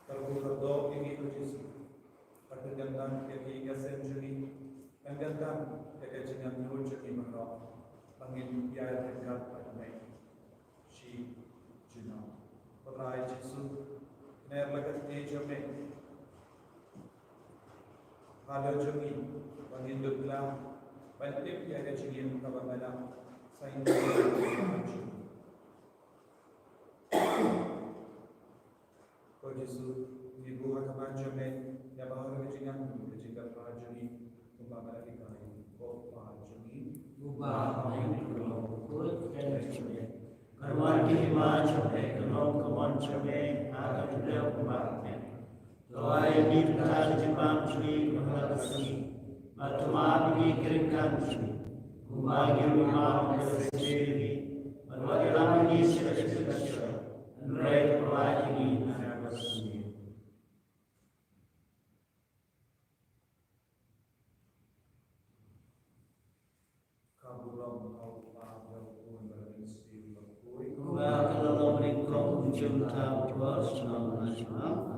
Kyrkhu kyrdoh ïa ngi ko Jisu. Kyrkhu kyrdoh ïa ngi, ïa ka seng jong ngi. Kyrkhu kyrdoh ïa ka jingangnud jong ngi baroh ba ngin ïaid ryngkat bad me shi junom. Ko Trai Jisu, kner la ka kti jong me halor jong ngi ba ngin dup klam ban tip ïa ka jingim kaba me la saiñdur. Ko Jisu, ngi buh ha khmat jong me ïa baroh ka jingangnud ka jingkyrpad jong ngi kumba me la hikai. Ko Kpa jong ngi uba ha bneng, ka long bakhuid ka jingim. Bad wan ki hima jong me, ka long ka mon jong me ha ka duriaw kumba ha khmih. To ai ïa ngi mynta ka jingbam jong ngi kaba ha ka sngi. Bad to map ïa ngi ki ryngkang jong ngi, kumba ngi ruh ngi map ïa kiba sngewsih ïa ngi. Bad wat ïalam ïa ngi sha ka jingpyrshah, hynrei to pynlait ïa ngi na kaba sniew. Ka burom ha u Kpa, ha u Khun bad ha u Mynsiem Bakhuid. Kumba ka la long nyngkong, kumjuh mynta, baroh shi sngi, junom junom.